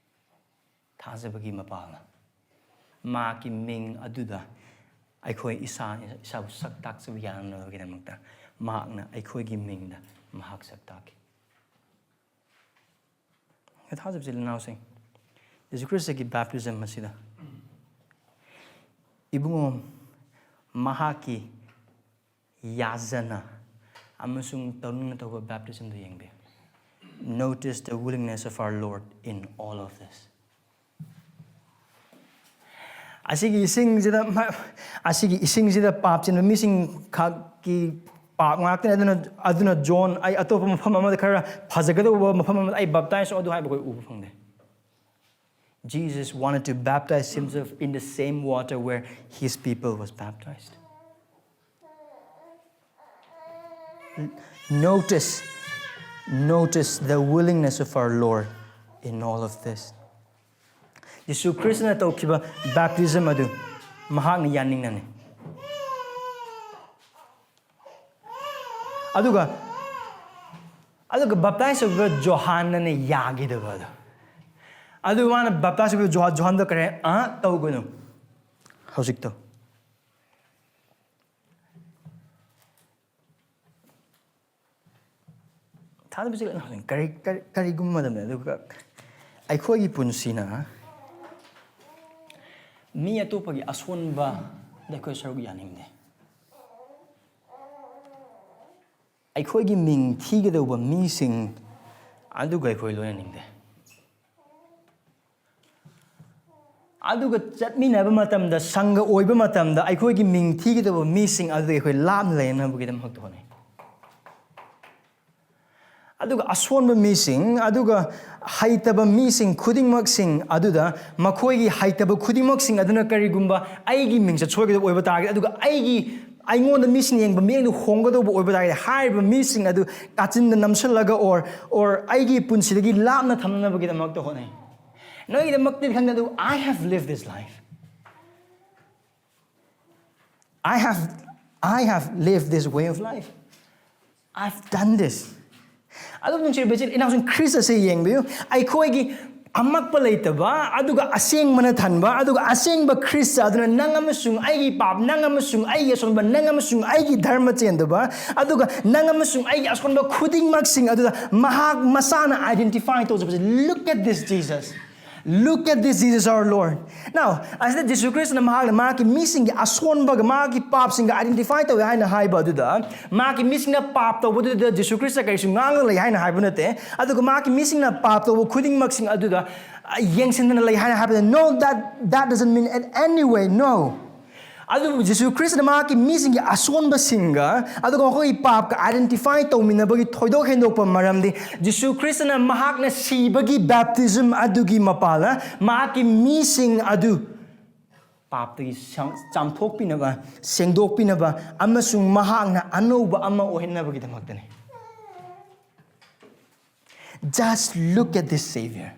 ꯊꯥꯖꯕꯒꯤ ꯃꯄꯥꯜꯅ ꯃꯍꯥꯛꯀꯤ ꯃꯤꯡ ꯑꯗꯨꯗ ꯑꯩꯈꯣꯏ ꯏꯁꯥ, ꯏꯁꯥꯕꯨ ꯁꯛ ꯇꯥꯛꯆꯕ ꯌꯥꯅꯕꯒꯤꯗꯃꯛꯇ ꯃꯍꯥꯛꯅ ꯑꯩꯈꯣꯏꯒꯤ ꯃꯤꯡꯗ ꯃꯍꯥꯛ ꯁꯛ ꯇꯥꯛꯈꯤ꯫ ꯊꯥꯖꯕ ꯏꯆꯤꯜ ꯏꯅꯥꯎꯁꯤꯡ, ꯖꯤꯁꯨ ꯈ꯭ꯔꯤꯁꯇꯒꯤ baptism ꯑꯁꯤꯗ ꯏꯕꯨꯡꯉꯣ ꯃꯍꯥꯛꯀꯤ ꯌꯥꯖꯅ ꯑꯃꯁꯨꯡ ꯇꯧꯅꯤꯡꯅ ꯇꯧꯕ baptismꯗꯨ ꯌꯦꯡꯕꯤꯌꯨ꯫ Notice the willingness of our Lord in all of this. ꯑꯁꯤꯒꯤ ꯏꯁꯤꯡꯁꯤꯗ ꯃ-, ꯑꯁꯤꯒꯤ ꯏꯁꯤꯡꯁꯤꯗ ꯄꯥꯞ ꯆꯦꯟꯕ ꯃꯤꯁꯤꯡ ꯈꯛꯀꯤ ꯄꯥꯞ ꯉꯥꯛꯇꯅꯤ꯫ ꯑꯗꯨꯅ, ꯑꯗꯨꯅ ꯖꯣꯟ, "ꯑꯩ ꯑꯇꯣꯞꯄ ꯃꯐꯝ ꯑꯃꯗ, ꯈꯔ ꯐꯖꯒꯗꯧꯕ ꯃꯐꯝ ꯑꯃꯗ ꯑꯩ baptize ꯇꯧ," ꯑꯗꯨ ꯍꯥꯏꯕ ꯑꯩꯈꯣꯏ ꯎꯕ ꯐꯪꯗꯦ꯫ Jesus wanted to baptize himself in the same water where his people was baptized. Notice, notice the willingness of our Lord in all of this. ꯖꯤꯁꯨ ꯈ꯭ꯔꯤꯁꯇꯅ ꯇꯧꯈꯤꯕ baptism ꯑꯗꯨ ꯃꯍꯥꯛꯅ ꯌꯥꯅꯤꯡꯅꯅꯤ꯫ ꯑꯗꯨꯒ, ꯑꯗꯨꯒ baptize ꯇꯧꯈꯤꯕ ꯖꯣꯍꯥꯟꯅꯅꯦ ꯌꯥꯈꯤꯗꯕ ꯑꯗꯣ꯫ ꯑꯗꯨ ꯃꯥꯅ baptize ꯇꯧꯈꯤꯕ ꯖꯣꯍꯥꯟ, ꯖꯣꯍꯥꯟꯗ ꯀꯔꯤ, "ꯑ, ꯇꯧꯒꯅꯨ꯫ ꯍꯧꯖꯤꯛ ꯇꯧ꯫" ꯊꯥꯖꯕꯁꯤ ꯀꯔꯤ, ꯀꯔꯤ, ꯀꯔꯤꯒꯨꯝꯕ ꯃꯇꯝꯗ, ꯑꯗꯨꯒ ꯑꯩꯈꯣꯏꯒꯤ ꯄꯨꯟꯁꯤꯅ ꯃꯤ ꯑꯇꯣꯞꯄꯒꯤ ꯑꯁꯣꯟꯕꯗ ꯑꯩꯈꯣꯏ ꯁꯔꯨꯛ ꯌꯥꯅꯤꯡꯗꯦ꯫ ꯑꯩꯈꯣꯏꯒꯤ ꯃꯤꯡ ꯊꯤꯒꯗꯧꯕ ꯃꯤꯁꯤꯡ ꯑꯗꯨꯒ ꯑꯩꯈꯣꯏ ꯂꯣꯏꯅꯅꯤꯡꯗꯦ꯫ ꯑꯗꯨꯒ ꯆꯠꯃꯤꯟꯅꯕ ꯃꯇꯝꯗ, ꯁꯪꯒ ꯑꯣꯏꯕ ꯃꯇꯝꯗ ꯑꯩꯈꯣꯏꯒꯤ ꯃꯤꯡ ꯊꯤꯒꯗꯕ ꯃꯤꯁꯤꯡ ꯑꯗꯨꯗꯒꯤ ꯑꯩꯈꯣꯏ ꯂꯥꯞꯅ ꯂꯩꯅꯕꯒꯤꯗꯃꯛꯇ ꯍꯣꯠꯅꯩ꯫ ꯑꯗꯨꯒ ꯑꯁꯣꯟꯕ ꯃꯤꯁꯤꯡ, ꯑꯗꯨꯒ ꯍꯩꯇꯕ ꯃꯤꯁꯤꯡ ꯈꯨꯗꯤꯡꯃꯛꯁꯤꯡ ꯑꯗꯨꯗ, ꯃꯈꯣꯏꯒꯤ ꯍꯩꯇꯕ ꯈꯨꯗꯤꯡꯃꯛꯁꯤꯡ ꯑꯗꯨꯅ ꯀꯔꯤꯒꯨꯝꯕ ꯑꯩꯒꯤ ꯃꯤꯡꯆꯠ ꯁꯣꯏꯒꯗꯕ ꯑꯣꯏꯕ ꯇꯥꯔꯒꯗꯤ, ꯑꯗꯨꯒ ꯑꯩꯒꯤ, ꯑꯩꯉꯣꯟꯗ ꯃꯤꯁꯤꯡ ꯌꯦꯡꯕ ꯃꯤꯠꯌꯦꯡꯗꯨ ꯍꯣꯡꯒꯗꯧꯕ ꯑꯣꯏꯕ ꯇꯥꯔꯒꯗꯤ, ꯍꯥꯏꯔꯤꯕ ꯃꯤꯁꯤꯡ ꯑꯗꯨ ꯀꯥꯆꯤꯟꯗ ꯅꯝꯁꯤꯜꯂꯒ or, or ꯑꯩꯒꯤ ꯄꯨꯟꯁꯤꯗꯒꯤ ꯂꯥꯞꯅ ꯊꯝꯅꯕꯒꯤꯗꯃꯛꯇ ꯍꯣꯠꯅꯩ꯫ ꯅꯣꯏꯒꯤꯗꯃꯛꯇꯤ ꯈꯪꯗꯦ, ꯑꯗꯨꯕꯨ I have lived this life. I have, I have lived this way of life. I've done this. ꯑꯗꯨꯝ ꯅꯨꯡꯁꯤꯔꯕ ꯏꯆꯤꯜ ꯏꯅꯥꯎꯁꯤꯡ, ꯈ꯭ꯔꯤꯁ ꯑꯁꯦ ꯌꯦꯡꯕꯤꯌꯨ꯫ ꯑꯩꯈꯣꯏꯒꯤ ꯑꯃꯛꯄ ꯂꯩꯇꯕ, ꯑꯗꯨꯒ ꯑꯁꯦꯡꯕꯅ ꯊꯟꯕ, ꯑꯗꯨꯒ ꯑꯁꯦꯡꯕ ꯈ꯭ꯔꯤꯁ ꯑꯗꯨꯅ ꯅꯪ ꯑꯃꯁꯨꯡ ꯑꯩꯒꯤ ꯄꯥꯞ, ꯅꯪ ꯑꯃꯁꯨꯡ ꯑꯩꯒꯤ ꯑꯁꯣꯟꯕ, ꯅꯪ ꯑꯃꯁꯨꯡ ꯑꯩꯒꯤ ꯙꯔꯃ ꯆꯦꯟꯗꯕ, ꯑꯗꯨꯒ ꯅꯪ ꯑꯃꯁꯨꯡ ꯑꯩꯒꯤ ꯑꯁꯣꯟꯕ ꯈꯨꯗꯤꯡꯃꯛꯁꯤꯡ ꯑꯗꯨꯗ ꯃꯍꯥꯛ ꯃꯁꯥꯅ identify ꯇꯧꯖꯕꯁꯦ꯫ Look at this Jesus. Look at this Jesus our Lord. Now, ꯑꯁꯤꯗ ꯖꯤꯁꯨ ꯈ꯭ꯔꯤꯁꯇꯅ ꯃꯍꯥꯛꯅ ꯃꯍꯥꯛꯀꯤ ꯃꯤꯁꯤꯡꯒꯤ ꯑꯁꯣꯟꯕꯒ ꯃꯍꯥꯛꯀꯤ ꯄꯥꯞꯁꯤꯡꯒ identify ꯇꯧꯋꯦ ꯍꯥꯏꯅ ꯍꯥꯏꯕ ꯑꯗꯨꯗ, ꯃꯍꯥꯛꯀꯤ ꯃꯤꯁꯤꯡꯅ ꯄꯥꯞ ꯇꯧꯕꯗꯨꯗ ꯖꯤꯁꯨ ꯈ꯭ꯔꯤꯁꯇ ꯀꯔꯤꯁꯨ ꯉꯥꯡꯉꯒ ꯂꯩ ꯍꯥꯏꯅ ꯍꯥꯏꯕ ꯅꯠꯇꯦ꯫ ꯑꯗꯨꯒ ꯃꯍꯥꯛꯀꯤ ꯃꯤꯁꯤꯡꯅ ꯄꯥꯞ ꯇꯧꯕ ꯈꯨꯗꯤꯡꯃꯛꯁꯤꯡ ꯑꯗꯨꯗ, ꯑ, ꯌꯦꯡꯁꯤꯟꯗꯅ ꯂꯩ ꯍꯥꯏꯅ ꯍꯥꯏꯕꯗ, no, that, that doesn't mean in any way, no. ꯑꯗꯨꯕꯨ ꯖꯤꯁꯨ ꯈ꯭ꯔꯤꯁꯇꯅ ꯃꯍꯥꯛꯀꯤ ꯃꯤꯁꯤꯡꯒꯤ ꯑꯁꯣꯟꯕꯁꯤꯡꯒ ꯑꯗꯨꯒ ꯃꯈꯣꯏꯒꯤ ꯄꯥꯞꯀ identify ꯇꯧꯃꯤꯟꯅꯕꯒꯤ ꯊꯣꯏꯗꯣꯛ ꯍꯦꯟꯗꯣꯛꯄ ꯃꯔꯝꯗꯤ, ꯖꯤꯁꯨ ꯈ꯭ꯔꯤꯁꯇꯅ ꯃꯍꯥꯛꯅ ꯁꯤꯕꯒꯤ baptism ꯑꯗꯨꯒꯤ ꯃꯄꯥꯜꯅ ꯃꯍꯥꯛꯀꯤ ꯃꯤꯁꯤꯡ ꯑꯗꯨ ꯄꯥꯞꯇꯒꯤ ꯁꯪ-, ꯆꯥꯝꯊꯣꯛꯄꯤꯅꯕ, ꯁꯦꯡꯗꯣꯛꯄꯤꯅꯕ ꯑꯃꯁꯨꯡ ꯃꯍꯥꯛꯅ ꯑꯅꯧꯕ ꯑꯃ ꯑꯣꯏꯍꯟꯅꯕꯒꯤꯗꯃꯛꯇꯅꯤ꯫ Just look at this Savior.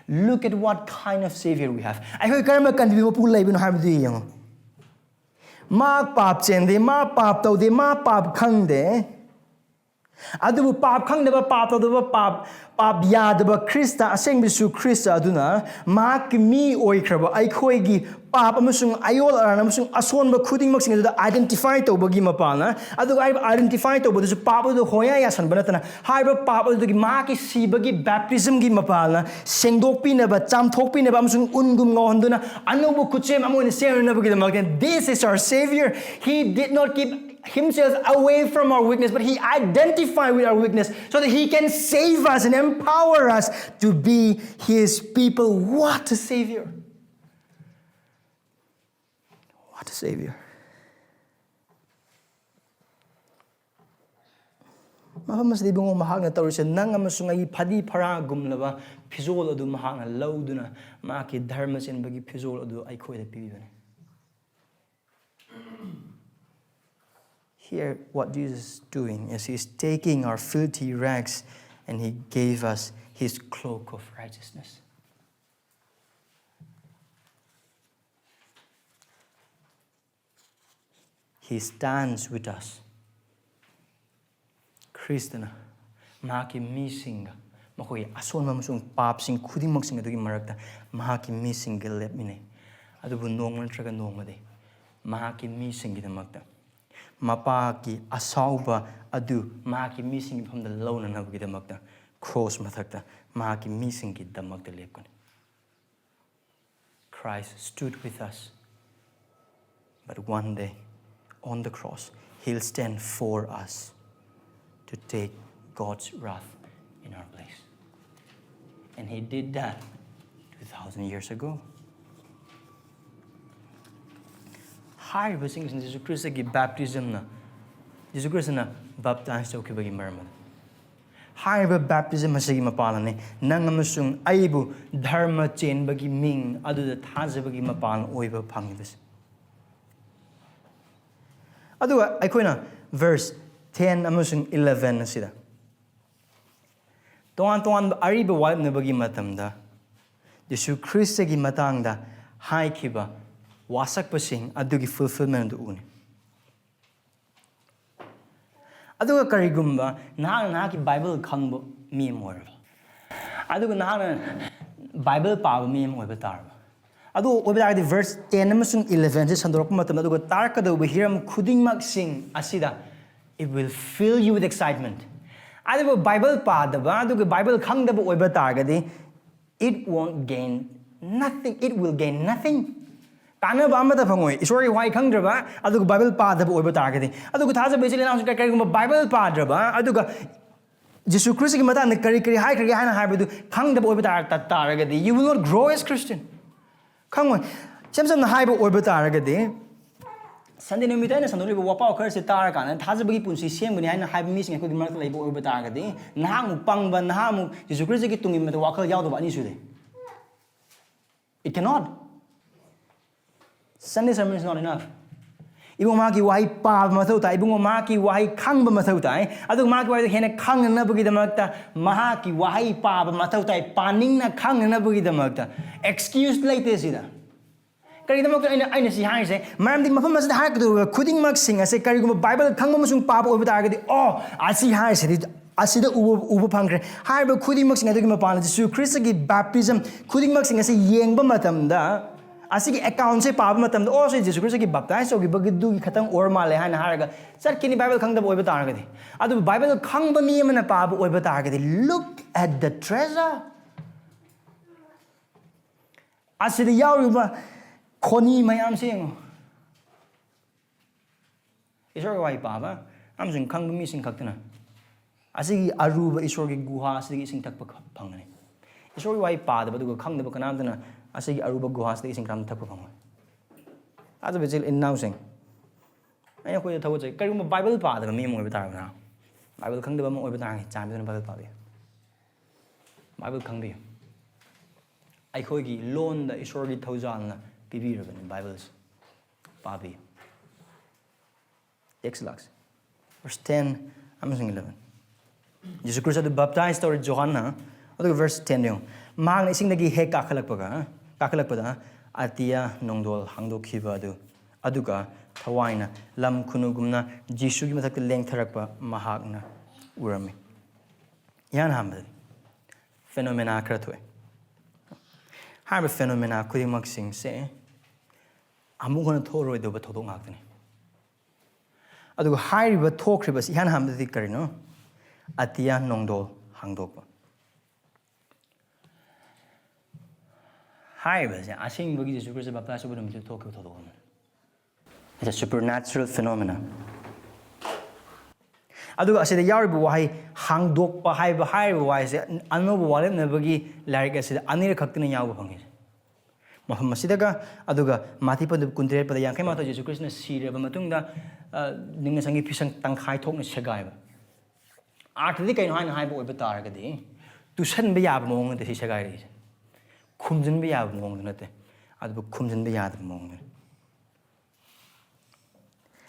Look at what kind of Savior we have. ꯑꯩꯈꯣꯏ ꯀꯔꯝꯕ ꯀꯟꯕꯤꯕ ꯃꯄꯨ ꯂꯩꯕꯅꯣ ꯍꯥꯏꯕꯗꯨ ꯌꯦꯡꯉꯨ꯫ ꯃꯥ ꯄꯥꯞ ꯆꯦꯟꯗꯦ, ꯃꯥ ꯄꯥꯞ ꯇꯧꯗꯦ, ꯃꯥ ꯄꯥꯞ ꯈꯪꯗꯦ꯫ ꯑꯗꯨꯕꯨ ꯄꯥꯞ ꯈꯪꯗꯕ, ꯄꯥꯞ ꯇꯧꯗꯕ, ꯄꯥꯞ, ꯄꯥꯞ ꯌꯥꯗꯕ ꯈ꯭ꯔꯤꯁꯇ, ꯑꯁꯦꯡꯕ ꯖꯤꯁꯨ ꯈ꯭ꯔꯤꯁꯇ ꯑꯗꯨꯅ ꯃꯍꯥꯛꯀꯤ ꯃꯤ ꯑꯣꯏꯈ꯭ꯔꯕ ꯑꯩꯈꯣꯏꯒꯤ ꯄꯥꯞ ꯑꯃꯁꯨꯡ ꯑꯌꯣꯜ ꯑꯔꯥꯟ ꯑꯃꯁꯨꯡ ꯑꯁꯣꯟꯕ ꯈꯨꯗꯤꯡꯃꯛꯁꯤꯡ ꯑꯗꯨꯗ identify ꯇꯧꯕꯒꯤ ꯃꯄꯥꯜꯅ, ꯑꯗꯨꯒ ꯍꯥꯏꯔꯤꯕ identify ꯇꯧꯕꯗꯨꯁꯨ ꯄꯥꯞ ꯑꯗꯨ ꯍꯣꯌꯥ ꯌꯥꯁꯟꯕ ꯅꯠꯇꯅ, ꯍꯥꯏꯔꯤꯕ ꯄꯥꯞ ꯑꯗꯨꯗꯒꯤ ꯃꯍꯥꯛꯀꯤ ꯁꯤꯕꯒꯤ baptismꯒꯤ ꯃꯄꯥꯜꯅ ꯁꯦꯡꯗꯣꯛꯄꯤꯅꯕ, ꯆꯥꯝꯊꯣꯛꯄꯤꯅꯕ ꯑꯃꯁꯨꯡ ꯎꯟꯒꯨꯝ ꯉꯧꯍꯟꯗꯨꯅ ꯑꯅꯧꯕ ꯈꯨꯠꯁꯦꯝ ꯑꯃ ꯑꯣꯏꯅ ꯁꯦꯝꯅꯅꯕꯒꯤꯗꯃꯛꯇ, this is our Savior. He did not keep himself away from our weakness, but he identified with our weakness so that he can save us and empower us to be his people. What a Savior! What a Savior! ꯃꯐꯝ ꯑꯁꯤꯗ ꯏꯕꯨꯡꯉꯣ ꯃꯍꯥꯛꯅ ꯇꯧꯔꯤꯁꯦ, ꯅꯪ ꯑꯃꯁꯨꯡ ꯑꯩꯒꯤ ꯐꯗꯤ ꯐꯔꯥꯒꯨꯝꯂꯕ ꯐꯤꯖꯣꯜ ꯑꯗꯨ ꯃꯍꯥꯛꯅ ꯂꯧꯗꯨꯅ ꯃꯍꯥꯛꯀꯤ ꯙꯔꯃ ꯆꯦꯟꯕꯒꯤ ꯐꯤꯖꯣꯜ ꯑꯗꯨ ꯑꯩꯈꯣꯏꯗ ꯄꯤꯕꯤꯕꯅꯤ꯫ Here, what Jesus is doing is he's taking our filthy rags and he gave us his cloak of righteousness. He stands with us. ꯈ꯭ꯔꯤꯁꯇꯅ ꯃꯍꯥꯛꯀꯤ ꯃꯤꯁꯤꯡꯒ, ꯃꯈꯣꯏꯒꯤ ꯑꯁꯣꯟꯕ ꯑꯃꯁꯨꯡ ꯄꯥꯞꯁꯤꯡ ꯈꯨꯗꯤꯡꯃꯛꯁꯤꯡ ꯑꯗꯨꯒꯤ ꯃꯔꯛꯇ ꯃꯍꯥꯛꯀꯤ ꯃꯤꯁꯤꯡꯒ ꯂꯦꯞꯃꯤꯟꯅꯩ꯫ ꯑꯗꯨꯕꯨ ꯅꯣꯡꯃ ꯅꯠꯇ꯭ꯔꯒ ꯅꯣꯡꯃꯗꯤ ꯃꯍꯥꯛꯀꯤ ꯃꯤꯁꯤꯡꯒꯤꯗꯃꯛꯇ, ꯃꯄꯥꯒꯤ ꯑꯁꯥꯎꯕ ꯑꯗꯨ ꯃꯍꯥꯛꯀꯤ ꯃꯤꯁꯤꯡꯒꯤ ꯃꯐꯝꯗ ꯂꯧꯅꯅꯕꯒꯤꯗꯃꯛꯇ, ꯀ꯭ꯔꯣꯁ ꯃꯊꯛꯇ ꯃꯍꯥꯛꯀꯤ ꯃꯤꯁꯤꯡꯒꯤꯗꯃꯛꯇ ꯂꯦꯞꯀꯅꯤ꯫ Christ stood with us. But one day, on the cross, he'll stand for us to take God's wrath in our place. And he did that two thousand years ago. ꯍꯥꯏꯔꯤꯕꯁꯤꯡꯁꯤꯅ Jesus ꯈ꯭ꯔꯤꯁꯇꯒꯤ baptismꯅ, Jesus ꯈ꯭ꯔꯤꯁꯇꯅ baptize ꯇꯧꯈꯤꯕꯒꯤ ꯃꯔꯝ ꯑꯗꯨ, ꯍꯥꯏꯔꯤꯕ baptism ꯑꯁꯤꯒꯤ ꯃꯄꯥꯟꯅꯅꯤ ꯅꯪ ꯑꯃꯁꯨꯡ ꯑꯩꯕꯨ ꯙꯔꯃ ꯆꯦꯟꯕꯒꯤ ꯃꯤꯡ ꯑꯗꯨꯗ ꯊꯥꯖꯕꯒꯤ ꯃꯄꯥꯟ ꯑꯣꯏꯕ ꯐꯪꯂꯤꯕꯁꯦ꯫ ꯑꯗꯨꯒ ꯑꯩꯈꯣꯏꯅ verse ten ꯑꯃꯁꯨꯡ eleven ꯑꯁꯤꯗ ꯇꯣꯉꯥꯟ ꯇꯣꯉꯥꯟꯕ ꯑꯔꯤꯕ ꯋꯥꯔꯦꯞꯅꯕꯒꯤ ꯃꯇꯝꯗ ꯖꯤꯁꯨ ꯈ꯭ꯔꯤꯁꯇꯒꯤ ꯃꯇꯥꯡꯗ ꯍꯥꯏꯈꯤꯕ ꯋꯥꯁꯛꯄꯁꯤꯡ ꯑꯗꯨꯒꯤ fulfillment ꯑꯗꯨ ꯎꯅꯤ꯫ ꯑꯗꯨꯒ ꯀꯔꯤꯒꯨꯝꯕ ꯅꯍꯥꯛꯅ ꯅꯍꯥꯛꯀꯤ ꯕꯥꯏꯕꯜ ꯈꯪꯕ ꯃꯤ ꯑꯃ ꯑꯣꯏꯔꯕ, ꯑꯗꯨꯒ ꯅꯍꯥꯛꯅ ꯕꯥꯏꯕꯜ ꯄꯥꯕ ꯃꯤ ꯑꯃ ꯑꯣꯏꯕ ꯇꯥꯔꯕ, ꯑꯗꯨ ꯑꯣꯏꯕ ꯇꯥꯔꯒꯗꯤ verse ten ꯑꯃꯁꯨꯡ eleven ꯁꯦ ꯁꯟꯗꯣꯔꯛꯄ ꯃꯇꯝꯗ, "ꯑꯗꯨꯒ ꯇꯥꯔꯛꯀꯗꯧꯕ ꯍꯤꯔꯝ ꯈꯨꯗꯤꯡꯃꯛꯁꯤꯡ ꯑꯁꯤꯗ, it will fill you with excitement." ꯑꯗꯨꯕꯨ ꯕꯥꯏꯕꯜ ꯄꯥꯗꯕ, ꯑꯗꯨꯒ ꯕꯥꯏꯕꯜ ꯈꯪꯗꯕ ꯑꯣꯏꯕ ꯇꯥꯔꯒꯗꯤ, it won't gain nothing, it will gain nothing. ꯀꯥꯟꯅꯕ ꯑꯃꯠꯇ ꯐꯪꯉꯣꯏ, ꯏꯁꯣꯔꯒꯤ ꯋꯥꯍꯩ ꯈꯪꯗ꯭ꯔꯕ, ꯑꯗꯨꯒ ꯕꯥꯏꯕꯜ ꯄꯥꯗꯕ ꯑꯣꯏꯕ ꯇꯥꯔꯒꯗꯤ꯫ ꯑꯗꯨꯒ ꯊꯥꯖꯕ ꯏꯆꯤꯜ ꯏꯅꯥꯎꯁꯤꯡ, ꯀꯔꯤꯒꯨꯝꯕ ꯕꯥꯏꯕꯜ ꯄꯥꯗ꯭ꯔꯕ, ꯑꯗꯨꯒ ꯖꯤꯁꯨ ꯈ꯭ꯔꯤꯁꯇꯒꯤ ꯃꯇꯥꯡꯗ ꯀꯔꯤ ꯀꯔꯤ ꯍꯥꯏꯈ꯭ꯔꯒꯦ ꯍꯥꯏꯅ ꯍꯥꯏꯕꯗꯨ ꯈꯪꯗꯕ ꯑꯣꯏꯕ ꯇꯥꯔ-, ꯇꯥꯔꯒꯗꯤ, you will not grow as Christian. ꯈꯪꯉꯣꯏ꯫ ꯏꯁꯝ ꯁꯝꯅ ꯍꯥꯏꯕ ꯑꯣꯏꯕ ꯇꯥꯔꯒꯗꯤ, ꯁꯟꯗꯦ ꯅꯨꯃꯤꯠꯇ ꯑꯩꯅ ꯁꯟꯗꯣꯛꯂꯤꯕ ꯋꯥꯄꯥꯎ ꯈꯔꯁꯦ ꯇꯥꯔꯀꯥꯟꯗ ꯊꯥꯖꯕꯒꯤ ꯄꯨꯟꯁꯤ ꯁꯦꯝꯒꯅꯤ ꯍꯥꯏꯅ ꯍꯥꯏꯕ ꯃꯤꯁꯤꯡ ꯑꯩꯈꯣꯏꯒꯤ ꯃꯔꯛꯇ ꯂꯩꯕ ꯑꯣꯏꯕ ꯇꯥꯔꯒꯗꯤ, ꯅꯍꯥꯛꯃꯨꯛ ꯄꯪꯕ, ꯅꯍꯥꯛꯃꯨꯛ ꯖꯤꯁꯨ ꯈ꯭ꯔꯤꯁꯇꯒꯤ ꯇꯨꯡ ꯏꯟꯕꯗ ꯋꯥꯈꯜ ꯌꯥꯎꯗꯕ ꯑꯅꯤ ꯁꯨꯗꯦ꯫ It cannot. Sunday sermon is not enough. ꯏꯕꯨꯡ, ꯃꯍꯥꯛꯀꯤ ꯋꯥꯍꯩ ꯄꯥꯕ ꯃꯊꯧ ꯇꯥꯏ꯫ ꯏꯕꯨꯡꯉꯣ, ꯃꯍꯥꯛꯀꯤ ꯋꯥꯍꯩ ꯈꯪꯕ ꯃꯊꯧ ꯇꯥꯏ꯫ ꯑꯗꯨꯒ ꯃꯍꯥꯛꯀꯤ ꯋꯥꯍꯩꯗꯣ ꯍꯦꯟꯅ ꯈꯪꯅꯅꯕꯒꯤꯗꯃꯛꯇ ꯃꯍꯥꯛꯀꯤ ꯋꯥꯍꯩ ꯄꯥꯕ ꯃꯊꯧ ꯇꯥꯏ, ꯄꯥꯅꯤꯡꯅ ꯈꯪꯅꯅꯕꯒꯤꯗꯃꯛꯇ꯫ Excuse ꯂꯩꯇꯦ ꯁꯤꯗ꯫ ꯀꯔꯤꯒꯤꯗꯃꯛꯇ ꯑꯩꯅ, ꯑꯩꯅ ꯁꯤ ꯍꯥꯏꯔꯤꯁꯦ? ꯃꯔꯝꯗꯤ ꯃꯐꯝ ꯑꯁꯤꯗ ꯍꯥꯏꯔꯛꯀꯗꯧꯔꯤꯕ ꯈꯨꯗꯤꯡꯃꯛꯁꯤꯡ ꯑꯁꯦ ꯀꯔꯤꯒꯨꯝꯕ ꯕꯥꯏꯕꯜ ꯈꯪꯕ ꯑꯃꯁꯨꯡ ꯄꯥꯕ ꯑꯣꯏꯕ ꯇꯥꯔꯒꯗꯤ, "ꯑꯣ, ꯑꯁꯤ ꯍꯥꯏꯔꯤꯁꯤꯗꯤ ꯑꯁꯤꯗ ꯎꯕ, ꯎꯕ ꯐꯪꯈ꯭ꯔꯦ" ꯍꯥꯏꯔꯤꯕ ꯈꯨꯗꯤꯡꯃꯛꯁꯤꯡ ꯑꯗꯨꯒꯤ ꯃꯄꯥꯟꯗ ꯖꯤꯁꯨ ꯈ꯭ꯔꯤꯁꯇꯒꯤ baptism ꯈꯨꯗꯤꯡꯃꯛꯁꯤꯡ ꯑꯁꯤ ꯌꯦꯡꯕ ꯃꯇꯝꯗ, ꯑꯁꯤꯒꯤ account ꯁꯦ ꯄꯥꯕ ꯃꯇꯝꯗ, "ꯑꯣ, ꯁꯤ ꯖꯤꯁꯨ ꯈ꯭ꯔꯤꯁꯇꯒꯤ baptize ꯇꯧꯈꯤꯕꯒꯤꯗꯨꯒꯤ ꯈꯛꯇꯪ ꯑꯣꯏꯔ ꯃꯥꯜꯂꯦ" ꯍꯥꯏꯅ ꯍꯥꯏꯔꯒ ꯆꯠꯈꯤꯅꯤ, ꯕꯥꯏꯕꯜ ꯈꯪꯗꯕ ꯑꯣꯏꯕ ꯇꯥꯔꯒꯗꯤ꯫ ꯑꯗꯨꯕꯨ ꯕꯥꯏꯕꯜ ꯈꯪꯕ ꯃꯤ ꯑꯃꯅ ꯄꯥꯕ ꯑꯣꯏꯕ ꯇꯥꯔꯒꯗꯤ, "Look at the treasure." ꯑꯁꯤꯗ ꯌꯥꯎꯔꯤꯕ ꯈꯣꯅꯤ ꯃꯌꯥꯝꯁꯦ ꯌꯦꯡꯉꯣ꯫ ꯏꯁꯣꯔꯒꯤ ꯋꯥꯍꯩ ꯄꯥꯕ ꯑꯃꯁꯨꯡ ꯈꯪꯕ ꯃꯤꯁꯤꯡ ꯈꯛꯇꯅ ꯑꯁꯤꯒꯤ ꯑꯔꯨꯕ ꯏꯁꯣꯔꯒꯤ ꯒꯨꯍꯥ ꯑꯁꯤꯗꯒꯤ ꯏꯁꯤꯡ ꯊꯛꯄ ꯈ-, ꯐꯪꯒꯅꯤ꯫ ꯏꯁꯣꯔꯒꯤ ꯋꯥꯍꯩ ꯄꯥꯗꯕ ꯑꯗꯨꯒ ꯈꯪꯗꯕ ꯀꯅꯥꯝꯇꯅ ꯑꯁꯤꯒꯤ ꯑꯔꯨꯕ ꯒꯨꯍꯥ ꯑꯁꯤꯗꯒꯤ ꯏꯁꯤꯡ ꯀꯅꯥꯝꯇ ꯊꯛꯄ ꯐꯪꯉꯣꯏ꯫ ꯊꯥꯖꯕ ꯏꯆꯤꯜ ꯏꯅꯥꯎꯁꯤꯡ, ꯑꯩꯅ ꯑꯩꯈꯣꯏꯗ ꯊꯕꯛ ꯆꯠ-, ꯀꯔꯤꯒꯨꯝꯕ ꯕꯥꯏꯕꯜ ꯄꯥꯗꯕ ꯃꯤ ꯑꯃ ꯑꯣꯏꯕ ꯇꯥꯔꯕ꯭ꯔꯥ? ꯕꯥꯏꯕꯜ ꯈꯪꯗꯕ ꯑꯃ ꯑꯣꯏꯕ ꯇꯥꯔꯒꯗꯤ, ꯆꯥꯟꯕꯤꯗꯨꯅ ꯕꯥꯏꯕꯜ ꯄꯥꯕꯤꯌꯨ꯫ ꯕꯥꯏꯕꯜ ꯈꯪꯕꯤꯌꯨ꯫ ꯑꯩꯈꯣꯏꯒꯤ ꯂꯣꯟꯗ ꯏꯁꯣꯔꯒꯤ ꯊꯧꯖꯥꯜꯅ ꯄꯤꯕꯤꯔꯕꯅꯤ ꯕꯥꯏꯕꯜꯁꯦ꯫ ꯄꯥꯕꯤꯌꯨ꯫ Text ꯂꯥꯛꯁꯦ꯫ Verse ten ꯑꯃꯁꯨꯡ eleven꯫ ꯖꯤꯁꯨ ꯈ꯭ꯔꯤꯁꯇ ꯑꯗꯨ baptize ꯇꯧꯔꯤ ꯖꯣꯍꯥꯟꯅ꯫ ꯑꯗꯨꯒ verse ten ꯌꯦꯡꯉꯨ꯫ ꯃꯍꯥꯛꯅ ꯏꯁꯤꯡꯗꯒꯤ ꯍꯦꯛ ꯀꯥꯈꯠꯂꯛꯄꯒ, ꯀꯥꯈꯠꯂꯛꯄꯗ ꯑꯇꯤꯌꯥ ꯅꯣꯡꯗꯣꯜ ꯍꯥꯡꯗꯣꯛꯈꯤꯕ ꯑꯗꯨ, ꯑꯗꯨꯒ ꯊꯋꯥꯏꯅ ꯂꯝ ꯈꯨꯅꯨꯒꯨꯝꯅ ꯖꯤꯁꯨꯒꯤ ꯃꯊꯛꯇ ꯂꯦꯡꯊꯔꯛꯄ ꯃꯍꯥꯛꯅ ꯎꯔꯝꯃꯤ꯫ ꯏꯍꯥꯟ ꯍꯥꯟꯕꯗ phenomena ꯈꯔ ꯊꯣꯛꯑꯦ꯫ ꯍꯥꯏꯔꯤꯕ phenomena ꯈꯨꯗꯤꯡꯃꯛꯁꯤꯡꯁꯦ ꯑꯃꯨꯛ ꯍꯟꯅ ꯊꯣꯛꯑꯔꯣꯏꯗꯧꯕ ꯊꯧꯗꯣꯛ ꯉꯥꯛꯇꯅꯤ꯫ ꯑꯗꯨꯒ ꯍꯥꯏꯔꯤꯕ ꯊꯣꯛꯈ꯭ꯔꯤꯕꯁꯤ ꯏꯍꯥꯟ ꯍꯥꯟꯕꯗꯗꯤ ꯀꯔꯤꯅꯣ? ꯑꯇꯤꯌꯥ ꯅꯣꯡꯗꯣꯜ ꯍꯥꯡꯗꯣꯛꯄ꯫ ꯍꯥꯏꯔꯤꯕꯁꯦ ꯑꯁꯦꯡꯕꯒꯤ ꯖꯤꯁꯨ ꯈ꯭ꯔꯤꯁꯇ ꯕꯥꯞꯇꯥꯏꯁ ꯇꯧꯕ ꯅꯨꯃꯤꯠꯇ ꯊꯣꯛꯈꯤꯕ ꯊꯧꯗꯣꯛ ꯑꯃꯅꯤ꯫ It's a supernatural phenomena. ꯑꯗꯨꯒ ꯑꯁꯤꯗ ꯌꯥꯎꯔꯤꯕ ꯋꯥꯍꯩ ꯍꯥꯡꯗꯣꯛꯄ ꯍꯥꯏꯕ, ꯍꯥꯏꯔꯤꯕ ꯋꯥꯍꯩꯁꯦ ꯑꯅꯧꯕ ꯋꯥꯔꯦꯞꯅꯕꯒꯤ ꯂꯥꯏꯔꯤꯛ ꯑꯁꯤꯗ ꯑꯅꯤꯔꯛ ꯈꯛꯇꯅ ꯌꯥꯎꯕ ꯐꯪꯉꯤ꯫ ꯃꯐꯝ ꯑꯁꯤꯗꯒ, ꯑꯗꯨꯒ ꯃꯥꯊꯤ ꯄꯟꯗꯨꯞ ꯀꯨꯟꯇꯔꯦꯠ ꯄꯗ ꯌꯥꯡꯈꯩ ꯃꯥꯊꯣꯏ ꯖꯤꯁꯨ ꯈ꯭ꯔꯤꯁꯇꯅ ꯁꯤꯔꯕ ꯃꯇꯨꯡꯗ, ꯑ, ꯅꯤꯡꯅ ꯁꯪꯒꯤ ꯐꯤꯁꯪ ꯇꯪꯈꯥꯏ ꯊꯣꯛꯅ ꯁꯦꯒꯥꯏꯕ꯫ ꯑꯥꯔꯊꯗꯤ ꯀꯩꯅꯣ ꯍꯥꯏꯅ ꯍꯥꯏꯕ ꯑꯣꯏꯕ ꯇꯥꯔꯒꯗꯤ, ꯇꯨꯁꯟꯕ ꯌꯥꯕ ꯃꯑꯣꯡ ꯅꯠꯇꯦ ꯁꯤ ꯁꯦꯒꯥꯏꯔꯛꯏꯁꯦ꯫ ꯈꯨꯝꯖꯤꯟꯕ ꯌꯥꯕ ꯃꯑꯣꯡꯗ ꯅꯠꯇꯦ, ꯑꯗꯨꯕꯨ ꯈꯨꯝꯖꯤꯟꯕ ꯌꯥꯗꯕ ꯃꯑꯣꯡꯗꯅꯤ꯫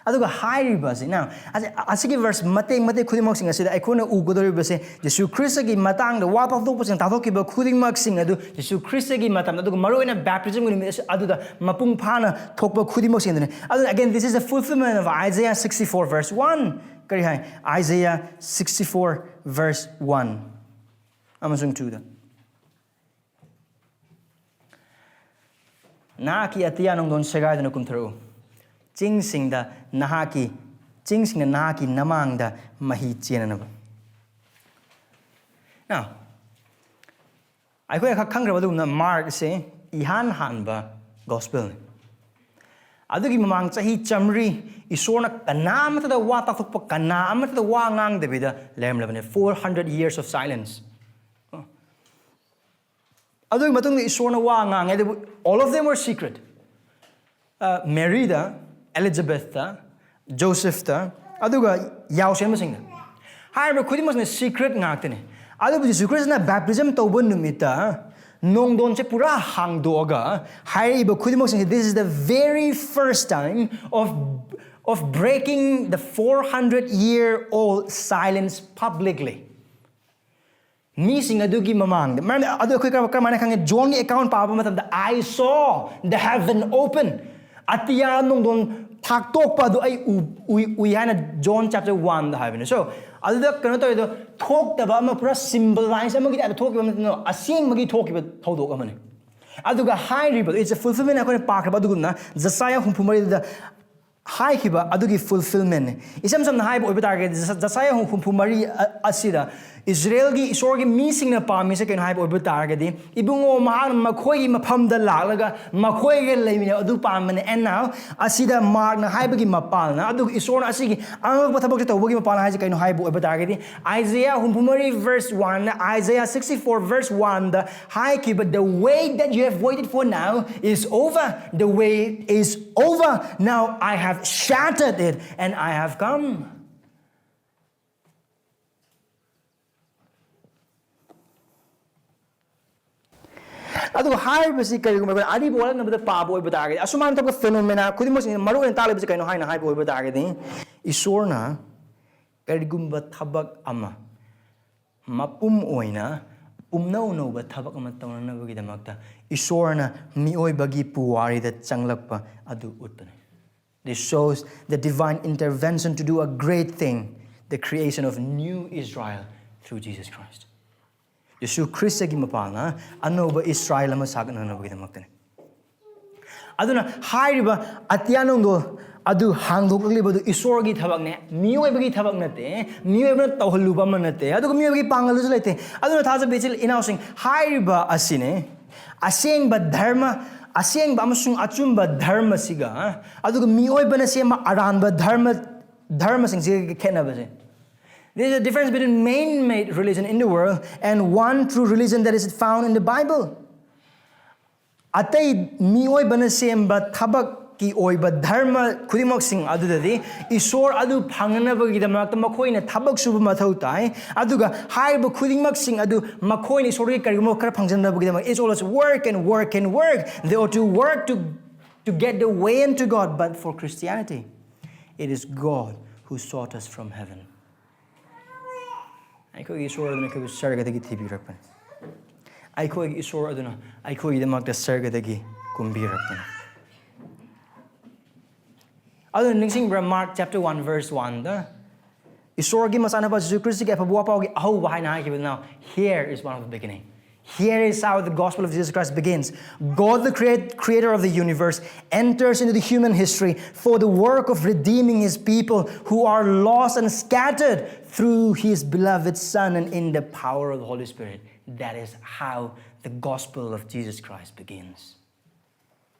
ꯑꯗꯨꯒ ꯍꯥꯏꯔꯤꯕꯁꯤꯅ, ꯑꯁꯤ-, ꯑꯁꯤꯒꯤ verse ꯃꯇꯦꯛ ꯃꯇꯦꯛ ꯈꯨꯗꯤꯡꯃꯛꯁꯤꯡ ꯑꯁꯤꯗ ꯑꯩꯈꯣꯏꯅ ꯎꯒꯗꯧꯔꯤꯕꯁꯦ, ꯖꯤꯁꯨ ꯈ꯭ꯔꯤꯁꯇꯒꯤ ꯃꯇꯥꯡꯗ ꯋꯥ ꯇꯥꯊꯣꯛꯄꯁꯤꯡ, ꯇꯥꯊꯣꯛꯈꯤꯕ ꯈꯨꯗꯤꯡꯃꯛꯁꯤꯡ ꯑꯗꯨ ꯖꯤꯁꯨ ꯈ꯭ꯔꯤꯁꯇꯒꯤ ꯃꯇꯝꯗ, ꯑꯗꯨꯒ ꯃꯔꯨꯑꯣꯏꯅ baptismꯒꯤ ꯅꯨꯃꯤꯠ ꯑꯁꯤ-, ꯑꯗꯨꯗ ꯃꯄꯨꯡ ꯐꯥꯅ ꯊꯣꯛꯄ ꯈꯨꯗꯤꯡꯃꯛꯁꯤꯡ ꯑꯗꯨꯅꯤ꯫ ꯑꯗꯨꯅ, again, this is the fulfillment of Isaiah sixty-four verse one. ꯀꯔꯤ ꯍꯥꯏ? Isaiah sixty-four verse one ꯑꯃꯁꯨꯡ twoꯗ, "ꯅꯍꯥꯛꯀꯤ ꯑꯇꯤꯌꯥ ꯅꯣꯡꯗꯣꯟ ꯁꯦꯒꯥꯏꯗꯨꯅ ꯀꯨꯝꯊꯔꯛꯎ, ꯆꯤꯡꯁꯤꯡꯗ ꯅꯍꯥꯛꯀꯤ, ꯆꯤꯡꯁꯤꯡꯅ ꯅꯍꯥꯛꯀꯤ ꯅꯃꯥꯡꯗ ꯃꯍꯤ ꯆꯦꯟꯅꯅꯕ"꯫ Now, ꯑꯩꯈꯣꯏꯅ ꯈꯛ ꯈꯪꯈ꯭ꯔꯕ ꯑꯗꯨꯒꯨꯝꯅ ꯃꯥꯔꯛꯁꯦ ꯏꯍꯥꯟ ꯍꯥꯟꯕ gospelꯅꯤ꯫ ꯑꯗꯨꯒꯤ ꯃꯃꯥꯡ ꯆꯍꯤ ꯆꯥꯃꯔꯤ ꯏꯁꯣꯔꯅ ꯀꯅꯥ ꯑꯃꯠꯇꯗ ꯋꯥ ꯇꯥꯊꯣꯛꯄ, ꯀꯅꯥ ꯑꯃꯠꯇꯗ ꯋꯥ ꯉꯥꯡꯗꯕꯤꯗ ꯂꯩꯔꯝꯂꯕꯅꯤ꯫ Four hundred years of silence. ꯑꯗꯨꯒꯤ ꯃꯇꯨꯡꯗ ꯏꯁꯣꯔꯅ ꯋꯥ ꯉꯥꯡꯉꯦ, ꯑꯗꯨꯕꯨ all of them were secret. ꯑ, ꯃꯦꯔꯤꯗ, ꯑꯦꯂꯤꯖꯥꯕꯦꯊꯇ, ꯖꯣꯁꯦꯐꯇ, ꯑꯗꯨꯒ ꯌꯥꯎꯁꯦꯟꯕꯁꯤꯡꯗ꯫ ꯍꯥꯏꯔꯤꯕ ꯈꯨꯗꯤꯡꯃꯛꯁꯤꯅ secret ꯉꯥꯛꯇꯅꯤ꯫ ꯑꯗꯨꯕꯨ ꯖꯤꯁꯨ ꯈ꯭ꯔꯤꯁꯇꯅ baptism ꯇꯧꯕ ꯅꯨꯃꯤꯠꯇ ꯅꯣꯡꯗꯣꯟꯁꯦ ꯄꯨꯔꯥ ꯍꯥꯡꯗꯣꯛꯑꯒ ꯍꯥꯏꯔꯛꯏꯕ ꯈꯨꯗꯤꯡꯃꯛꯁꯤꯡꯁꯦ, this is the very first time of, of breaking the four hundred year old silence publicly. ꯃꯤꯁꯤꯡ ꯑꯗꯨꯒꯤ ꯃꯃꯥꯡꯗ, ꯃꯔꯝꯗꯤ ꯑꯗꯨ ꯑꯩꯈꯣꯏ ꯀꯔꯝ-, ꯀꯔꯝꯍꯥꯏꯅ ꯈꯪꯉꯦ? ꯖꯣꯟꯒꯤ account ꯄꯥꯕ ꯃꯇꯝꯗ, "I saw the heaven open." ꯑꯇꯤꯌꯥ ꯅꯣꯡꯗꯣꯟ ꯊꯥꯛꯇꯣꯛꯄ ꯑꯗꯨ ꯑꯩ ꯎ-, ꯎꯏ, ꯎꯏ ꯍꯥꯏꯅ ꯖꯣꯟ chapter oneꯗ ꯍꯥꯏꯕꯅꯤ꯫ So, ꯑꯗꯨꯗ ꯀꯩꯅꯣ ꯇꯧꯔꯤꯗꯣ, ꯊꯣꯛꯇꯕ ꯑꯃ, ꯄꯨꯔꯥ symbolize ꯑꯃꯒꯤ typeꯇ ꯊꯣꯛꯈꯤꯕ ꯑꯃ ꯅꯠꯇꯅ, ꯑꯁꯦꯡꯕꯒꯤ ꯊꯣꯛꯈꯤꯕ ꯊꯧꯗꯣꯛ ꯑꯃꯅꯤ꯫ ꯑꯗꯨꯒ ꯍꯥꯏꯔꯤꯕ, it's a fulfillment, ꯑꯩꯈꯣꯏꯅ ꯄꯥꯈ꯭ꯔꯕ ꯑꯗꯨꯒꯨꯝꯅ ꯖꯁꯥꯌꯥ ꯍꯨꯝꯐꯨ ꯃꯔꯤꯗ ꯍꯥꯏꯈꯤꯕ ꯑꯗꯨꯒꯤ fulfillment꯫ ꯏꯁꯝ ꯁꯝꯅ ꯍꯥꯏꯕ ꯑꯣꯏꯕ ꯇꯥꯔꯒꯗꯤ, ꯖꯁ-, ꯖꯁꯥꯌꯥ ꯍꯨꯝꯐꯨ ꯃꯔꯤ ꯑ-, ꯑꯁꯤꯗ ꯏꯁꯔꯥꯌꯦꯜꯒꯤ, ꯏꯁꯣꯔꯒꯤ ꯃꯤꯁꯤꯡꯅ ꯄꯥꯝꯃꯤꯁꯦ ꯀꯩꯅꯣ ꯍꯥꯏꯕ ꯑꯣꯏꯕ ꯇꯥꯔꯒꯗꯤ, ꯏꯕꯨꯡꯉꯣ, ꯃꯍꯥꯛꯅ ꯃꯈꯣꯏꯒꯤ ꯃꯐꯝꯗ ꯂꯥꯛꯂꯒ ꯃꯈꯣꯏꯒ ꯂꯩꯃꯤꯟꯅꯕ ꯑꯗꯨ ꯄꯥꯝꯕꯅꯦ꯫ And now, ꯑꯁꯤꯗ ꯃꯥꯔꯛꯅ ꯍꯥꯏꯕꯒꯤ ꯃꯄꯥꯜꯅ, ꯑꯗꯨꯒ ꯏꯁꯣꯔꯅ ꯑꯁꯤꯒꯤ ꯑꯉꯛꯄ ꯊꯕꯛꯁꯦ ꯇꯧꯕꯒꯤ ꯃꯄꯥꯜꯅ ꯍꯥꯏꯁꯦ ꯀꯩꯅꯣ ꯍꯥꯏꯕ ꯑꯣꯏꯕ ꯇꯥꯔꯒꯗꯤ, ꯑꯥꯏꯖꯌꯥ ꯍꯨꯝꯐꯨ ꯃꯔꯤ verse one, ꯑꯥꯏꯖꯌꯥ sixty-four verse one ꯗ ꯍꯥꯏꯈꯤꯕ, "The way that you have waited for now is over. The way is over. Now I have shattered it and I have come." ꯑꯗꯨꯒ ꯍꯥꯏꯔꯤꯕꯁꯤ ꯀꯔꯤꯒꯨꯝꯕ ꯑꯩꯈꯣꯏꯅ ꯑꯔꯤꯕ ꯋꯥꯔꯦꯡꯅꯕꯗ ꯄꯥꯕ ꯑꯣꯏꯕ ꯇꯥꯔꯒꯗꯤ, ꯑꯁꯨꯃꯥꯏꯅ ꯇꯧꯕ phenomena ꯈꯨꯗꯤꯡꯃꯛꯁꯤꯡ ꯃꯔꯨ ꯑꯣꯏꯅ ꯇꯥꯛꯂꯤꯕꯁꯤ ꯀꯩꯅꯣ ꯍꯥꯏꯅ ꯍꯥꯏꯕ ꯑꯣꯏꯕ ꯇꯥꯔꯒꯗꯤ, ꯏꯁꯣꯔꯅ ꯀꯔꯤꯒꯨꯝꯕ ꯊꯕꯛ ꯑꯃ ꯃꯄꯨꯝ ꯑꯣꯏꯅ ꯄꯨꯝꯅꯧ ꯅꯧꯕ ꯊꯕꯛ ꯑꯃ ꯇꯧꯅꯅꯕꯒꯤꯗꯃꯛꯇ ꯏꯁꯣꯔꯅ ꯃꯤꯑꯣꯏꯕꯒꯤ ꯄꯨꯋꯥꯔꯤꯗ ꯆꯪꯂꯛꯄ ꯑꯗꯨ ꯎꯠꯄꯅꯤ꯫ This shows the divine intervention to do a great thing, the creation of new Israel through Jesus Christ. ꯌꯤꯁꯨ ꯈ꯭ꯔꯤꯁꯇꯒꯤ ꯃꯄꯥꯜꯅ ꯑꯅꯧꯕ ꯏꯁꯔꯥꯌꯦꯜ ꯑꯃ ꯁꯥꯒꯠꯅꯅꯕꯒꯤꯗꯃꯛꯇꯅꯤ꯫ ꯑꯗꯨꯅ ꯍꯥꯏꯔꯤꯕ ꯑꯇꯤꯌꯥ ꯅꯣꯡꯗꯣꯜ ꯑꯗꯨ ꯍꯥꯡꯗꯣꯛꯂꯛꯂꯤꯕꯗꯨ ꯏꯁꯣꯔꯒꯤ ꯊꯕꯛꯅꯦ, ꯃꯤꯑꯣꯏꯕꯒꯤ ꯊꯕꯛ ꯅꯠꯇꯦ, ꯃꯤꯑꯣꯏꯕꯅ ꯇꯧꯍꯜꯂꯨꯕ ꯑꯃ ꯅꯠꯇꯦ, ꯑꯗꯨꯒ ꯃꯤꯑꯣꯏꯕꯒꯤ ꯄꯥꯡꯒꯜꯗꯁꯨ ꯂꯩꯇꯦ꯫ ꯑꯗꯨꯅ ꯊꯥꯖꯕ ꯏꯆꯤꯜ ꯏꯅꯥꯎꯁꯤꯡ, ꯍꯥꯏꯔꯤꯕ ꯑꯁꯤꯅꯦ ꯑꯁꯦꯡꯕ ꯙꯔꯃ, ꯑꯁꯦꯡꯕ ꯑꯃꯁꯨꯡ ꯑꯆꯨꯝꯕ ꯙꯔꯃꯁꯤꯒ, ꯑꯗꯨꯒ ꯃꯤꯑꯣꯏꯕꯅ ꯁꯦꯝꯕ ꯑꯔꯥꯟꯕ ꯙꯔꯃ, ꯙꯔꯃꯁꯤꯡꯁꯤꯒ ꯈꯦꯠꯅꯕꯁꯦ꯫ There is a difference between man-made religion in the world and one true religion that is found in the Bible. ꯑꯇꯩ ꯃꯤꯑꯣꯏꯕꯅ ꯁꯦꯝꯕ ꯊꯕꯛꯀꯤ ꯑꯣꯏꯕ ꯙꯔꯃ ꯈꯨꯗꯤꯡꯃꯛꯁꯤꯡ ꯑꯗꯨꯗꯗꯤ ꯏꯁꯣꯔ ꯑꯗꯨ ꯐꯪꯅꯅꯕꯒꯤꯗꯃꯛꯇ ꯃꯈꯣꯏꯅ ꯊꯕꯛ ꯁꯨꯕ ꯃꯊꯧ ꯇꯥꯏ꯫ ꯑꯗꯨꯒ ꯍꯥꯏꯔꯤꯕ ꯈꯨꯗꯤꯡꯃꯛꯁꯤꯡ ꯑꯗꯨ ꯃꯈꯣꯏꯅ ꯏꯁꯣꯔꯒꯤ ꯀꯔꯤꯒꯨꯝꯕ ꯈꯔ ꯐꯪꯖꯅꯕꯒꯤꯗꯃꯛ, it's always work and work and work. They ought to work to, to get the way into God. But for Christianity, it is God who sought us from heaven. ꯑꯩꯈꯣꯏꯒꯤ ꯏꯁꯣꯔ ꯑꯗꯨꯅ ꯑꯩꯈꯣꯏꯕꯨ ꯁꯔꯒꯗꯒꯤ ꯊꯤꯕꯤꯔꯛꯄꯅꯤ꯫ ꯑꯩꯈꯣꯏꯒꯤ ꯏꯁꯣꯔ ꯑꯗꯨꯅ ꯑꯩꯈꯣꯏꯒꯤꯗꯃꯛꯇ ꯁꯔꯒꯗꯒꯤ ꯀꯨꯝꯕꯤꯔꯛꯄꯅꯤ꯫ ꯑꯗꯨꯅ ꯅꯤꯡꯁꯤꯡꯕ꯭ꯔꯥ, Mark chapter one verse one ꯗ ꯏꯁꯣꯔꯒꯤ ꯃꯆꯥꯅꯨꯄꯥ ꯖꯤꯁꯨ ꯈ꯭ꯔꯤꯁꯇꯒꯤ ꯑꯐꯕ ꯋꯥꯄꯥꯎꯒꯤ ꯑꯍꯧꯕ ꯍꯥꯏꯅ ꯍꯥꯏꯈꯤꯕꯗꯨꯅ, "Here is one of the beginning." Here is how the gospel of Jesus Christ begins. God, the create, creator of the universe, enters into the human history for the work of redeeming his people who are lost and scattered through his beloved Son and in the power of the Holy Spirit. That is how the gospel of Jesus Christ begins.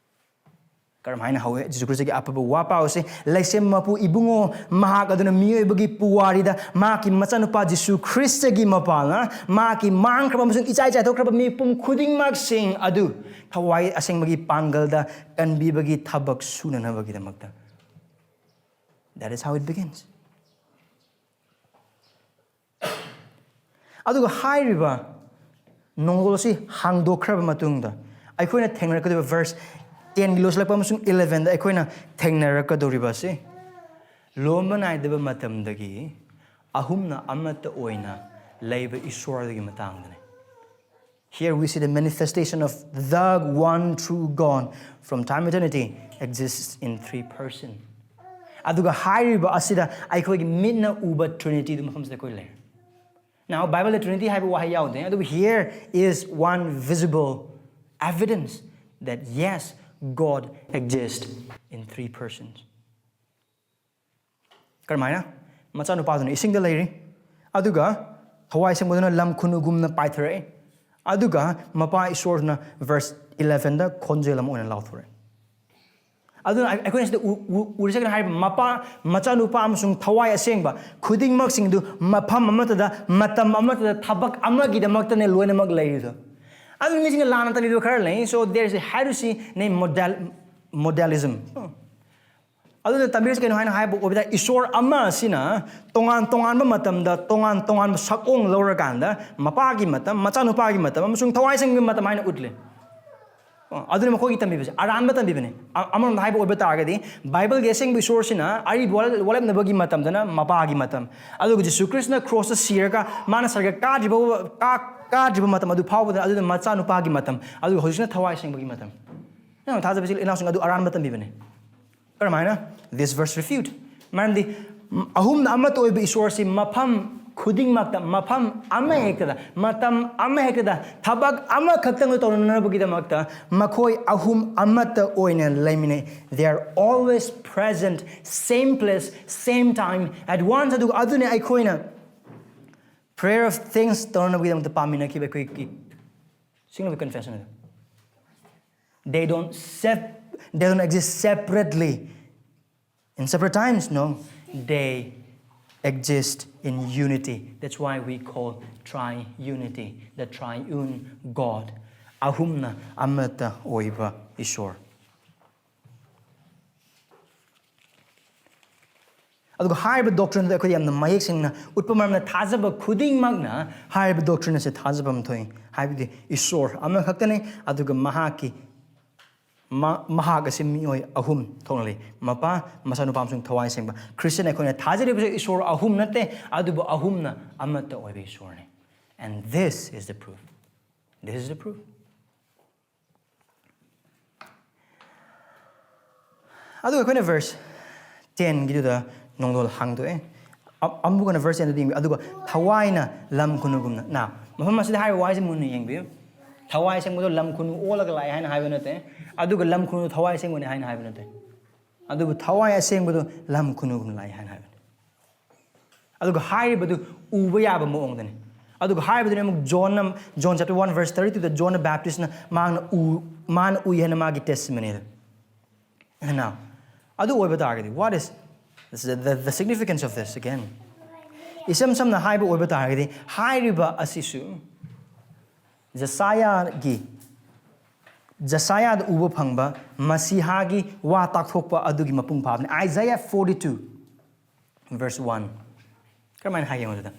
ꯀꯔꯝꯍꯥꯏꯅ ꯍꯧꯋꯦ? ꯖꯤꯁꯨ ꯈ꯭ꯔꯤꯁꯇꯒꯤ ꯑꯐꯕ ꯋꯥ ꯄꯥꯎꯁꯦ, ꯂꯩꯁꯦꯝ ꯃꯄꯨ ꯏꯕꯨꯡꯉꯣ, ꯃꯍꯥꯛ ꯑꯗꯨꯅ ꯃꯤꯑꯣꯏꯕꯒꯤ ꯄꯨꯋꯥꯔꯤꯗ ꯃꯍꯥꯛꯀꯤ ꯃꯆꯥꯅꯨꯄꯥ ꯖꯤꯁꯨ ꯈ꯭ꯔꯤꯁꯇꯒꯤ ꯃꯄꯥꯜꯅ ꯃꯍꯥꯛꯀꯤ ꯃꯥꯡꯈ꯭ꯔꯕ ꯑꯃꯁꯨꯡ ꯏꯆꯥꯏ ꯆꯥꯏꯊꯣꯛꯈ꯭ꯔꯕ ꯃꯤꯄꯨꯝ ꯈꯨꯗꯤꯡꯃꯛꯁꯤꯡ ꯑꯗꯨ ꯊꯋꯥꯏ ꯑꯁꯦꯡꯕꯒꯤ ꯄꯥꯡꯒꯜꯗ ꯀꯟꯕꯤꯕꯒꯤ ꯊꯕꯛ ꯁꯨꯅꯅꯕꯒꯤꯗꯃꯛꯇ. That is how it begins. ꯑꯗꯨꯒ ꯍꯥꯏꯔꯤꯕ ꯅꯣꯡꯗꯣꯜ ꯑꯁꯤ ꯍꯥꯡꯗꯣꯛꯈ꯭ꯔꯕ ꯃꯇꯨꯡꯗ ꯑꯩꯈꯣꯏꯅ ꯊꯦꯡꯅꯔꯛꯀꯗꯧꯔꯤꯕ verse tenꯒꯤ ꯂꯣꯏꯁꯤꯜꯂꯛꯄ ꯑꯃꯁꯨꯡ elevenꯗ ꯑꯩꯈꯣꯏꯅ ꯊꯦꯡꯅꯔꯛꯀꯗꯧꯔꯤꯕ ꯑꯁꯤ ꯂꯣꯝꯕ ꯅꯥꯏꯗꯕ ꯃꯇꯝꯗꯒꯤ ꯑꯍꯨꯝꯅ ꯑꯃꯠꯇ ꯑꯣꯏꯅ ꯂꯩꯕ ꯏꯁꯣꯔꯗꯨꯒꯤ ꯃꯇꯥꯡꯗꯅꯤ. Here we see the manifestation of the one true God from time eternity exists in three person. ꯑꯗꯨꯒ ꯍꯥꯏꯔꯤꯕ ꯑꯁꯤꯗ ꯑꯩꯈꯣꯏꯒꯤ ꯃꯤꯠꯅ ꯎꯕ Trinityꯗꯨ ꯃꯐꯝꯁꯤꯗ ꯑꯩꯈꯣꯏ ꯂꯩꯔꯦ. Now, Bibleꯗ Trinity ꯍꯥꯏꯕ ꯋꯥꯍꯩ ꯌꯥꯎꯗꯦ, ꯑꯗꯨꯕꯨ here is one visible evidence that yes, God exists in three persons. ꯀꯔꯝꯍꯥꯏꯅ? ꯃꯆꯥꯅꯨꯄꯥꯗꯨꯅ ꯏꯁꯤꯡꯗ ꯂꯩꯔꯤ, ꯑꯗꯨꯒ ꯊꯋꯥꯏ ꯁꯦꯡꯕꯗꯨꯅ ꯂꯝ ꯈꯨꯅꯨꯒꯨꯝꯅ ꯄꯥꯏꯊꯔꯛꯏ, ꯑꯗꯨꯒ ꯃꯄꯥ ꯏꯁꯣꯔꯅ verse elevenꯗ ꯈꯣꯟꯖꯦꯜ ꯑꯃ ꯑꯣꯏꯅ ꯂꯥꯎꯊꯣꯔꯛꯏ. ꯑꯗꯨꯅ ꯑꯩ-, ꯑꯩꯈꯣꯏꯅ ꯁꯤꯗ ꯎ-, ꯎ-, ꯎꯔꯤꯁꯦ ꯀꯩꯅꯣ ꯍꯥꯏꯔꯤꯕ, ꯃꯄꯥ, ꯃꯆꯥꯅꯨꯄꯥ ꯑꯃꯁꯨꯡ ꯊꯋꯥꯏ ꯑꯁꯦꯡꯕ ꯈꯨꯗꯤꯡꯃꯛꯁꯤꯡꯗꯨ ꯃꯐꯝ ꯑꯃꯠꯇꯗ, ꯃꯇꯝ ꯑꯃꯠꯇꯗ, ꯊꯕꯛ ꯑꯃꯒꯤꯗꯃꯛꯇꯅꯦ ꯂꯣꯏꯅꯃꯛ ꯂꯩꯔꯤꯗꯣ. ꯑꯗꯨ ꯃꯤꯁꯤꯡꯅ ꯂꯥꯟꯅ ꯇꯝꯕꯤꯕ ꯈꯔ ꯂꯩ. So there is a heresy named modal-, modalism. ꯑꯗꯨꯅ ꯇꯝꯕꯤꯔꯤꯁꯤ ꯀꯩꯅꯣ ꯍꯥꯏꯅ ꯍꯥꯏꯕ ꯑꯣꯏꯕꯗ, ꯏꯁꯣꯔ ꯑꯃ ꯑꯁꯤꯅ ꯇꯣꯉꯥꯟ ꯇꯣꯉꯥꯟꯕ ꯃꯇꯝꯗ ꯇꯣꯉꯥꯟ ꯇꯣꯉꯥꯟꯕ ꯁꯛꯑꯣꯡ ꯂꯧꯔꯀꯥꯟꯗ, ꯃꯄꯥꯒꯤ ꯃꯇꯝ, ꯃꯆꯥꯅꯨꯄꯥꯒꯤ ꯃꯇꯝ, ꯑꯃꯁꯨꯡ ꯊꯋꯥꯏ ꯁꯦꯡꯕꯒꯤ ꯃꯇꯝ ꯍꯥꯏꯅ ꯎꯠꯂꯤ꯫ ꯑꯣ, ꯑꯗꯨꯅ ꯃꯈꯣꯏꯒꯤ ꯇꯝꯕꯤꯕꯁꯦ ꯑꯔꯥꯟꯕ ꯇꯝꯕꯤꯕꯅꯤ꯫ ꯑ-, ꯑꯃꯔꯣꯝꯗ ꯍꯥꯏꯕ ꯑꯣꯏꯕ ꯇꯥꯔꯒꯗꯤ, ꯕꯥꯏꯕꯜꯒꯤ ꯑꯁꯦꯡꯕ ꯏꯁꯣꯔꯁꯤꯅ ꯑꯔꯤꯕ ꯋꯥꯔꯦꯞ-, ꯋꯥꯔꯦꯞꯅꯕꯒꯤ ꯃꯇꯝꯗꯅ ꯃꯄꯥꯒꯤ ꯃꯇꯝ, ꯑꯗꯨꯒ ꯖꯤꯁꯨ ꯈ꯭ꯔꯤꯁꯅ ꯀ꯭ꯔꯣꯁꯇ ꯁꯤꯔꯒ ꯃꯥꯅ ꯁꯔꯒ ꯀꯥꯗ꯭ꯔꯤꯕ, ꯀꯥ-, ꯀꯥꯗ꯭ꯔꯤꯕ ꯃꯇꯝ ꯑꯗꯨ ꯐꯥꯎꯕꯗ, ꯑꯗꯨꯅ ꯃꯆꯥꯅꯨꯄꯥꯒꯤ ꯃꯇꯝ, ꯑꯗꯨꯒ ꯍꯧꯖꯤꯛꯅ ꯊꯋꯥꯏ ꯁꯦꯡꯕꯒꯤ ꯃꯇꯝ꯫ ꯅꯪꯅ ꯊꯥꯖꯕꯁꯤ ꯏꯅꯥꯎꯁꯤꯡ ꯑꯗꯨ ꯑꯔꯥꯟꯕ ꯇꯝꯕꯤꯕꯅꯤ꯫ ꯀꯔꯝꯍꯥꯏꯅ? This verse refute. ꯃꯔꯝꯗꯤ, ꯎꯝ, ꯑꯍꯨꯝꯅ ꯑꯃꯠꯇ ꯑꯣꯏꯕ ꯏꯁꯣꯔꯁꯤ ꯃꯐꯝ ꯈꯨꯗꯤꯡꯃꯛꯇ, ꯃꯐꯝ ꯑꯃꯍꯦꯛꯇꯗ, ꯃꯇꯝ ꯑꯃꯍꯦꯛꯇꯗ, ꯊꯕꯛ ꯑꯃꯈꯛꯇꯪ ꯇꯧꯅꯅꯕꯒꯤꯗꯃꯛꯇ ꯃꯈꯣꯏ ꯑꯍꯨꯝ ꯑꯃꯠꯇ ꯑꯣꯏꯅ ꯂꯩꯃꯤꯟꯅꯩ. They are always present, same place, same time, at once. ꯑꯗꯨꯒ ꯑꯗꯨꯅꯤ ꯑꯩꯈꯣꯏꯅ prayer of thanks ꯇꯧꯅꯅꯕꯒꯤꯗꯃꯛꯇ ꯄꯥꯝꯃꯤꯟꯅꯈꯤꯕ ꯑꯩꯈꯣꯏꯒꯤ single confession ꯑꯗꯨ. They don't sep- they don't exist separately in separate times. No, they exist in unity. That's why we call triunity, the triune God. ꯑꯍꯨꯝꯅ ꯑꯃꯠꯇ ꯑꯣꯏꯕ ꯏꯁꯣꯔ. ꯑꯗꯨꯒ ꯍꯥꯏꯔꯤꯕ doctrine ꯑꯗꯨ ꯑꯩꯈꯣꯏ ꯌꯥꯝꯅ ꯃꯌꯦꯛ ꯁꯦꯡꯅ ꯎꯠꯄ ꯃꯔꯝꯅ ꯊꯥꯖꯕ ꯈꯨꯗꯤꯡꯃꯛꯅ ꯍꯥꯏꯔꯤꯕ doctrine ꯑꯁꯤ ꯊꯥꯖꯐꯝ ꯊꯣꯛꯏ꯫ ꯍꯥꯏꯕꯗꯤ ꯏꯁꯣꯔ ꯑꯃꯈꯛꯇꯅꯤ, ꯑꯗꯨꯒ ꯃꯍꯥꯛꯀꯤ ꯃ- ꯃꯍꯥꯛ ꯑꯁꯤ ꯃꯤꯑꯣꯏ ꯑꯍꯨꯝ ꯊꯣꯛꯅ ꯂꯩ: ꯃꯄꯥ, ꯃꯆꯥꯅꯨꯄꯥ ꯑꯃꯁꯨꯡ ꯊꯋꯥꯏ ꯁꯦꯡꯕ꯫ ꯈ꯭ꯔꯤꯁꯇꯤꯌꯟ ꯑꯩꯈꯣꯏꯅ ꯊꯥꯖꯔꯤꯕꯁꯤ ꯏꯁꯣꯔ ꯑꯍꯨꯝ ꯅꯠꯇꯦ, ꯑꯗꯨꯕꯨ ꯑꯍꯨꯝꯅ ꯑꯃꯠꯇ ꯑꯣꯏꯕ ꯏꯁꯣꯔꯅꯤ. And this is the proof. This is the proof. ꯑꯗꯨꯒ ꯑꯩꯈꯣꯏꯅ verse ten ꯒꯤꯗꯨꯗ ꯅꯣꯡꯗꯣꯜ ꯍꯥꯡꯗꯣꯛꯑꯦ꯫ ꯑ- ꯑꯃꯨꯛ ꯍꯟꯅ verse ten ꯗꯨꯗ ꯌꯦꯡꯕꯤꯌꯨ꯫ ꯑꯗꯨꯒ ꯊꯋꯥꯏꯅ ꯂꯝ ꯈꯨꯅꯨꯒꯨꯝꯅ꯫ Now, ꯃꯐꯝ ꯑꯁꯤꯗ ꯍꯥꯏꯔꯤꯕ ꯋꯥꯍꯩꯁꯤ ꯃꯨꯟꯅ ꯌꯦꯡꯕꯤꯌꯨ꯫ ꯊꯋꯥꯏ ꯁꯦꯡꯕꯗꯣ ꯂꯝ ꯈꯨꯅꯨ ꯑꯣꯜꯂꯒ ꯂꯥꯛꯑꯦ ꯍꯥꯏꯅ ꯍꯥꯏꯕ ꯅꯠꯇꯦ, ꯑꯗꯨꯒ ꯂꯝ ꯈꯨꯅꯨ ꯊꯋꯥꯏ ꯁꯦꯡꯕꯅꯤ ꯍꯥꯏꯅ ꯍꯥꯏꯕ ꯅꯠꯇꯦ, ꯑꯗꯨꯕꯨ ꯊꯋꯥꯏ ꯑꯁꯦꯡꯕꯗꯨ ꯂꯝ ꯈꯨꯅꯨꯒꯨꯝꯅ ꯂꯥꯛꯑꯦ ꯍꯥꯏꯅ ꯍꯥꯏꯕꯅꯤ꯫ ꯑꯗꯨꯒ ꯍꯥꯏꯔꯤꯕꯗꯨ ꯎꯕ ꯌꯥꯕ ꯃꯑꯣꯡꯗꯅꯤ꯫ ꯑꯗꯨꯒ ꯍꯥꯏꯔꯤꯕꯗꯨꯅ ꯑꯃꯨꯛ ꯖꯣꯟꯅ, John chapter one verse thirty two ꯗ ꯖꯣꯟꯅ ꯕꯦꯞꯇꯤꯁꯅ ꯃꯥꯅ ꯎ- ꯃꯥꯅ ꯎꯏ ꯍꯥꯏꯅ ꯃꯥꯒꯤ testimony ꯑꯗꯨ꯫ Now, ꯑꯗꯨ ꯑꯣꯏꯕ ꯇꯥꯔꯒꯗꯤ, what is the, the, the significance of this again? ꯏꯁꯝ ꯁꯝꯅ ꯍꯥꯏꯕ ꯑꯣꯏꯕ ꯇꯥꯔꯒꯗꯤ, ꯍꯥꯏꯔꯤꯕ ꯑꯁꯤꯁꯨ ꯖꯁꯥꯌꯥꯒꯤ, ꯖꯁꯥꯌꯥꯗ ꯎꯕ ꯐꯪꯕ ꯃꯁꯤꯍꯥꯒꯤ ꯋꯥ ꯇꯥꯛꯊꯣꯛꯄ ꯑꯗꯨꯒꯤ ꯃꯄꯨꯡ ꯐꯥꯕꯅꯤ꯫ Isaiah forty two verse one꯫ ꯀꯔꯝꯍꯥꯏꯅ ꯍꯥꯏꯒꯦ ꯌꯦꯡꯉꯣ ꯑꯗꯨꯗ꯫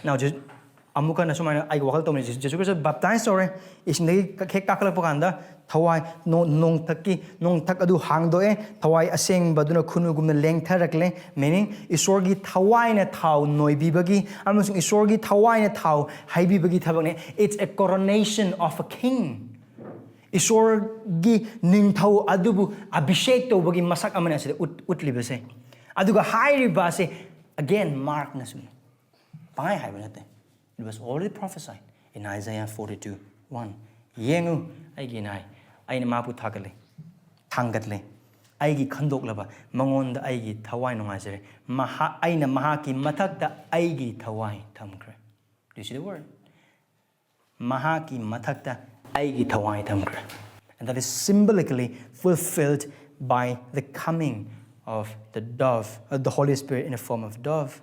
Now, ꯖꯦ- ꯑꯃꯨꯛ ꯍꯟꯅ ꯁꯨꯃꯥꯏꯅ ꯑꯩꯒꯤ ꯋꯥꯈꯜ ꯇꯧꯅꯤ꯫ ꯖꯦꯁꯨ ꯈ꯭ꯔꯤꯁꯇ baptize ꯇꯧꯔꯦ, ꯏꯁꯤꯡꯗꯒꯤ ꯀ- ꯍꯦꯛ ꯀꯥꯈꯠꯂꯛꯄ ꯀꯥꯟꯗ ꯊꯋꯥꯏ, ꯅꯣ- ꯅꯣꯡꯊꯛꯀꯤ, ꯅꯣꯡꯊꯛ ꯑꯗꯨ ꯍꯥꯡꯗꯣꯛꯑꯦ, ꯊꯋꯥꯏ ꯑꯁꯦꯡꯕꯗꯨꯅ ꯈꯨꯅꯨꯒꯨꯝꯅ ꯂꯦꯡꯊꯔꯛꯂꯦ꯫ Meaning, ꯏꯁꯣꯔꯒꯤ ꯊꯋꯥꯏꯅ ꯊꯥꯎ ꯅꯣꯏꯕꯤꯕꯒꯤ ꯑꯃꯁꯨꯡ ꯏꯁꯣꯔꯒꯤ ꯊꯋꯥꯏꯅ ꯊꯥꯎ ꯍꯩꯕꯤꯕꯒꯤ ꯊꯕꯛꯅꯤ꯫ It's a coronation of a king. ꯏꯁꯣꯔꯒꯤ ꯅꯤꯡꯊꯧ ꯑꯗꯨꯕꯨ ꯑꯚꯤꯁꯦꯛ ꯇꯧꯕꯒꯤ ꯃꯁꯛ ꯑꯃꯅꯤ ꯑꯁꯤꯗ ꯎꯠ- ꯎꯠꯂꯤꯕꯁꯦ꯫ ꯑꯗꯨꯒ ꯍꯥꯏꯔꯤꯕ ꯑꯁꯦ, again, ꯃꯥꯔꯛꯅꯁꯨ ꯄꯪꯍꯥꯏ ꯍꯥꯏꯕ ꯅꯠꯇꯦ. It was already prophesied in Isaiah forty-two one. "ꯌꯦꯡꯉꯨ, ꯑꯩꯒꯤ ꯏꯅꯥꯏ, ꯑꯩꯅ ꯃꯍꯥꯛꯄꯨ ꯊꯥꯒꯠꯂꯦ, ꯊꯥꯡꯒꯠꯂꯦ, ꯑꯩꯒꯤ ꯈꯟꯗꯣꯛꯂꯕ, ꯃꯉꯣꯟꯗ ꯑꯩꯒꯤ ꯊꯋꯥꯏ ꯅꯨꯡꯉꯥꯏꯖꯔꯦ꯫ ꯃꯍꯥꯛ, ꯑꯩꯅ ꯃꯍꯥꯛꯀꯤ ꯃꯊꯛꯇ ꯑꯩꯒꯤ ꯊꯋꯥꯏ ꯊꯝꯈ꯭ꯔꯦ." Do you see the word? "ꯃꯍꯥꯛꯀꯤ ꯃꯊꯛꯇ ꯑꯩꯒꯤ ꯊꯋꯥꯏ ꯊꯝꯈ꯭ꯔꯦ." And that is symbolically fulfilled by the coming of the dove, uh, the Holy Spirit in the form of dove.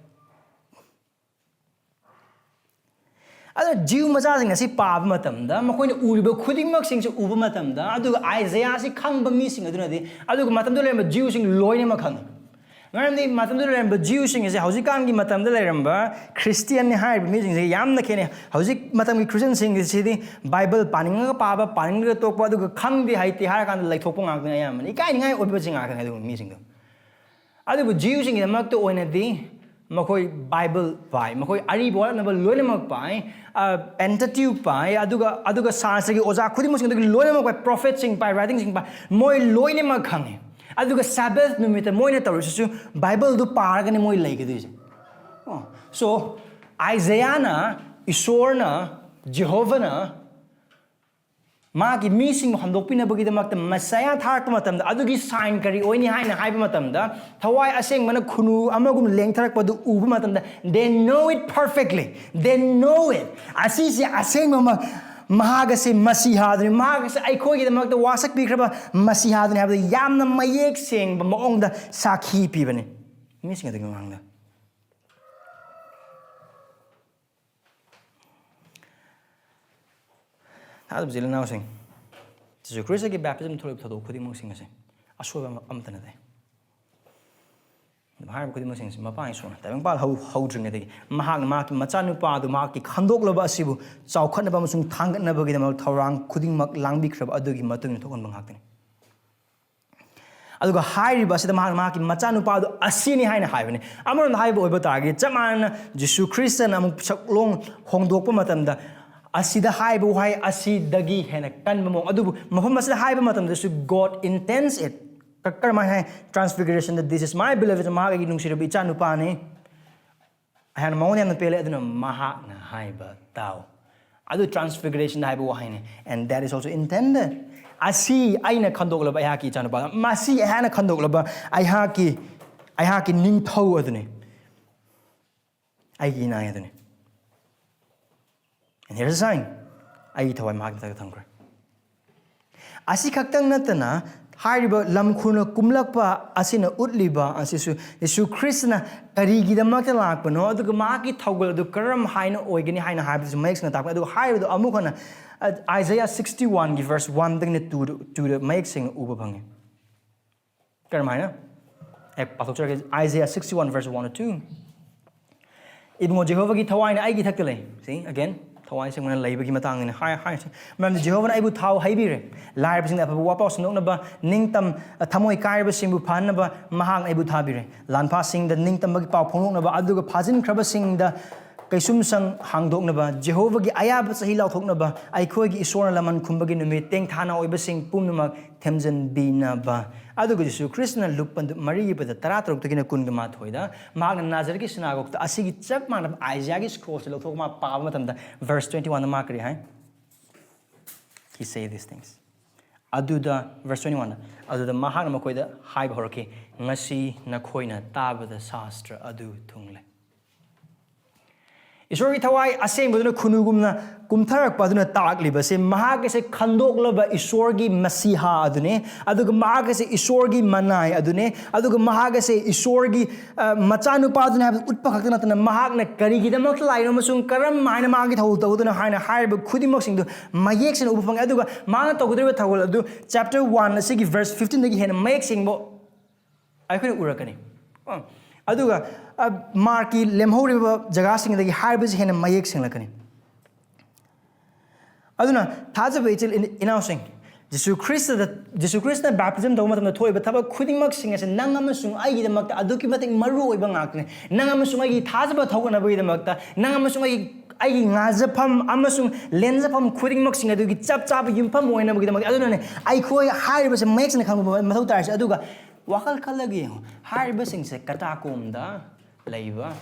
ꯑꯗꯨꯅ ꯖꯤꯎ ꯃꯆꯥꯁꯤꯡ ꯑꯁꯤ ꯄꯥꯕ ꯃꯇꯝꯗ, ꯃꯈꯣꯏꯅ ꯎꯔꯤꯕ ꯈꯨꯗꯤꯡꯃꯛꯁꯤꯡꯁꯤ ꯎꯕ ꯃꯇꯝꯗ, ꯑꯗꯨꯒ ꯑꯥꯏꯖꯌꯥꯁꯤ ꯈꯪꯕ ꯃꯤꯁꯤꯡ ꯑꯗꯨꯅꯗꯤ, ꯑꯗꯨꯒ ꯃꯇꯝꯗꯨꯗ ꯂꯩꯔꯝꯕ ꯖꯤꯎꯁꯤꯡ ꯂꯣꯏꯅꯃꯛ ꯈꯪꯉꯤ꯫ ꯃꯔꯝꯗꯤ ꯃꯇꯝꯗꯨꯗ ꯂꯩꯔꯝꯕ ꯖꯤꯎꯁꯤꯡ ꯑꯁꯤ ꯍꯧꯖꯤꯛꯀꯥꯟꯒꯤ ꯃꯇꯝꯗ ꯂꯩꯔꯝꯕ ꯈ꯭ꯔꯤꯁꯇꯤꯌꯥꯟꯅꯤ ꯍꯥꯏꯔꯤꯕ ꯃꯤꯁꯤꯡꯁꯦ ꯌꯥꯝꯅ ꯈꯦꯠꯅꯩ꯫ ꯍꯧꯖꯤꯛ ꯃꯇꯝꯒꯤ ꯈ꯭ꯔꯤꯁꯇꯤꯌꯥꯟꯁꯤꯡꯁꯤꯗꯤ ꯕꯥꯏꯕꯜ ꯄꯥꯅꯤꯡꯉꯒ ꯄꯥꯕ, ꯄꯥꯅꯤꯡꯗ꯭ꯔꯒ ꯇꯣꯛꯄ, ꯑꯗꯨꯒ ꯈꯪꯗꯦ ꯍꯩꯇꯦ ꯍꯥꯏꯔꯀꯥꯟꯗ ꯂꯩꯊꯣꯛꯄ ꯉꯥꯛꯇꯅꯤ ꯑꯌꯥꯝꯕꯅ꯫ ꯏꯀꯥꯏꯅꯤꯡꯉꯥꯏ ꯑꯣꯏꯕꯁꯤꯡ ꯉꯥꯛꯇꯅꯤ ꯑꯗꯨꯒꯨꯝꯕ ꯃꯤꯁꯤꯡꯗꯣ꯫ ꯑꯗꯨꯕꯨ ꯖꯤꯎꯁꯤꯡꯒꯤꯗꯃꯛꯇ ꯑꯣꯏꯅꯗꯤ ꯃꯈꯣꯏ ꯕꯥꯏꯕꯜ ꯄꯥꯏ, ꯃꯈꯣꯏ ꯑꯔꯤꯕ ꯋꯥꯔꯛꯅꯕ ꯂꯣꯏꯅꯃꯛ ꯄꯥꯏ, ꯑ, ꯄꯦꯟꯇꯦꯇ꯭ꯌꯨꯛ ꯄꯥꯏ, ꯑꯗꯨꯒ, ꯑꯗꯨꯒ ꯁꯥꯁꯇ꯭ꯔꯒꯤ ꯑꯣꯖꯥ ꯈꯨꯗꯤꯡꯃꯛꯁꯤꯡꯗꯒꯤ ꯂꯣꯏꯅꯃꯛ ꯄꯥꯏ, ꯄ꯭ꯔꯣꯐꯦꯠꯁꯤꯡ ꯄꯥꯏ, ꯔꯥꯏꯇꯤꯡꯁꯤꯡ ꯄꯥꯏ, ꯃꯣꯏ ꯂꯣꯏꯅꯃꯛ ꯈꯪꯉꯤ꯫ ꯑꯗꯨꯒ ꯁꯥꯕꯦꯠ ꯅꯨꯃꯤꯠꯇ ꯃꯣꯏꯅ ꯇꯧꯔꯤꯁꯤꯁꯨ ꯕꯥꯏꯕꯜꯗꯨ ꯄꯥꯔꯒꯅꯤ ꯃꯣꯏ ꯂꯩꯒꯗꯣꯏꯁꯦ꯫ ꯑꯣ, so, ꯑꯥꯏꯖꯌꯥꯅ, ꯏꯁꯣꯔꯅ, ꯖꯦꯍꯣꯚꯥꯅ ꯃꯥꯒꯤ ꯃꯤꯁꯤꯡꯕꯨ ꯍꯟꯗꯣꯛꯄꯤꯅꯕꯒꯤꯗꯃꯛꯇ ꯃꯦꯁꯥꯌꯥ ꯊꯥꯔꯛꯄ ꯃꯇꯝꯗ, ꯑꯗꯨꯒꯤ ꯁꯥꯏꯟ ꯀꯔꯤ ꯑꯣꯏꯅꯤ ꯍꯥꯏꯅ ꯍꯥꯏꯕ ꯃꯇꯝꯗ, ꯊꯋꯥꯏ ꯑꯁꯦꯡꯕꯅ ꯈꯨꯅꯨ ꯑꯃꯒꯨꯝ ꯂꯦꯡꯊꯔꯛꯄꯗꯨ ꯎꯕ ꯃꯇꯝꯗ, they know it perfectly, they know it. ꯑꯁꯤꯁꯦ ꯑꯁꯦꯡꯕ ꯑꯃ, ꯃꯍꯥꯛ ꯑꯁꯤ ꯃꯁꯤꯍꯥꯗꯨꯅꯤ, ꯃꯍꯥꯛ ꯑꯁꯤ ꯑꯩꯈꯣꯏꯒꯤꯗꯃꯛꯇ ꯋꯥꯁꯛꯄꯤꯈ꯭ꯔꯕ ꯃꯁꯤꯍꯥꯗꯨꯅꯤ ꯍꯥꯏꯕꯗꯨ ꯌꯥꯝꯅ ꯃꯌꯦꯛ ꯁꯦꯡꯕ ꯃꯑꯣꯡꯗ ꯁꯥꯈꯤ ꯄꯤꯕꯅꯤ ꯃꯤꯁꯤꯡ ꯑꯗꯨꯒꯤ ꯃꯃꯥꯡꯗ꯫ ꯊꯥꯖꯕ ꯏꯆꯤꯜ ꯏꯅꯥꯎꯁꯤꯡ, ꯖꯤꯁꯨ ꯈ꯭ꯔꯤꯁꯇꯒꯤ ꯕꯦꯞꯇꯤꯖꯝ ꯊꯣꯛꯂꯤꯕ ꯊꯧꯗꯣꯛ ꯈꯨꯗꯤꯡꯃꯛꯁꯤꯡ ꯑꯁꯦ ꯑꯁꯣꯏꯕ ꯑꯃ-, ꯑꯃꯠꯇ ꯅꯠꯇꯦ꯫ ꯑꯗꯨꯝ ꯍꯥꯏꯔꯤꯕ ꯈꯨꯗꯤꯡꯃꯛꯁꯤꯡ ꯑꯁꯤ ꯃꯄꯥꯟ ꯏꯁꯣꯔꯅ ꯇꯥꯏꯕꯪꯄꯥꯜ ꯍꯧ-, ꯍꯧꯗ꯭ꯔꯤꯉꯩꯗꯒꯤ ꯃꯍꯥꯛꯅ ꯃꯍꯥꯛꯀꯤ ꯃꯆꯥꯅꯨꯄꯥ ꯑꯗꯨ ꯃꯍꯥꯛꯀꯤ ꯈꯟꯗꯣꯛꯂꯕ ꯑꯁꯤꯕꯨ ꯆꯥꯎꯈꯠꯅꯕ ꯑꯃꯁꯨꯡ ꯊꯥꯡꯒꯠꯅꯕꯒꯤꯗꯃꯛ ꯊꯧꯔꯥꯡ ꯈꯨꯗꯤꯡꯃꯛ ꯂꯥꯡꯕꯤꯈ꯭ꯔꯕ ꯑꯗꯨꯒꯤ ꯃꯇꯨꯡ ꯏꯟꯅ ꯊꯣꯛꯍꯟꯕ ꯉꯥꯛꯇꯅꯤ꯫ ꯑꯗꯨꯒ ꯍꯥꯏꯔꯤꯕ ꯑꯁꯤꯗ ꯃꯍꯥꯛ ꯃꯍꯥꯛꯀꯤ ꯃꯆꯥꯅꯨꯄꯥꯗꯨ ꯑꯁꯤꯅꯤ ꯍꯥꯏꯅ ꯍꯥꯏꯕꯅꯤ꯫ ꯑꯃꯔꯣꯝꯗ ꯍꯥꯏꯕ ꯑꯣꯏꯕ ꯇꯥꯔꯒꯗꯤ, ꯆꯞ ꯃꯥꯟꯅꯅ ꯖꯤꯁꯨ ꯈ꯭ꯔꯤꯁꯇꯅ ꯑꯃꯨꯛ ꯁꯛꯂꯣꯡ ꯍꯣꯡꯗꯣꯛꯄ ꯃꯇꯝꯗ, ꯑꯁꯤꯗ ꯍꯥꯏꯕ ꯋꯥꯍꯩ ꯑꯁꯤꯗꯒꯤ ꯍꯦꯟꯅ ꯀꯟꯕ ꯃꯑꯣꯡ, ꯑꯗꯨꯕꯨ ꯃꯐꯝ ꯑꯁꯤꯗ ꯍꯥꯏꯕ ꯃꯇꯝꯗꯁꯨ, "God intends it"꯫ ꯀ-, ꯀꯔꯝꯍꯥꯏꯅ ꯍꯥꯏ? Transfiguration, "This is my beloved", ꯃꯍꯥꯛ ꯑꯩꯒꯤ ꯅꯨꯡꯁꯤꯔꯕ ꯏꯆꯥꯅꯨꯄꯥꯅꯤ꯫ ꯑꯩꯍꯥꯛꯅ ꯃꯉꯣꯟꯗ ꯌꯥꯝꯅ ꯄꯦꯜꯂꯦ, ꯑꯗꯨꯅ ꯃꯍꯥꯛꯅ ꯍꯥꯏꯕ ꯇꯥꯎ꯫ ꯑꯗꯨ transfiguration ꯍꯥꯏꯕ ꯋꯥꯍꯩꯅꯤ꯫ And that is also intended. ꯑꯁꯤ ꯑꯩꯅ ꯈꯟꯗꯣꯛꯂꯕ ꯑꯩꯍꯥꯛꯀꯤ ꯏꯆꯥꯅꯨꯄꯥ, ꯃꯁꯤ ꯑꯩꯍꯥꯛꯅ ꯈꯟꯗꯣꯛꯂꯕ ꯑꯩꯍꯥꯛꯀꯤ, ꯑꯩꯍꯥꯛꯀꯤ ꯅꯤꯡꯊꯧ ꯑꯗꯨꯅꯤ, ꯑꯩꯒꯤ ꯏꯅꯥꯏ ꯑꯗꯨꯅꯤ꯫ And here's a sign. ꯑꯩꯒꯤ ꯊꯋꯥꯏ ꯃꯍꯥꯛꯀꯤ ꯃꯊꯛꯇ ꯊꯝꯈ꯭ꯔꯦ꯫ ꯑꯁꯤ ꯈꯛꯇꯪ ꯅꯠꯇꯅ, ꯍꯥꯏꯔꯤꯕ ꯂꯝ ꯈꯨꯅꯨ ꯀꯨꯝꯂꯛꯄ ꯑꯁꯤꯅ ꯎꯠꯂꯤꯕ ꯑꯁꯤꯁꯨ ꯌꯤꯁꯨ ꯈ꯭ꯔꯤꯁꯇꯅ ꯀꯔꯤꯒꯤꯗꯃꯛꯇ ꯂꯥꯛꯄꯅꯣ, ꯑꯗꯨꯒ ꯃꯍꯥꯛꯀꯤ ꯊꯧꯒꯜ ꯑꯗꯨ ꯀꯔꯝ ꯍꯥꯏꯅ ꯑꯣꯏꯒꯅꯤ ꯍꯥꯏꯅ ꯍꯥꯏꯕꯗꯨꯁꯨ ꯃꯌꯦꯛ ꯁꯦꯡꯅ ꯇꯥꯛꯄꯅꯤ꯫ ꯑꯗꯨꯒ ꯍꯥꯏꯔꯤꯕꯗꯣ ꯑꯃꯨꯛ ꯍꯟꯅ, ꯑ, Isaiah sixty-one ꯒꯤ verse one ꯗꯒꯤꯅ two ꯗ, two ꯗ ꯃꯌꯦꯛ ꯁꯦꯡꯅ ꯎꯕ ꯐꯪꯉꯤ꯫ ꯀꯔꯝꯍꯥꯏꯅ? ꯑꯦ, ꯄꯥꯊꯣꯛꯆꯔꯒꯦ, Isaiah sixty-one verse one to two. "ꯏꯕꯨꯡꯉꯣ, ꯖꯦꯍꯣꯚꯥꯒꯤ ꯊꯋꯥꯏꯅ ꯑꯩꯒꯤ ꯏꯊꯛꯇ ꯂꯩ"꯫ See, again, ꯊꯋꯥꯏ ꯁꯦꯡꯕꯅ ꯂꯩꯕꯒꯤ ꯃꯇꯥꯡꯅꯤꯅ ꯍꯥꯏ-, ꯍꯥꯏꯔꯤꯁꯦ꯫ "ꯃꯔꯝꯗꯤ ꯖꯦꯍꯣꯚꯥꯅ ꯑꯩꯕꯨ ꯊꯥꯎ ꯍꯩꯕꯤꯔꯦ, ꯂꯥꯏꯔꯕꯁꯤꯡꯗ ꯑꯐꯕ ꯋꯥꯄꯥꯎ ꯁꯟꯗꯣꯛꯅꯕ, ꯅꯤꯡꯇꯝ-, ꯊꯃꯣꯏ ꯀꯥꯏꯔꯕꯁꯤꯡꯕꯨ ꯐꯍꯟꯅꯕ ꯃꯍꯥꯛꯅ ꯑꯩꯕꯨ ꯊꯥꯕꯤꯔꯦ, ꯂꯥꯟꯐꯥꯁꯤꯡꯗ ꯅꯤꯡꯇꯝꯕꯒꯤ ꯄꯥꯎ ꯐꯣꯡꯗꯣꯛꯅꯕ, ꯑꯗꯨꯒ ꯐꯥꯖꯤꯟꯈ꯭ꯔꯕꯁꯤꯡꯗ ꯀꯩꯁꯨꯝꯁꯪ ꯍꯥꯡꯗꯣꯛꯅꯕ, ꯖꯦꯍꯣꯚꯥꯒꯤ ꯑꯌꯥꯕ ꯆꯍꯤ ꯂꯥꯎꯊꯣꯛꯅꯕ, ꯑꯩꯈꯣꯏꯒꯤ ꯏꯁꯣꯔꯅ ꯂꯃꯟ ꯈꯨꯝꯕꯒꯤ ꯅꯨꯃꯤꯠ ꯇꯦꯡꯊꯥꯅ ꯑꯣꯏꯕꯁꯤꯡ ꯄꯨꯝꯅꯃꯛ ꯊꯦꯝꯖꯤꯟꯕꯤꯅꯕ"꯫ ꯑꯗꯨꯒ ꯖꯤꯁꯨ ꯈ꯭ꯔꯤꯁꯇꯅ ꯂꯨꯛ ꯄꯟꯗꯨꯞ ꯃꯔꯤꯒꯤ ꯄꯗ ꯇꯔꯥꯇꯔꯨꯛꯇꯒꯤꯅ ꯀꯨꯟꯒ ꯃꯥꯊꯣꯏꯗ ꯃꯍꯥꯛꯅ ꯅꯥꯖꯔꯦꯠꯀꯤ ꯁꯤꯅꯥꯒꯣꯒꯇ ꯑꯁꯤꯒꯤ ꯆꯞ ꯃꯥꯟꯅꯕ ꯑꯥꯏꯖꯤꯌꯥꯒꯤ ꯁ꯭ꯀ꯭ꯔꯣꯜꯁꯦ ꯂꯧꯊꯣꯛꯑꯒ ꯃꯥ ꯄꯥꯕ ꯃꯇꯝꯗ, verse twenty-one ꯗ ꯃꯥ ꯀꯔꯤ ꯍꯥꯏ? He say these things. ꯑꯗꯨꯗ, verse twenty-one ꯗ, ꯑꯗꯨꯗ ꯃꯍꯥꯛꯅ ꯃꯈꯣꯏꯗ ꯍꯥꯏꯕ ꯍꯧꯔꯛꯈꯤ, "ꯉꯁꯤ ꯅꯈꯣꯏꯅ ꯇꯥꯕꯗ ꯁꯥꯁꯇ꯭ꯔ ꯑꯗꯨ ꯊꯨꯡꯂꯦ"꯫ ꯏꯁꯣꯔꯒꯤ ꯊꯋꯥꯏ ꯑꯁꯦꯡꯕꯗꯨꯅ ꯈꯨꯅꯨꯒꯨꯝꯅ ꯀꯨꯝꯊꯔꯛꯄ ꯑꯗꯨꯅ ꯇꯥꯛꯂꯤꯕꯁꯦ ꯃꯍꯥꯛ ꯑꯁꯦ ꯈꯟꯗꯣꯛꯂꯕ ꯏꯁꯣꯔꯒꯤ ꯃꯁꯤꯍꯥ ꯑꯗꯨꯅꯦ, ꯑꯗꯨꯒ ꯃꯍꯥꯛ ꯑꯁꯦ ꯏꯁꯣꯔꯒꯤ ꯃꯅꯥꯏ ꯑꯗꯨꯅꯦ, ꯑꯗꯨꯒ ꯃꯍꯥꯛ ꯑꯁꯦ ꯏꯁꯣꯔꯒꯤ, ꯑ, ꯃꯆꯥꯅꯨꯄꯥ ꯑꯗꯨꯅꯦ ꯍꯥꯏꯕꯗꯨ ꯎꯠꯄ ꯈꯛꯇ ꯅꯠꯇꯅ ꯃꯍꯥꯛꯅ ꯀꯔꯤꯒꯤꯗꯃꯛꯇ ꯂꯥꯛꯏꯅꯣ ꯑꯃꯁꯨꯡ ꯀꯔꯝ ꯍꯥꯏꯅ ꯃꯥꯒꯤ ꯊꯧ ꯇꯧꯗꯨꯅ ꯍꯥꯏꯅ ꯍꯥꯏꯔꯤꯕ ꯈꯨꯗꯤꯡꯃꯛꯁꯤꯡꯗꯨ ꯃꯌꯦꯛ ꯁꯦꯡꯅ ꯎꯕ ꯐꯪꯉꯦ꯫ ꯑꯗꯨꯒ ꯃꯥꯅ ꯇꯧꯒꯗꯧꯔꯤꯕ ꯊꯧꯒꯜ ꯑꯗꯨ chapter one ꯑꯁꯤꯒꯤ verse fifteen ꯗꯒꯤ ꯍꯦꯟꯅ ꯃꯌꯦꯛ ꯁꯦꯡꯕ ꯑꯩꯈꯣꯏꯅ ꯎꯔꯛꯀꯅꯤ꯫ ꯑ, ꯑꯗꯨꯒ, ꯑ, ꯃꯥꯔꯛꯀꯤ ꯂꯦꯝꯍꯧꯔꯤꯕ ꯖꯒꯥꯁꯤꯡꯗꯒꯤ ꯍꯥꯏꯔꯤꯕꯁꯤ ꯍꯦꯟꯅ ꯃꯌꯦꯛ ꯁꯦꯡꯂꯛꯀꯅꯤ꯫ ꯑꯗꯨꯅ ꯊꯥꯖꯕ ꯏꯆꯤꯜ ꯏꯅꯥꯎꯁꯤꯡ, ꯖꯤꯁꯨ ꯈ꯭ꯔꯤꯁꯇꯗ, ꯖꯤꯁꯨ ꯈ꯭ꯔꯤꯁꯇꯅ baptism ꯇꯧꯕ ꯃꯇꯝꯗ ꯊꯣꯛꯏꯕ ꯊꯕꯛ ꯈꯨꯗꯤꯡꯃꯛꯁꯤꯡ ꯑꯁꯤ ꯅꯪ ꯑꯃꯁꯨꯡ ꯑꯩꯒꯤꯗꯃꯛꯇ ꯑꯗꯨꯛꯀꯤ ꯃꯇꯤꯛ ꯃꯔꯨ ꯑꯣꯏꯕ ꯉꯥꯛꯇꯅꯤ꯫ ꯅꯪ ꯑꯃꯁꯨꯡ ꯑꯩꯒꯤ ꯊꯥꯖꯕ ꯊꯧꯒꯠꯅꯕꯒꯤꯗꯃꯛꯇ, ꯅꯪ ꯑꯃꯁꯨꯡ ꯑꯩꯒꯤ, ꯑꯩꯒꯤ ꯉꯥꯖꯐꯝ ꯑꯃꯁꯨꯡ ꯂꯦꯟꯖꯐꯝ ꯈꯨꯗꯤꯡꯃꯛꯁꯤꯡ ꯑꯗꯨꯒꯤ ꯆꯞ ꯆꯥꯕ ꯌꯨꯝꯐꯝ ꯑꯣꯏꯅꯕꯒꯤꯗꯃꯛ꯫ ꯑꯗꯨꯅꯅꯦ ꯑꯩꯈꯣꯏ ꯍꯥꯏꯔꯤꯕꯁꯦ ꯃꯌꯦꯛ ꯁꯦꯡꯅ ꯈꯪꯕ ꯃꯊꯧ ꯇꯥꯔꯤꯁꯦ꯫ ꯑꯗꯨꯒ ꯋꯥꯈꯜ ꯈꯜꯂꯒ ꯌꯦꯡꯉꯨ, ꯍꯥꯏꯔꯤꯕꯁꯤꯡꯁꯦ ꯀꯇꯥꯀꯣꯝꯗ ꯂꯩꯕ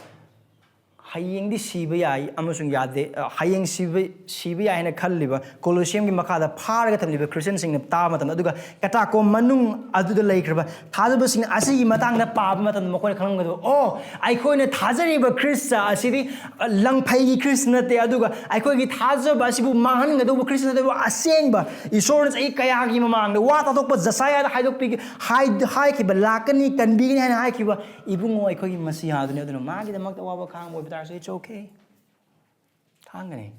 ꯍꯌꯦꯡꯗꯤ ꯁꯤꯕ ꯌꯥꯏ ꯑꯃꯁꯨꯡ ꯌꯥꯗꯦ, ꯑ, ꯍꯌꯦꯡ ꯁꯤꯕ, ꯁꯤꯕ ꯌꯥꯏ ꯍꯥꯏꯅ ꯈꯜꯂꯤꯕ ꯀꯣꯂꯣꯁꯤꯌꯝꯒꯤ ꯃꯈꯥꯗ ꯐꯥꯔꯒ ꯊꯝꯂꯤꯕ ꯈ꯭ꯔꯤꯁꯇꯤꯌꯟꯁꯤꯡꯅ ꯇꯥꯕ ꯃꯇꯝꯗ, ꯑꯗꯨꯒ ꯀꯇꯥꯀꯣꯝ ꯃꯅꯨꯡ ꯑꯗꯨꯗ ꯂꯩꯈ꯭ꯔꯕ ꯊꯥꯖꯕꯁꯤꯡꯅ ꯑꯁꯤꯒꯤ ꯃꯇꯥꯡꯗ ꯄꯥꯕ ꯃꯇꯝꯗ ꯃꯈꯣꯏꯅ ꯈꯪꯂꯝꯒꯗꯕ, "ꯑꯣ, ꯑꯩꯈꯣꯏꯅ ꯊꯥꯖꯔꯤꯕ ꯈ꯭ꯔꯤꯁꯇ ꯑꯁꯤꯗꯤ, ꯑ, ꯂꯪꯐꯩꯒꯤ ꯈ꯭ꯔꯤꯁꯇ ꯅꯠꯇꯦ, ꯑꯗꯨꯒ ꯑꯩꯈꯣꯏꯒꯤ ꯊꯥꯖꯕ ꯑꯁꯤꯕꯨ ꯃꯥꯡꯍꯟꯒꯗꯧꯕ ꯈ꯭ꯔꯤꯁꯇ ꯅꯠꯇꯦ, ꯑꯁꯦꯡꯕ ꯏꯁꯣꯔꯅ ꯆꯍꯤ ꯀꯌꯥꯒꯤ ꯃꯃꯥꯡꯗ ꯋꯥ ꯇꯥꯊꯣꯛꯄ ꯖꯁꯥꯌꯥꯗ ꯍꯥꯏꯗꯣꯛꯄꯤꯒꯦ, ꯍꯥꯏ-, ꯍꯥꯏꯈꯤꯕ, ꯂꯥꯛꯀꯅꯤ, ꯀꯟꯕꯤꯒꯅꯤ ꯍꯥꯏꯅ ꯍꯥꯏꯈꯤꯕ ꯏꯕꯨꯡꯉꯣ ꯑꯩꯈꯣꯏꯒꯤ ꯃꯁꯤꯍꯥꯗꯨꯅꯤ꯫ ꯑꯗꯨꯅ ꯃꯥꯒꯤꯗꯃꯛꯇ ꯑꯋꯥꯕ ꯈꯥꯡꯕ ꯑꯣꯏꯕ ꯇꯥꯔꯁꯨ, it's okay, ꯈꯥꯡꯒꯅꯤ꯫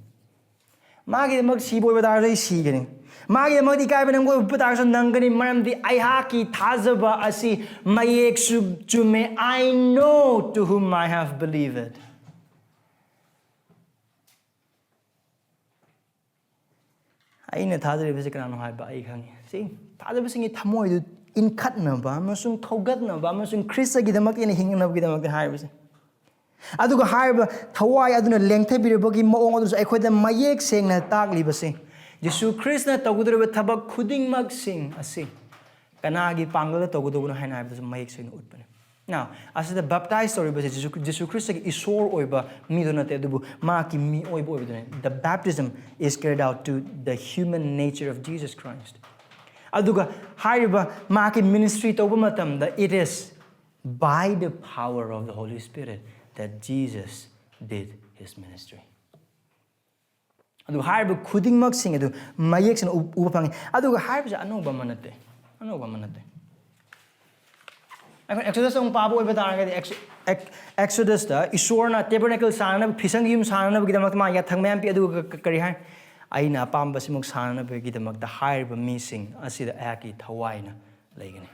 ꯃꯥꯒꯤꯗꯃꯛ ꯁꯤꯕ ꯑꯣꯏꯕ ꯇꯥꯔꯁꯨ ꯑꯩ ꯁꯤꯒꯅꯤ꯫ ꯃꯥꯒꯤꯗꯃꯛ ꯏꯀꯥꯏꯕ ꯅꯪꯕ ꯑꯣꯏꯕ ꯇꯥꯔꯁꯨ ꯅꯪꯒꯅꯤ, ꯃꯔꯝꯗꯤ ꯑꯩꯍꯥꯛꯀꯤ ꯊꯥꯖꯕ ꯑꯁꯤ ꯃꯌꯦꯛꯁꯨ ꯆꯨꯝꯃꯦ꯫ I know to whom I have believed." ꯑꯩꯅ ꯊꯥꯖꯔꯤꯕꯁꯤ ꯀꯅꯥꯅꯣ ꯍꯥꯏꯕ ꯑꯩ ꯈꯪꯉꯤ꯫ ꯁꯤ ꯊꯥꯖꯕꯁꯤꯡꯒꯤ ꯊꯃꯣꯏꯗꯨ ꯏꯟꯈꯠꯅꯕ ꯑꯃꯁꯨꯡ ꯊꯧꯒꯠꯅꯕ ꯑꯃꯁꯨꯡ ꯈ꯭ꯔꯤꯁꯇꯒꯤꯗꯃꯛ ꯑꯩꯅ ꯍꯤꯡꯅꯕꯒꯤꯗꯃꯛꯇ ꯍꯥꯏꯔꯤꯕꯁꯦ꯫ ꯑꯗꯨꯒ ꯍꯥꯏꯔꯤꯕ ꯊꯋꯥꯏ ꯑꯗꯨꯅ ꯂꯦꯡꯊꯕꯤꯔꯕꯒꯤ ꯃꯑꯣꯡ ꯑꯗꯨꯁꯨ ꯑꯩꯈꯣꯏꯗ ꯃꯌꯦꯛ ꯁꯦꯡꯅ ꯇꯥꯛꯂꯤꯕꯁꯤ, ꯖꯤꯁꯨ ꯈ꯭ꯔꯤꯁꯇꯅ ꯇꯧꯒꯗꯧꯔꯤꯕ ꯊꯕꯛ ꯈꯨꯗꯤꯡꯃꯛꯁꯤꯡ ꯑꯁꯤ ꯀꯅꯥꯒꯤ ꯄꯥꯡꯒꯜꯗ ꯇꯧꯒꯗꯧꯕꯅꯣ ꯍꯥꯏꯅ ꯍꯥꯏꯕꯗꯨꯁꯨ ꯃꯌꯦꯛ ꯁꯦꯡꯅ ꯎꯠꯄꯅꯤ꯫ Now, ꯑꯁꯤꯗ baptize ꯇꯧꯔꯤꯕꯁꯦ ꯖꯤꯁꯨ, ꯖꯤꯁꯨ ꯈ꯭ꯔꯤꯁꯇꯒꯤ ꯏꯁꯣꯔ ꯑꯣꯏꯕ ꯃꯤꯗꯨ ꯅꯠꯇꯦ, ꯑꯗꯨꯕꯨ ꯃꯍꯥꯛꯀꯤ ꯃꯤꯑꯣꯏꯕ ꯑꯣꯏꯕꯗꯨꯅꯤ꯫ The baptism is carried out to the human nature of Jesus Christ. ꯑꯗꯨꯒ ꯍꯥꯏꯔꯤꯕ ꯃꯍꯥꯛꯀꯤ ministry ꯇꯧꯕ ꯃꯇꯝꯗ, it is by the power of the Holy Spirit that Jesus did his ministry. ꯑꯗꯨ ꯍꯥꯏꯔꯤꯕ ꯈꯨꯗꯤꯡꯃꯛꯁꯤꯡ ꯑꯗꯨ ꯃꯌꯦꯛ ꯁꯦꯡꯅ ꯎ-, ꯎꯕ ꯐꯪꯉꯤ꯫ ꯑꯗꯨꯒ ꯍꯥꯏꯔꯤꯕꯁꯦ ꯑꯅꯧꯕ ꯑꯃ ꯅꯠꯇꯦ, ꯑꯅꯧꯕ ꯑꯃ ꯅꯠꯇꯦ꯫ ꯑꯩꯈꯣꯏ Exodus ꯑꯃꯨꯛ ꯄꯥꯕ ꯑꯣꯏꯕ ꯇꯥꯔꯒꯗꯤ, Ex-, Ex-, Exodus ꯇ ꯏꯁꯣꯔꯅ tabernacle ꯁꯥꯅꯅꯕ, ꯐꯤꯁꯪꯒꯤ ꯌꯨꯝ ꯁꯥꯅꯅꯕꯒꯤꯗꯃꯛꯇ ꯃꯥ ꯌꯥꯊꯪ ꯃꯌꯥꯝ ꯄꯤ꯫ ꯑꯗꯨꯒ ꯀ-, ꯀꯔꯤ ꯍꯥꯏ? "ꯑꯩꯅ ꯑꯄꯥꯝꯕꯁꯤꯃꯛ ꯁꯥꯅꯅꯕꯒꯤꯗꯃꯛꯇ ꯍꯥꯏꯔꯤꯕ ꯃꯤꯁꯤꯡ ꯑꯁꯤꯗ ꯑꯩꯍꯥꯛꯀꯤ ꯊꯋꯥꯏꯅ ꯂꯩꯒꯅꯤ"꯫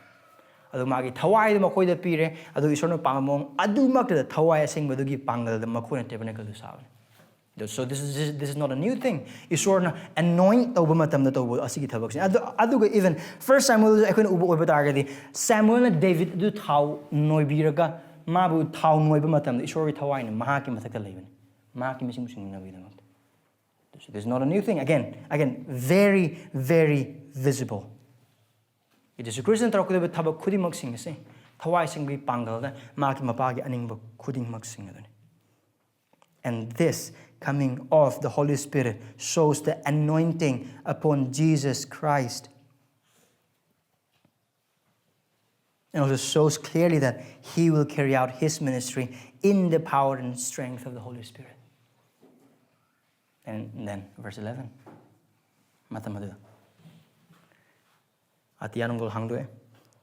ꯑꯗꯨ ꯃꯥꯒꯤ ꯊꯋꯥꯏꯗꯨ ꯃꯈꯣꯏꯗ ꯄꯤꯔꯦ꯫ ꯑꯗꯨ ꯏꯁꯣꯔꯅ ꯄꯥꯝꯕ ꯃꯑꯣꯡ ꯑꯗꯨꯃꯛꯇꯗ ꯊꯋꯥꯏ ꯑꯁꯦꯡꯕꯗꯨꯒꯤ ꯄꯥꯡꯒꯜꯗ ꯃꯈꯣꯏꯅ tabernacle ꯗꯨ ꯁꯥꯕꯅꯤ꯫ So this is, this is not a new thing. ꯏꯁꯣꯔꯅ anoint ꯇꯧꯕ ꯃꯇꯝꯗ ꯇꯧꯕ ꯑꯁꯤꯒꯤ ꯊꯕꯛꯁꯦ꯫ ꯑꯗꯨ, ꯑꯗꯨꯒ even First Samuel ꯗꯁꯨ ꯑꯩꯈꯣꯏꯅ ꯎꯕ ꯑꯣꯏꯕ ꯇꯥꯔꯒꯗꯤ, ꯁꯥꯃꯨꯑꯦꯜꯅ ꯗꯦꯕꯤꯗ ꯑꯗꯨ ꯊꯥꯎ ꯅꯣꯏꯕꯤꯔꯒ, ꯃꯥꯕꯨ ꯊꯥꯎ ꯅꯣꯏꯕ ꯃꯇꯝꯗ ꯏꯁꯣꯔꯒꯤ ꯊꯋꯥꯏꯅ ꯃꯍꯥꯛꯀꯤ ꯃꯊꯛꯇ ꯂꯩꯕꯅꯤ, ꯃꯍꯥꯛꯀꯤ ꯃꯤꯁꯤꯡꯕꯨ ꯁꯤꯡꯅꯕꯒꯤꯗꯃꯛꯇ꯫ So this is not a new thing. Again, again, very, very visible. ꯖꯤꯁꯨ ꯈ꯭ꯔꯤꯁꯇꯅ ꯇꯧꯔꯛꯀꯗꯧꯔꯤꯕ ꯊꯕꯛ ꯈꯨꯗꯤꯡꯃꯛꯁꯤꯡ ꯑꯁꯤ ꯊꯋꯥꯏꯁꯤꯡꯒꯤ ꯄꯥꯡꯒꯜꯗ ꯃꯍꯥꯛꯀꯤ ꯃꯄꯥꯒꯤ ꯑꯅꯤꯡꯕ ꯈꯨꯗꯤꯡꯃꯛꯁꯤꯡ ꯑꯗꯨꯅꯤ꯫ And this coming of the Holy Spirit shows the anointing upon Jesus Christ. And also shows clearly that he will carry out his ministry in the power and strength of the Holy Spirit. And then, verse eleven. ꯃꯇꯝ ꯑꯗꯨꯗ ꯑꯇꯤꯌꯥ ꯅꯨꯡꯗꯣꯜ ꯍꯥꯡꯗꯣꯛꯑꯦ꯫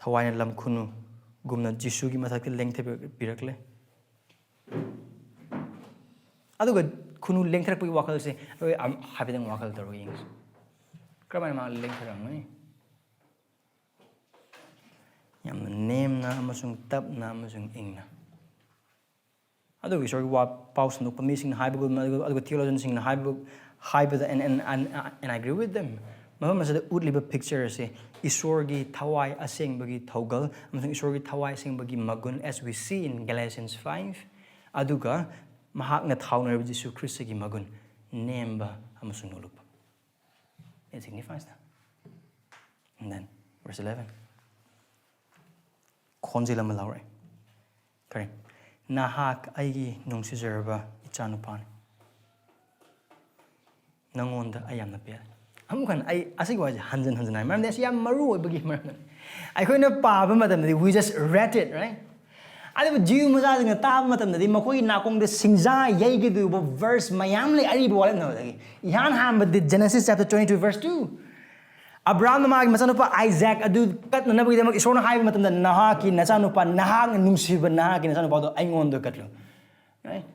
ꯊꯋꯥꯏꯅ ꯂꯝ ꯈꯨꯅꯨꯒꯨꯝꯅ ꯖꯤꯁꯨꯒꯤ ꯃꯊꯛꯇ ꯂꯦꯡꯊꯕꯤꯔꯛꯂꯦ꯫ ꯑꯗꯨꯒ ꯈꯨꯅꯨ ꯂꯦꯡꯊꯔꯛꯄꯒꯤ ꯋꯥꯈꯜꯁꯦ ꯑꯩꯈꯣꯏ ꯑꯝ-, ꯍꯥꯏꯐꯦꯠꯇꯪ ꯋꯥꯈꯜ ꯇꯧꯔꯒ ꯌꯦꯡꯁꯤ꯫ ꯀꯔꯝꯍꯥꯏꯅ ꯃꯥ ꯂꯦꯡꯊꯔꯛꯑꯝꯒꯅꯤ? ꯌꯥꯝꯅ ꯅꯦꯝꯅ ꯑꯃꯁꯨꯡ ꯇꯞꯅ ꯑꯃꯁꯨꯡ ꯏꯪꯅ꯫ ꯑꯗꯨꯒ ꯏꯁꯣꯔꯒꯤ ꯋꯥ ꯄꯥꯎ ꯁꯟꯗꯣꯛꯄ ꯃꯤꯁꯤꯡꯅ ꯍꯥꯏꯕꯒꯨꯝ, ꯑꯗꯨꯒ, ꯑꯗꯨꯒ theologianꯁꯤꯡꯅ ꯍꯥꯏꯕ, ꯍꯥꯏꯕꯗ, and, and, and, and I agree with them, ꯃꯐꯝ ꯑꯁꯤꯗ ꯎꯠꯂꯤꯕ picture ꯑꯁꯤ ꯏꯁꯣꯔꯒꯤ ꯊꯋꯥꯏ ꯑꯁꯦꯡꯕꯒꯤ ꯊꯧꯒꯜ ꯑꯃꯁꯨꯡ ꯏꯁꯣꯔꯒꯤ ꯊꯋꯥꯏ ꯑꯁꯦꯡꯕꯒꯤ ꯃꯒꯨꯟ, as we see in Galatians five, ꯑꯗꯨꯒ ꯃꯍꯥꯛꯅ ꯊꯥꯎꯅꯔꯤꯕ ꯖꯤꯁꯨ ꯈ꯭ꯔꯤꯁꯇꯒꯤ ꯃꯒꯨꯟ, ꯅꯦꯝꯕ ꯑꯃꯁꯨꯡ ꯅꯣꯂꯨꯛꯄ꯫ It signifies that. And then, verse eleven. ꯈꯣꯟꯖꯦꯜ ꯑꯃ ꯂꯥꯎꯔꯛꯑꯦ꯫ ꯀꯔꯤ? "ꯅꯍꯥꯛ ꯑꯩꯒꯤ ꯅꯨꯡꯁꯤꯖꯔꯕ ꯏꯆꯥꯅꯨꯄꯥꯅꯤ꯫ ꯅꯪꯉꯣꯟꯗ ꯑꯩ ꯌꯥꯝꯅ ꯄꯦꯜꯂꯦ꯫" ꯑꯃꯨꯛ ꯍꯟꯅ ꯑꯩ ꯑꯁꯤꯒꯤ ꯋꯥꯍꯩꯁꯦ ꯍꯟꯖꯤꯟ ꯍꯟꯖꯤꯟ ꯍꯥꯏ, ꯃꯔꯝꯗꯤ ꯑꯁꯤ ꯌꯥꯝ ꯃꯔꯨ ꯑꯣꯏꯕꯒꯤ ꯃꯔꯝꯅꯤ꯫ ꯑꯩꯈꯣꯏꯅ ꯄꯥꯕ ꯃꯇꯝꯗꯗꯤ we just read it, right? ꯑꯗꯨꯕꯨ ꯖꯤꯌꯨ ꯃꯆꯥꯁꯤꯡꯅ ꯇꯥꯕ ꯃꯇꯝꯗꯗꯤ ꯃꯈꯣꯏꯒꯤ ꯅꯥꯀꯣꯡꯗ ꯁꯤꯡꯖꯥ ꯌꯩꯒꯗꯧꯕ verse ꯃꯌꯥꯝ ꯂꯩ, ꯑꯔꯤꯕ ꯋꯥꯔꯦꯞꯅꯕꯗꯒꯤ꯫ ꯏꯍꯥꯟ ꯍꯥꯟꯕꯗꯤ Genesis chapter twenty-two verse two꯫ ꯑꯕ꯭ꯔꯥꯝꯅ ꯃꯥꯒꯤ ꯃꯆꯥꯅꯨꯄꯥ ꯑꯥꯏꯖꯥꯛ ꯑꯗꯨ ꯀꯠꯅꯅꯕꯒꯤꯗꯃꯛ ꯏꯁꯣꯔꯅ ꯍꯥꯏꯕ ꯃꯇꯝꯗ, "ꯅꯍꯥꯛꯀꯤ ꯅꯆꯥꯅꯨꯄꯥ, ꯅꯍꯥꯛꯅ ꯅꯨꯡꯁꯤꯕ ꯅꯍꯥꯛꯀꯤ ꯅꯆꯥꯅꯨꯄꯥꯗꯣ ꯑꯩꯉꯣꯟꯗ ꯀꯠꯂꯨ꯫" Right?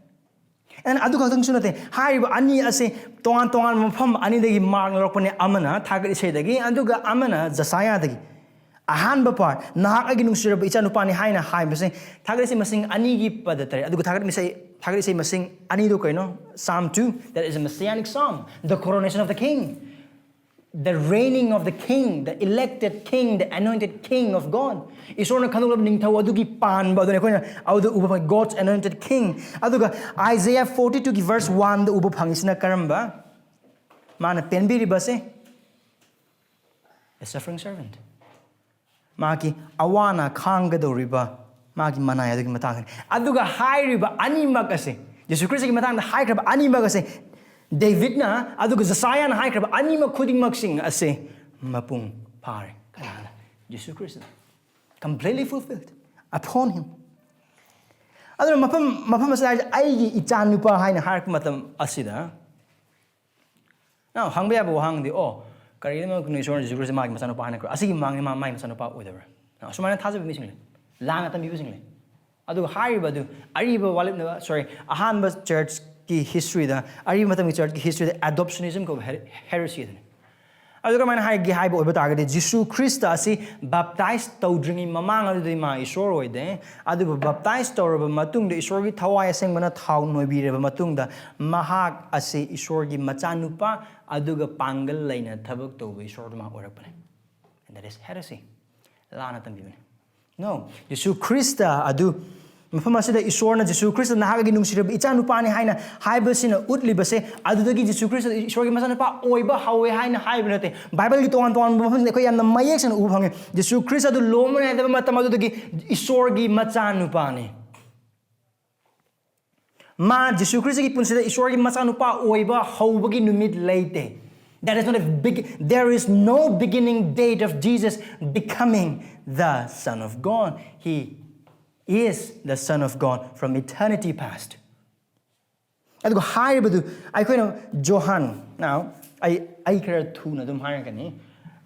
And ꯑꯗꯨ ꯈꯛꯇꯪꯁꯨ ꯅꯠꯇꯦ, ꯍꯥꯏꯔꯤꯕ ꯑꯅꯤ ꯑꯁꯦ ꯇꯣꯉꯥꯟ ꯇꯣꯉꯥꯟꯕ ꯃꯐꯝ ꯑꯅꯤꯗꯒꯤ ꯃꯥꯔꯛ ꯂꯧꯔꯛꯄꯅꯦ꯫ ꯑꯃꯅ ꯊꯥꯒꯠ ꯏꯁꯩꯗꯒꯤ, ꯑꯗꯨꯒ ꯑꯃꯅ ꯖꯁꯥꯌꯥꯗꯒꯤ꯫ ꯑꯍꯥꯟꯕ part, "ꯅꯍꯥꯛ ꯑꯩꯒꯤ ꯅꯨꯡꯁꯤꯔꯕ ꯏꯆꯥꯅꯨꯄꯥꯅꯤ" ꯍꯥꯏꯅ ꯍꯥꯏꯕꯁꯦ ꯊꯥꯒꯠ ꯏꯁꯩ ꯃꯁꯤꯡ ꯑꯅꯤꯒꯤ ꯄꯗ ꯇꯔꯦꯠ, ꯑꯗꯨꯒ ꯊꯥꯒꯠ ꯏꯁꯩ, ꯊꯥꯒꯠ ꯏꯁꯩ ꯃꯁꯤꯡ ꯑꯅꯤꯗꯨ ꯀꯩꯅꯣ? Psalm two, that is a messianic psalm, the coronation of the king, the reigning of the king, the elected king, the anointed king of God. ꯏꯁꯣꯔꯅ ꯈꯟꯗꯣꯛꯂꯕ ꯅꯤꯡꯊꯧ ꯑꯗꯨꯒꯤ ꯄꯥꯟꯕ ꯑꯗꯨꯅ ꯑꯩꯈꯣꯏꯅ ꯑꯗꯨꯗ ꯎꯕ ꯐꯪꯉꯤ, God's anointed king. ꯑꯗꯨꯒ Isaiah forty-two ꯒꯤ verse one ꯗ ꯎꯕ ꯐꯪꯉꯤꯁꯤꯅ ꯀꯔꯝꯕ? ꯃꯥꯅ ꯄꯦꯟꯕꯤꯔꯤꯕꯁꯦ a suffering servant, ꯃꯥꯒꯤ ꯑꯋꯥꯅ ꯈꯥꯡꯒꯗꯧꯔꯤꯕ ꯃꯥꯒꯤ ꯃꯅꯥꯏ ꯑꯗꯨꯒꯤ ꯃꯇꯥꯡꯗꯅꯤ꯫ ꯑꯗꯨꯒ ꯍꯥꯏꯔꯤꯕ ꯑꯅꯤꯃꯛ ꯑꯁꯦ ꯖꯤꯁꯨ ꯈ꯭ꯔꯤꯁꯇꯒꯤ ꯃꯇꯥꯡꯗ ꯍꯥꯏꯈ꯭ꯔꯕ ꯑꯅꯤꯃꯛ ꯑꯁꯦ ꯗꯦꯕꯤꯠꯅ ꯑꯗꯨꯒ ꯖꯣꯁꯥꯌꯥꯅ ꯍꯥꯏꯈ꯭ꯔꯕ ꯑꯅꯤꯃꯛ ꯈꯨꯗꯤꯡꯃꯛꯁꯤꯡ ꯑꯁꯦ ꯃꯄꯨꯡ ꯐꯥꯔꯦ꯫ ꯀꯅꯥꯅ? ꯖꯤꯁꯨ ꯈ꯭ꯔꯤꯁꯇꯅ꯫ Completely fulfilled upon him. ꯑꯗꯨꯅ ꯃꯐꯝ ꯃꯐꯝ ꯑꯁꯤꯗ ꯍꯥꯏꯔꯤꯁꯦ ꯑꯩꯒꯤ ꯏꯆꯥ ꯅꯨꯄꯥ ꯍꯥꯏꯅ ꯍꯥꯏꯔꯛꯄ ꯃꯇꯝ ꯑꯁꯤꯗ ꯅꯪ ꯍꯪꯕ ꯌꯥꯕ ꯋꯥꯍꯪꯗꯤ, ꯑꯣ, ꯀꯔꯤꯒꯤꯗꯃꯛꯇ ꯏꯁꯣꯔꯅ ꯖꯤꯁꯨ ꯈ꯭ꯔꯤꯁꯇ ꯃꯥꯒꯤ ꯃꯆꯥꯅꯨꯄꯥ ꯍꯥꯏꯅ ꯀꯧꯔꯤ? ꯑꯁꯤꯒꯤ ꯃꯃꯥꯡꯗ ꯃꯥ ꯃꯥꯒꯤ ꯃꯆꯥꯅꯨꯄꯥ ꯑꯣꯏꯗꯕ꯭ꯔꯥ? ꯑꯁꯨꯃꯥꯏꯅ ꯊꯥꯖꯕ ꯃꯤꯁꯤꯡ ꯂꯩ, ꯂꯥꯟꯅ ꯇꯝꯕꯤꯕꯁꯤꯡ ꯂꯩ꯫ ꯑꯗꯨꯒ ꯍꯥꯏꯔꯤꯕ ꯑꯗꯨ ꯑꯔꯤꯕ ꯋꯥꯂꯦꯞꯅꯕ, ꯁꯣꯔꯤ, ꯑꯍꯥꯟꯕ ꯆꯔꯆꯀꯤ ꯍꯤꯁꯇ꯭ꯔꯤꯗ, ꯑꯔꯤꯕ ꯃꯇꯝꯒꯤ ꯆꯔꯆꯀꯤ ꯍꯤꯁꯇ꯭ꯔꯤꯗ ꯑꯦꯗꯣꯞꯁꯅꯤꯖꯝ ꯀꯧꯕ ꯍꯦꯔꯦꯁꯤ ꯑꯗꯨꯅꯤ꯫ ꯑꯗꯨ ꯀꯃꯥꯏꯅ ꯍꯥꯏꯒꯦ ꯍꯥꯏꯕ ꯑꯣꯏꯕ ꯇꯥꯔꯒꯗꯤ, ꯖꯤꯁꯨ ꯈ꯭ꯔꯤꯁꯇ ꯑꯁꯤ ꯕꯥꯞꯇꯥꯏꯁ ꯇꯧꯗ꯭ꯔꯤꯉꯩ ꯃꯃꯥꯡ ꯑꯗꯨꯗꯤ ꯃꯥ ꯏꯁꯣꯔ ꯑꯣꯏꯗꯦ꯫ ꯑꯗꯨꯕꯨ ꯕꯥꯞꯇꯥꯏꯁ ꯇꯧꯔꯕ ꯃꯇꯨꯡꯗ, ꯏꯁꯣꯔꯒꯤ ꯊꯋꯥꯏ ꯑꯁꯦꯡꯕꯅ ꯊꯥꯎ ꯅꯣꯏꯕꯤꯔꯕ ꯃꯇꯨꯡꯗ, ꯃꯍꯥꯛ ꯑꯁꯤ ꯏꯁꯣꯔꯒꯤ ꯃꯆꯥꯅꯨꯄꯥ ꯑꯗꯨꯒ ꯄꯥꯡꯒꯜ ꯂꯩꯅ ꯊꯕꯛ ꯇꯧꯕ ꯏꯁꯣꯔꯗꯨ ꯃꯥ ꯑꯣꯏꯔꯛꯄꯅꯦ꯫ And that is heresy. ꯂꯥꯟꯅ ꯇꯝꯕꯤꯕꯅꯦ꯫ No, ꯖꯤꯁꯨ ꯈ꯭ꯔꯤꯁꯇ ꯑꯗꯨ ꯃꯐꯝ ꯑꯁꯤꯗ ꯏꯁꯣꯔꯅ ꯖꯤꯁꯨ ꯈ꯭ꯔꯤꯁꯇ ꯅꯍꯥꯛ ꯑꯩꯒꯤ ꯅꯨꯡꯁꯤꯔꯕ ꯏꯆꯥꯅꯨꯄꯥꯅꯤ ꯍꯥꯏꯅ ꯍꯥꯏꯕꯁꯤꯅ ꯎꯠꯂꯤꯕꯁꯦ ꯑꯗꯨꯗꯒꯤ ꯖꯤꯁꯨ ꯈ꯭ꯔꯤꯁꯇ ꯏꯁꯣꯔꯒꯤ ꯃꯆꯥꯅꯨꯄꯥ ꯑꯣꯏꯕ ꯍꯧꯋꯦ ꯍꯥꯏꯅ ꯍꯥꯏꯕ ꯅꯠꯇꯦ꯫ ꯕꯥꯏꯕꯜꯒꯤ ꯇꯣꯉꯥꯟ ꯇꯣꯉꯥꯟꯕ ꯃꯐꯝꯁꯤꯡꯗ ꯑꯩꯈꯣꯏ ꯌꯥꯝꯅ ꯃꯌꯦꯛ ꯁꯦꯡꯅ ꯎꯕ ꯐꯪꯉꯦ꯫ ꯖꯤꯁꯨ ꯈ꯭ꯔꯤꯁꯇ ꯑꯗꯨ ꯂꯨꯍꯣꯡꯕ ꯅꯥꯏꯗꯕ ꯃꯇꯝ ꯑꯗꯨꯗꯒꯤ ꯏꯁꯣꯔꯒꯤ ꯃꯆꯥꯅꯨꯄꯥꯅꯤ꯫ ꯃꯥ ꯖꯤꯁꯨ ꯈ꯭ꯔꯤꯁꯇꯒꯤ ꯄꯨꯟꯁꯤꯗ ꯏꯁꯣꯔꯒꯤ ꯃꯆꯥꯅꯨꯄꯥ ꯑꯣꯏꯕ ꯍꯧꯕꯒꯤ ꯅꯨꯃꯤꯠ ꯂꯩꯇꯦ꯫ That is not a big, there is no beginning date of Jesus becoming the Son of God. He is the Son of God from eternity past. ꯑꯗꯨꯒ ꯍꯥꯏꯔꯤꯕꯗꯨ ꯑꯩꯈꯣꯏꯅ ꯖꯣꯍꯥꯟ, now, ꯑꯩ ꯑꯩ ꯈꯔ ꯊꯨꯅ ꯑꯗꯨꯝ ꯍꯥꯏꯔꯛꯀꯅꯤ꯫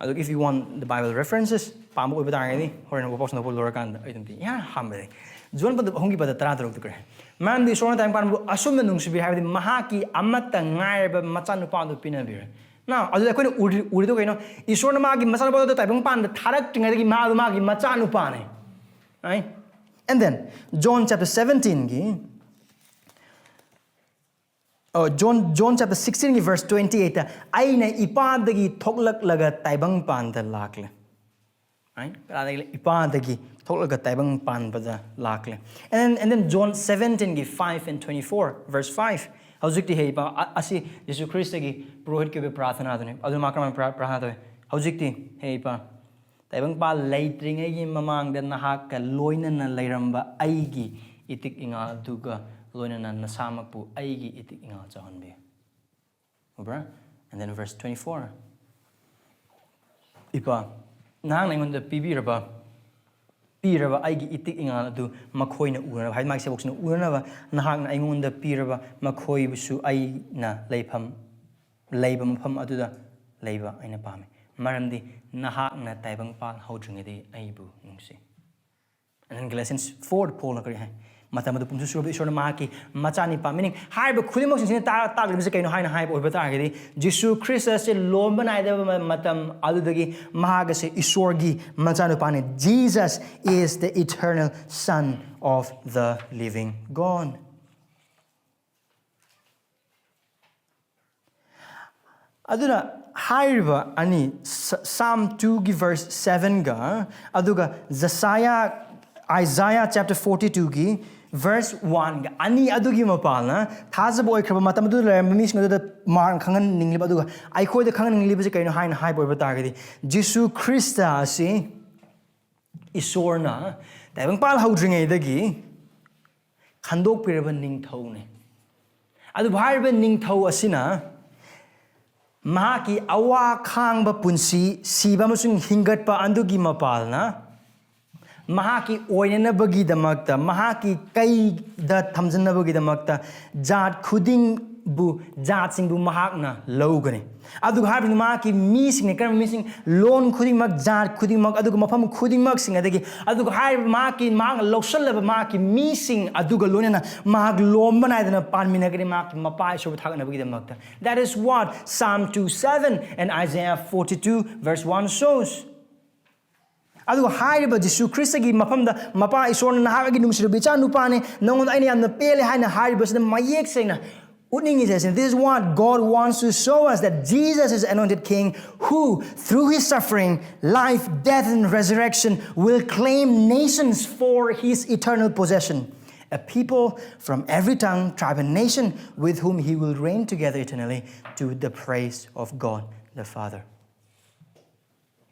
ꯑꯗꯨꯒ if you want the Bible references, ꯄꯥꯝꯕ ꯑꯣꯏꯕ ꯇꯥꯔꯒꯗꯤ ꯍꯣꯔꯦꯟ ꯋꯥꯄꯥꯎ ꯁꯟꯗꯣꯛꯄ ꯂꯣꯏꯔꯀꯥꯟꯗ ꯑꯩ ꯑꯗꯨꯝ ꯄꯤ-, ꯏꯍꯥꯟ ꯍꯥꯟꯕꯗ ꯖꯣꯟ ꯄꯗ-, ꯑꯍꯨꯝꯒꯤ ꯄꯗ ꯇꯔꯥ ꯇꯔꯨꯛꯇ ꯀꯔꯤ? ꯃꯔꯝꯗꯤ ꯏꯁꯣꯔꯅ ꯇꯥꯏꯕꯪ ꯄꯥꯟꯕꯕꯨ ꯑꯁꯨꯝꯅ ꯅꯨꯡꯁꯤꯕꯤ ꯍꯥꯏꯕꯗꯤ ꯃꯍꯥꯛꯀꯤ ꯑꯃꯠꯇ ꯉꯥꯏꯔꯕ ꯃꯆꯥꯅꯨꯄꯥꯗꯨ ꯄꯤꯅꯕꯤꯔꯦ꯫ Now, ꯑꯗꯨꯗ ꯑꯩꯈꯣꯏꯅ ꯎꯔꯤ-, ꯎꯔꯤꯗꯣ ꯀꯩꯅꯣ? ꯏꯁꯣꯔꯅ ꯃꯥꯒꯤ ꯃꯆꯥꯅꯨꯄꯥꯗꯨ ꯇꯥꯏꯕꯪ ꯄꯥꯟꯕꯗ ꯊꯥꯔꯛꯇ꯭ꯔꯤꯉꯩꯗꯒꯤ ꯃꯥꯗꯣ ꯃꯥꯒꯤ ꯃꯆꯥꯅꯨꯄꯥꯅꯦ꯫ Right? And then, John chapter seventeenꯒꯤ, oh, John, John chapter sixteenꯒꯤ verse twenty eightꯇ, "ꯑꯩꯅ ꯏꯄꯥꯗꯒꯤ ꯊꯣꯛꯂꯛꯂꯒ ꯇꯥꯏꯕꯪ ꯄꯥꯟꯗ ꯂꯥꯛꯂꯦ." Right? ꯀꯗꯥꯏꯗꯒꯤ? ꯏꯄꯥꯗꯒꯤ ꯊꯣꯛꯂꯒ ꯇꯥꯏꯕꯪ ꯄꯥꯟꯕꯗ ꯂꯥꯛꯂꯦ꯫ And then, and then John seventeenꯒꯤ five and twenty-four, verse five. ꯍꯧꯖꯤꯛꯇꯤ ꯍꯦ ꯏꯄꯥ, ꯑ-, ꯑꯁꯤ ꯖꯤꯁꯨ ꯈ꯭ꯔꯤꯁꯇꯒꯤ ꯄꯨꯔꯣꯍꯤꯠꯀꯤ ꯑꯣꯏꯕ ꯄ꯭ꯔꯥꯊꯅꯥꯗꯨꯅꯤ꯫ ꯑꯗꯨ ꯃꯥ ꯀꯔꯝꯍꯥꯏꯅ ꯄ꯭ꯔꯥ-, ꯄ꯭ꯔꯥꯊꯅꯥ ꯇꯧꯏ? "ꯍꯧꯖꯤꯛꯇꯤ ꯍꯦ ꯏꯄꯥ, ꯇꯥꯏꯕꯪꯄꯥꯜ ꯂꯩꯇ꯭ꯔꯤꯉꯩꯒꯤ ꯃꯃꯥꯡꯗ ꯅꯍꯥꯛꯀ ꯂꯣꯏꯅꯅ ꯂꯩꯔꯝꯕ ꯑꯩꯒꯤ ꯏꯇꯤꯛ ꯏꯉꯥ ꯑꯗꯨꯒ ꯂꯣꯏꯅꯅ ꯅꯁꯥꯃꯛꯄꯨ ꯑꯩꯒꯤ ꯏꯇꯤꯛ ꯏꯉꯥ ꯆꯥꯎꯍꯟꯕꯤꯌꯨ꯫ ꯎꯕ꯭ꯔꯥ? And then verse twenty-four. ꯏꯄꯥ, ꯅꯍꯥꯛꯅ ꯑꯩꯉꯣꯟꯗ ꯄꯤꯕꯤꯔꯕ ꯄꯤꯔꯕ ꯑꯩꯒꯤ ꯏꯇꯤꯛ ꯏꯉꯥ ꯑꯗꯨ ꯃꯈꯣꯏꯅ ꯎꯅꯅꯕ, ꯍꯥꯏꯗꯤ ꯃꯥꯒꯤ ꯁꯦꯕꯣꯛꯁꯤꯡꯅ ꯎꯅꯅꯕ ꯅꯍꯥꯛꯅ ꯑꯩꯉꯣꯟꯗ ꯄꯤꯔꯕ ꯃꯈꯣꯏꯕꯨꯁꯨ ꯑꯩꯅ ꯂꯩꯐꯝ ꯂꯩꯕ ꯃꯐꯝ ꯑꯗꯨꯗ ꯂꯩꯕ ꯑꯩꯅ ꯄꯥꯝꯃꯤ꯫ ꯃꯔꯝꯗꯤ ꯅꯍꯥꯛꯅ ꯇꯥꯏꯕꯪ ꯄꯥꯜ ꯍꯧꯗ꯭ꯔꯤꯉꯩꯗꯒꯤ ꯑꯩꯕꯨ ꯅꯨꯡꯁꯤ꯫ And then Galatians four ꯗ ꯄꯣꯜꯅ ꯀꯔꯤ ꯍꯥꯏ? ꯃꯇꯝ ꯑꯗꯨ ꯄꯨꯝꯁꯨ ꯁꯨꯔꯕ ꯏꯁꯣꯔꯅ ꯃꯍꯥꯛꯀꯤ ꯃꯆꯥꯅꯤꯄꯥ, meaning ꯍꯥꯏꯔꯤꯕ ꯈꯨꯗꯤꯡꯃꯛꯁꯤꯡꯁꯤꯅ ꯇꯥ-, ꯇꯥꯛꯂꯤꯕꯁꯤ ꯀꯩꯅꯣ ꯍꯥꯏꯅ ꯍꯥꯏꯕ ꯑꯣꯏꯕ ꯇꯥꯔꯒꯗꯤ, ꯖꯤꯁꯨ ꯈ꯭ꯔꯤꯁꯇ ꯑꯁꯤ ꯂꯣꯝꯕ ꯅꯥꯏꯗꯕ ꯃ-, ꯃꯇꯝ ꯑꯗꯨꯗꯒꯤ ꯃꯍꯥꯛ ꯑꯁꯤ ꯏꯁꯣꯔꯒꯤ ꯃꯆꯥꯅꯨꯄꯥꯅꯤ꯫ Jesus is the eternal Son of the living God. ꯑꯗꯨꯅ ꯍꯥꯏꯔꯤꯕ ꯑꯅꯤ, ꯁ-, Psalm two ꯒꯤ verse seven ꯒ, ꯑꯗꯨꯒ Josiah, Isaiah chapter forty two ꯒꯤ verse one ꯒ, ꯑꯅꯤ ꯑꯗꯨꯒꯤ ꯃꯄꯥꯜꯅ ꯊꯥꯖꯕ ꯑꯣꯏꯈ꯭ꯔꯕ ꯃꯇꯝ ꯑꯗꯨꯗ ꯂꯩꯔꯝꯕ ꯃꯤꯁꯤꯡ ꯑꯗꯨꯗ ꯃꯥꯅ ꯈꯪꯍꯟꯅꯤꯡꯂꯤꯕ, ꯑꯗꯨꯒ ꯑꯩꯈꯣꯏꯗ ꯈꯪꯍꯟꯅꯤꯡꯂꯤꯕꯁꯤ ꯀꯩꯅꯣ ꯍꯥꯏꯅ ꯍꯥꯏꯕ ꯑꯣꯏꯕ ꯇꯥꯔꯒꯗꯤ, ꯖꯤꯁꯨ ꯈ꯭ꯔꯤꯁꯇ ꯑꯁꯤ ꯏꯁꯣꯔꯅ ꯇꯥꯏꯕꯪꯄꯥꯜ ꯍꯧꯗ꯭ꯔꯤꯉꯩꯗꯒꯤ ꯈꯟꯗꯣꯛꯄꯤꯔꯕ ꯅꯤꯡꯊꯧꯅꯤ꯫ ꯑꯗꯨꯕꯨ ꯍꯥꯏꯔꯤꯕ ꯅꯤꯡꯊꯧ ꯑꯁꯤꯅ ꯃꯍꯥꯛꯀꯤ ꯑꯋꯥ ꯈꯥꯡꯕ ꯄꯨꯟꯁꯤ, ꯁꯤꯕ ꯑꯃꯁꯨꯡ ꯍꯤꯡꯒꯠꯄ ꯑꯗꯨꯒꯤ ꯃꯄꯥꯜꯅ ꯃꯍꯥꯛꯀꯤ ꯑꯣꯏꯅꯅꯕꯒꯤꯗꯃꯛꯇ, ꯃꯍꯥꯛꯀꯤ ꯀꯩꯗ ꯊꯝꯖꯟꯅꯕꯒꯤꯗꯃꯛꯇ ꯖꯥꯠ ꯈꯨꯗꯤꯡꯕꯨ, ꯖꯥꯠꯁꯤꯡꯕꯨ ꯃꯍꯥꯛꯅ ꯂꯧꯒꯅꯤ꯫ ꯑꯗꯨꯒ ꯍꯥꯏꯔꯤꯕ ꯃꯍꯥꯛꯀꯤ ꯃꯤꯁꯤꯡꯅ ꯀꯔꯝꯕ ꯃꯤꯁꯤꯡ? ꯂꯣꯟ ꯈꯨꯗꯤꯡꯃꯛ, ꯖꯥꯠ ꯈꯨꯗꯤꯡꯃꯛ, ꯑꯗꯨꯒ ꯃꯐꯝ ꯈꯨꯗꯤꯡꯃꯛꯁꯤꯡ, ꯑꯗꯒꯤ ꯑꯗꯨꯒ ꯍꯥꯏꯔꯤꯕ ꯃꯍꯥꯛꯀꯤ, ꯃꯍꯥꯛꯅ ꯂꯧꯁꯜꯂꯕ ꯃꯍꯥꯛꯀꯤ ꯃꯤꯁꯤꯡ ꯑꯗꯨꯒ ꯂꯣꯏꯅꯅ ꯃꯍꯥꯛ ꯂꯣꯝꯕ ꯅꯥꯏꯗꯅ ꯄꯥꯟꯃꯤꯟꯅꯒꯅꯤ ꯃꯍꯥꯛꯀꯤ ꯃꯄꯥ ꯏꯁꯣꯔꯕꯨ ꯊꯥꯒꯠꯅꯕꯒꯤꯗꯃꯛꯇ꯫ That is what Psalm two seven and Isaiah forty two verse one shows. ꯑꯗꯨꯒ ꯍꯥꯏꯔꯤꯕ ꯖꯤꯁꯨ ꯈ꯭ꯔꯤꯁꯇꯒꯤ ꯃꯐꯝꯗ ꯃꯄꯥ ꯏꯁꯣꯔꯅ, "ꯅꯍꯥꯛ ꯑꯩꯒꯤ ꯅꯨꯡꯁꯤꯔꯕ ꯏꯆꯥ ꯅꯨꯄꯥꯅꯤ, ꯅꯉꯣꯟꯗ ꯑꯩꯅ ꯌꯥꯝꯅ ꯄꯦꯜꯂꯦ" ꯍꯥꯏꯅ ꯍꯥꯏꯔꯤꯕꯁꯤꯅ ꯃꯌꯦꯛ ꯁꯦꯡꯅ ꯎꯠꯅꯤꯡꯉꯤꯁꯦ꯫ This is what God wants to show us, that Jesus is anointed king who, through his suffering, life, death, and resurrection, will claim nations for his eternal possession, a people from every tongue, tribe, and nation with whom he will reign together eternally to the praise of God the Father.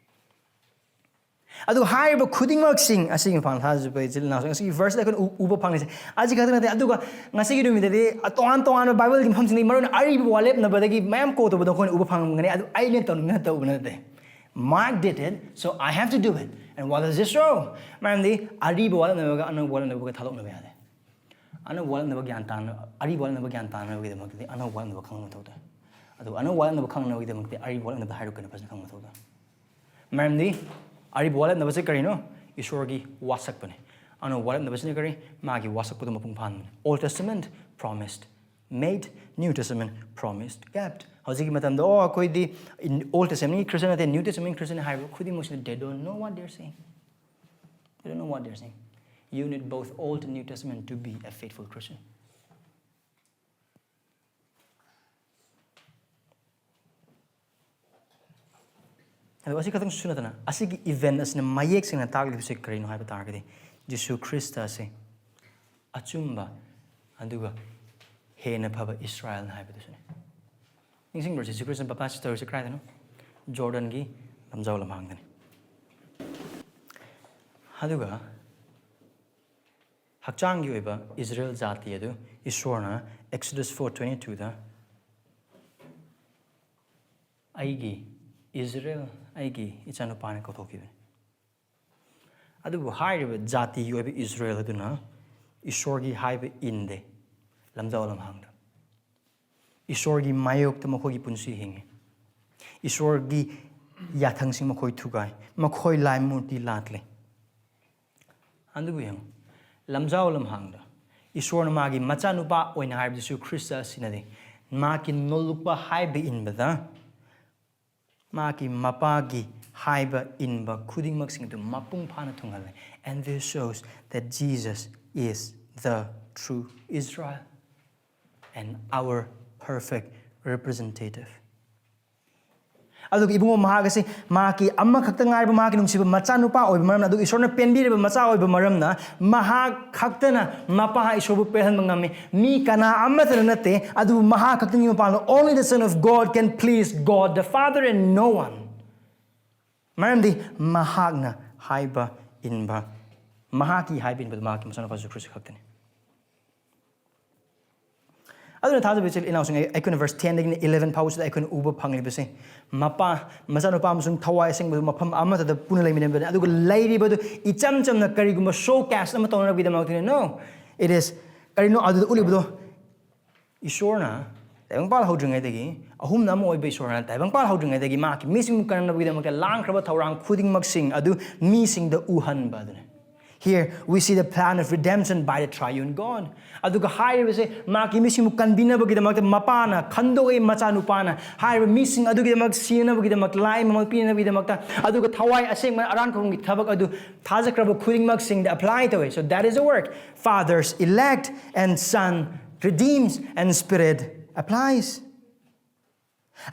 ꯑꯗꯨꯒ ꯍꯥꯏꯔꯤꯕ ꯈꯨꯗꯤꯡꯃꯛꯁꯤꯡ ꯑꯁꯤꯒꯤ ꯃꯄꯥꯟ ꯊꯥꯖꯕ ꯏꯆꯤꯜ ꯏꯅꯥꯎꯁꯤꯡ, ꯉꯁꯤꯒꯤ verse ꯑꯩꯈꯣꯏꯅ ꯎ- ꯎꯕ ꯐꯪꯉꯤꯁꯦ꯫ ꯑꯁꯤ ꯈꯛꯇ ꯅꯠꯇꯦ, ꯑꯗꯨꯒ ꯉꯁꯤꯒꯤ ꯅꯨꯃꯤꯠꯇꯗꯤ ꯇꯣꯉꯥꯟ ꯇꯣꯉꯥꯟꯕ Bible ꯒꯤ ꯃꯐꯝꯁꯤꯡꯗꯒꯤ, ꯃꯔꯨꯑꯣꯏꯅ ꯑꯔꯤꯕ ꯋꯥꯔꯦꯞꯅꯕꯗꯒꯤ ꯃꯌꯥꯝ quote ꯇꯧꯕꯗꯣ ꯑꯩꯈꯣꯏꯅ ꯎꯕ ꯐꯪꯒꯅꯤ꯫ ꯑꯗꯨ ꯑꯩꯅ ꯇꯧꯅꯤꯡꯗꯅ ꯇꯧꯕ ꯅꯠꯇꯦ꯫ Mark did it, so I have to do it. And what is this role? ꯃꯔꯝꯗꯤ ꯑꯔꯤꯕ ꯋꯥꯔꯦꯞꯅꯕꯒ ꯑꯅꯧꯕ ꯋꯥꯔꯦꯞꯅꯕꯒ ꯊꯥꯗꯣꯛꯅꯕ ꯌꯥꯗꯦ꯫ ꯑꯅꯧꯕ ꯋꯥꯠꯂꯛꯅꯕ ꯒ꯭ꯌꯥꯟ ꯇꯥꯅ ꯑꯔꯤꯕ ꯋꯥꯠꯂꯛꯅꯕ ꯒ꯭ꯌꯥꯟ ꯇꯥꯅꯕꯒꯤꯗꯃꯛꯇꯗꯤ ꯑꯅꯧꯕ ꯋꯥꯠꯂꯛꯅꯕ ꯈꯪꯕ ꯃꯊꯧ ꯇꯥꯏ꯫ ꯑꯗꯨꯒ ꯑꯅꯧꯕ ꯋꯥꯠꯂꯛꯅꯕ ꯈꯪꯅꯕꯒꯤꯗꯃꯛꯇꯤ ꯑꯔꯤꯕ ꯋꯥꯠꯂꯛꯅꯕ ꯍꯥꯏꯔꯨꯛꯀꯅ ꯐꯖꯅ ꯈꯪꯕ ꯃꯊꯧ ꯇꯥꯏ꯫ ꯃꯔꯝꯗꯤ ꯑꯔꯤꯕ ꯋꯥꯠꯂꯛꯅꯕꯁꯦ ꯀꯔꯤꯅꯣ? ꯏꯁꯣꯔꯒꯤ ꯋꯥꯁꯛꯄꯅꯦ꯫ ꯑꯅꯧꯕ ꯋꯥꯠꯂꯛꯅꯕꯁꯤꯅ ꯀꯔꯤ? ꯃꯥꯒꯤ ꯋꯥꯁꯛꯄꯗꯣ ꯃꯄꯨꯡ ꯐꯥꯍꯟꯕꯅꯦ꯫ Old Testament promised, made, New Testament promised, kept. ꯍꯧꯖꯤꯛꯀꯤ ꯃꯇꯝꯗ ꯑꯣ ꯑꯩꯈꯣꯏꯗꯤ Old Testament ꯒꯤ Christian ꯅꯠꯇꯦ, New Testament ꯒꯤ Christian ꯍꯥꯏꯕ ꯈꯨꯗꯤꯡꯃꯛꯁꯤꯅ they don't know what they're saying. They don't know what they're saying. You need both Old and New Testament to be a faithful Christian. ꯑꯗꯣ ꯑꯁꯤ ꯈꯛꯇꯪꯁꯨ ꯅꯠꯇꯅ ꯑꯁꯤꯒꯤ event ꯑꯁꯤꯅ ꯃꯌꯦꯛ ꯁꯦꯡꯅ ꯇꯥꯛꯂꯤꯕꯁꯤ ꯀꯔꯤꯅꯣ ꯍꯥꯏꯕ ꯇꯥꯔꯒꯗꯤ, ꯖꯤꯁꯨ ꯈ꯭ꯔꯤꯁꯇ ꯑꯁꯤ ꯑꯆꯨꯝꯕ ꯑꯗꯨꯒ ꯍꯦꯟꯅ ꯐꯕ ꯏꯁꯔꯥꯌꯦꯜꯅꯤ ꯍꯥꯏꯕꯗꯨꯁꯨꯅꯤ꯫ ꯅꯤꯡꯁꯤꯡꯕ꯭ꯔꯥ? ꯖꯤꯁꯨ ꯈ꯭ꯔꯤꯁꯇ ꯕꯞꯇꯥꯏꯁ ꯇꯧꯔꯤꯁꯤ ꯀꯗꯥꯏꯗꯅꯣ? ꯖꯣꯔꯗꯟꯒꯤ ꯂꯝꯖꯥꯎ ꯂꯝꯍꯥꯡꯗꯅꯤ꯫ ꯑꯗꯨꯒ ꯍꯛꯆꯥꯡꯒꯤ ꯑꯣꯏꯕ ꯏꯖꯔꯦꯜ ꯖꯥꯇꯤ ꯑꯗꯨ ꯏꯁꯣꯔꯅ Exodus four twenty two ꯗ "ꯑꯩꯒꯤ ꯏꯖꯔꯦꯜ, ꯑꯩꯒꯤ ꯏꯆꯥꯅꯨꯄꯥꯅ" ꯀꯧꯊꯣꯛꯈꯤꯕꯅꯤ꯫ ꯑꯗꯨꯕꯨ ꯍꯥꯏꯔꯤꯕ ꯖꯥꯇꯤꯒꯤ ꯑꯣꯏꯕ ꯏꯖꯔꯦꯜ ꯑꯗꯨꯅ ꯏꯁꯣꯔꯒꯤ ꯍꯥꯏꯕ ꯏꯟꯗꯦ꯫ ꯂꯝꯖꯥꯎ ꯂꯝꯍꯥꯡꯗ ꯏꯁꯣꯔꯒꯤ ꯃꯥꯌꯣꯛꯇ ꯃꯈꯣꯏꯒꯤ ꯄꯨꯟꯁꯤ ꯍꯤꯡꯉꯤ꯫ ꯏꯁꯣꯔꯒꯤ ꯌꯥꯊꯪꯁꯤꯡ ꯃꯈꯣꯏ ꯊꯨꯒꯥꯏ꯫ ꯃꯈꯣꯏ ꯂꯥꯏ ꯃꯨꯔꯇꯤ ꯂꯥꯠꯂꯤ꯫ ꯑꯗꯨꯕꯨ ꯌꯦꯡꯉꯨ, ꯂꯝꯖꯥꯎ ꯂꯝꯍꯥꯡꯗ ꯏꯁꯣꯔꯅ ꯃꯥꯒꯤ ꯃꯆꯥꯅꯨꯄꯥ ꯑꯣꯏꯅ ꯍꯥꯏꯕꯗꯨꯁꯨ ꯈ꯭ꯔꯤꯁꯇ ꯑꯁꯤꯅꯗꯤ ꯃꯍꯥꯛꯀꯤ ꯅꯣꯜꯂꯨꯛꯄ ꯍꯥꯏꯕ ꯏꯟꯕꯗ ꯃꯍꯥꯛꯀꯤ ꯃꯄꯥꯒꯤ ꯍꯥꯏꯕ ꯏꯟꯕ ꯈꯨꯗꯤꯡꯃꯛꯁꯤꯡ ꯑꯗꯨ ꯃꯄꯨꯡ ꯐꯥꯅ ꯊꯨꯡꯍꯜꯂꯦ꯫ And this shows that Jesus is the true Israel and our perfect representative. ꯑꯗꯨꯒ ꯏꯕꯨꯡꯉꯣ ꯃꯍꯥꯛ ꯑꯁꯤ ꯃꯍꯥꯛꯀꯤ ꯑꯃꯈꯛꯇ ꯉꯥꯏꯔꯕ ꯃꯍꯥꯛꯀꯤ ꯅꯨꯡꯁꯤꯕ ꯃꯆꯥꯅꯨꯄꯥ ꯑꯣꯏꯕ ꯃꯔꯝꯅ, ꯑꯗꯨꯒ ꯏꯁꯣꯔꯅ ꯄꯦꯟꯕꯤꯔꯕ ꯃꯆꯥ ꯑꯣꯏꯕ ꯃꯔꯝꯅ, ꯃꯍꯥꯛ ꯈꯛꯇꯅ ꯃꯄꯥ ꯏꯁꯣꯔꯕꯨ ꯄꯦꯜꯍꯟꯕ ꯉꯝꯃꯤ꯫ ꯃꯤ ꯀꯅꯥ ꯑꯃꯠꯇꯅ ꯅꯠꯇꯦ, ꯑꯗꯨꯕꯨ ꯃꯍꯥꯛ ꯈꯛꯇꯒꯤ ꯃꯄꯥꯟꯗ, only the Son of God can please God the Father and no one. ꯃꯔꯝꯗꯤ ꯃꯍꯥꯛꯅ ꯍꯥꯏꯕ ꯏꯟꯕ, ꯃꯍꯥꯛꯀꯤ ꯍꯥꯏꯕ ꯏꯟꯕꯗꯨ ꯃꯍꯥꯛꯀꯤ ꯃꯆꯥꯅꯨꯄꯥ ꯖꯤꯁꯨ ꯈ꯭ꯔꯤꯁꯇ ꯈꯛꯇꯅꯤ꯫ ꯑꯗꯨꯅ ꯊꯥꯖꯕ ꯏꯆꯤꯜ ꯏꯅꯥꯎꯁꯤꯡ, ꯑꯩ-, ꯑꯩꯈꯣꯏꯅ verse ten ꯗꯒꯤꯅ eleven ꯐꯥꯎꯕꯁꯤꯗ ꯑꯩꯈꯣꯏꯅ ꯎꯕ ꯐꯪꯂꯤꯕꯁꯦ, ꯃꯄꯥ, ꯃꯆꯥꯅꯨꯄꯥ ꯑꯃꯁꯨꯡ ꯊꯋꯥꯏ ꯑꯁꯦꯡꯕꯗꯨ ꯃꯐꯝ ꯑꯃꯠꯇꯗ ꯄꯨꯟꯅ ꯂꯩꯃꯤꯟꯅꯕꯅꯤ꯫ ꯑꯗꯨꯒ ꯂꯩꯔꯤꯕꯗꯨ ꯏꯆꯝ ꯆꯝꯅ ꯀꯔꯤꯒꯨꯝꯕ show case ꯑꯃ ꯇꯧꯅꯅꯕꯒꯤꯗꯃꯛꯇꯅꯤ꯫ No, it is, ꯀꯔꯤꯅꯣ ꯑꯗꯨꯗ ꯎꯠꯂꯤꯕꯗꯣ? ꯏꯁꯣꯔꯅ ꯇꯥꯏꯕꯪꯄꯥꯜ ꯍꯧꯗ꯭ꯔꯤꯉꯩꯗꯒꯤ, ꯑꯍꯨꯝꯅ ꯑꯃ ꯑꯣꯏꯕ ꯏꯁꯣꯔꯅ ꯇꯥꯏꯕꯪꯄꯥꯜ ꯍꯧꯗ꯭ꯔꯤꯉꯩꯗꯒꯤ ꯃꯍꯥꯛꯀꯤ ꯃꯤꯁꯤꯡꯕꯨ ꯀꯟꯅꯅꯕꯒꯤꯗꯃꯛꯇ ꯂꯥꯡꯈ꯭ꯔꯕ ꯊꯧꯔꯥꯡ ꯈꯨꯗꯤꯡꯃꯛꯁꯤꯡ ꯑꯗꯨ ꯃꯤꯁꯤꯡꯗ ꯎꯍꯟꯕ ꯑꯗꯨꯅꯤ꯫ Here we see the plan of redemption by the triune God. ꯑꯗꯨꯒ ꯍꯥꯏꯔꯤꯕꯁꯦ, ꯃꯍꯥꯛꯀꯤ ꯃꯤꯁꯤꯡꯕꯨ ꯀꯟꯕꯤꯅꯕꯒꯤꯗꯃꯛꯇ ꯃꯄꯥꯅ ꯈꯟꯗꯣꯛꯏ, ꯃꯆꯥꯅꯨꯄꯥꯅ ꯍꯥꯏꯔꯤꯕ ꯃꯤꯁꯤꯡ ꯑꯗꯨꯒꯤꯗꯃꯛ ꯁꯤꯅꯅꯕꯒꯤꯗꯃꯛ, ꯂꯥꯏ ꯃꯃꯜ ꯄꯤꯅꯅꯕꯒꯤꯗꯃꯛꯇ, ꯑꯗꯨꯒ ꯊꯋꯥꯏ ꯑꯁꯦꯡꯕ ꯑꯔꯥꯟ ꯈꯨꯕꯝꯒꯤ ꯊꯕꯛ ꯑꯗꯨ ꯊꯥꯖꯈ꯭ꯔꯕ ꯈꯨꯗꯤꯡꯃꯛꯁꯤꯡꯗ apply ꯇꯧꯏ꯫ So that is the work. Fathers elect and Son redeems and Spirit applies.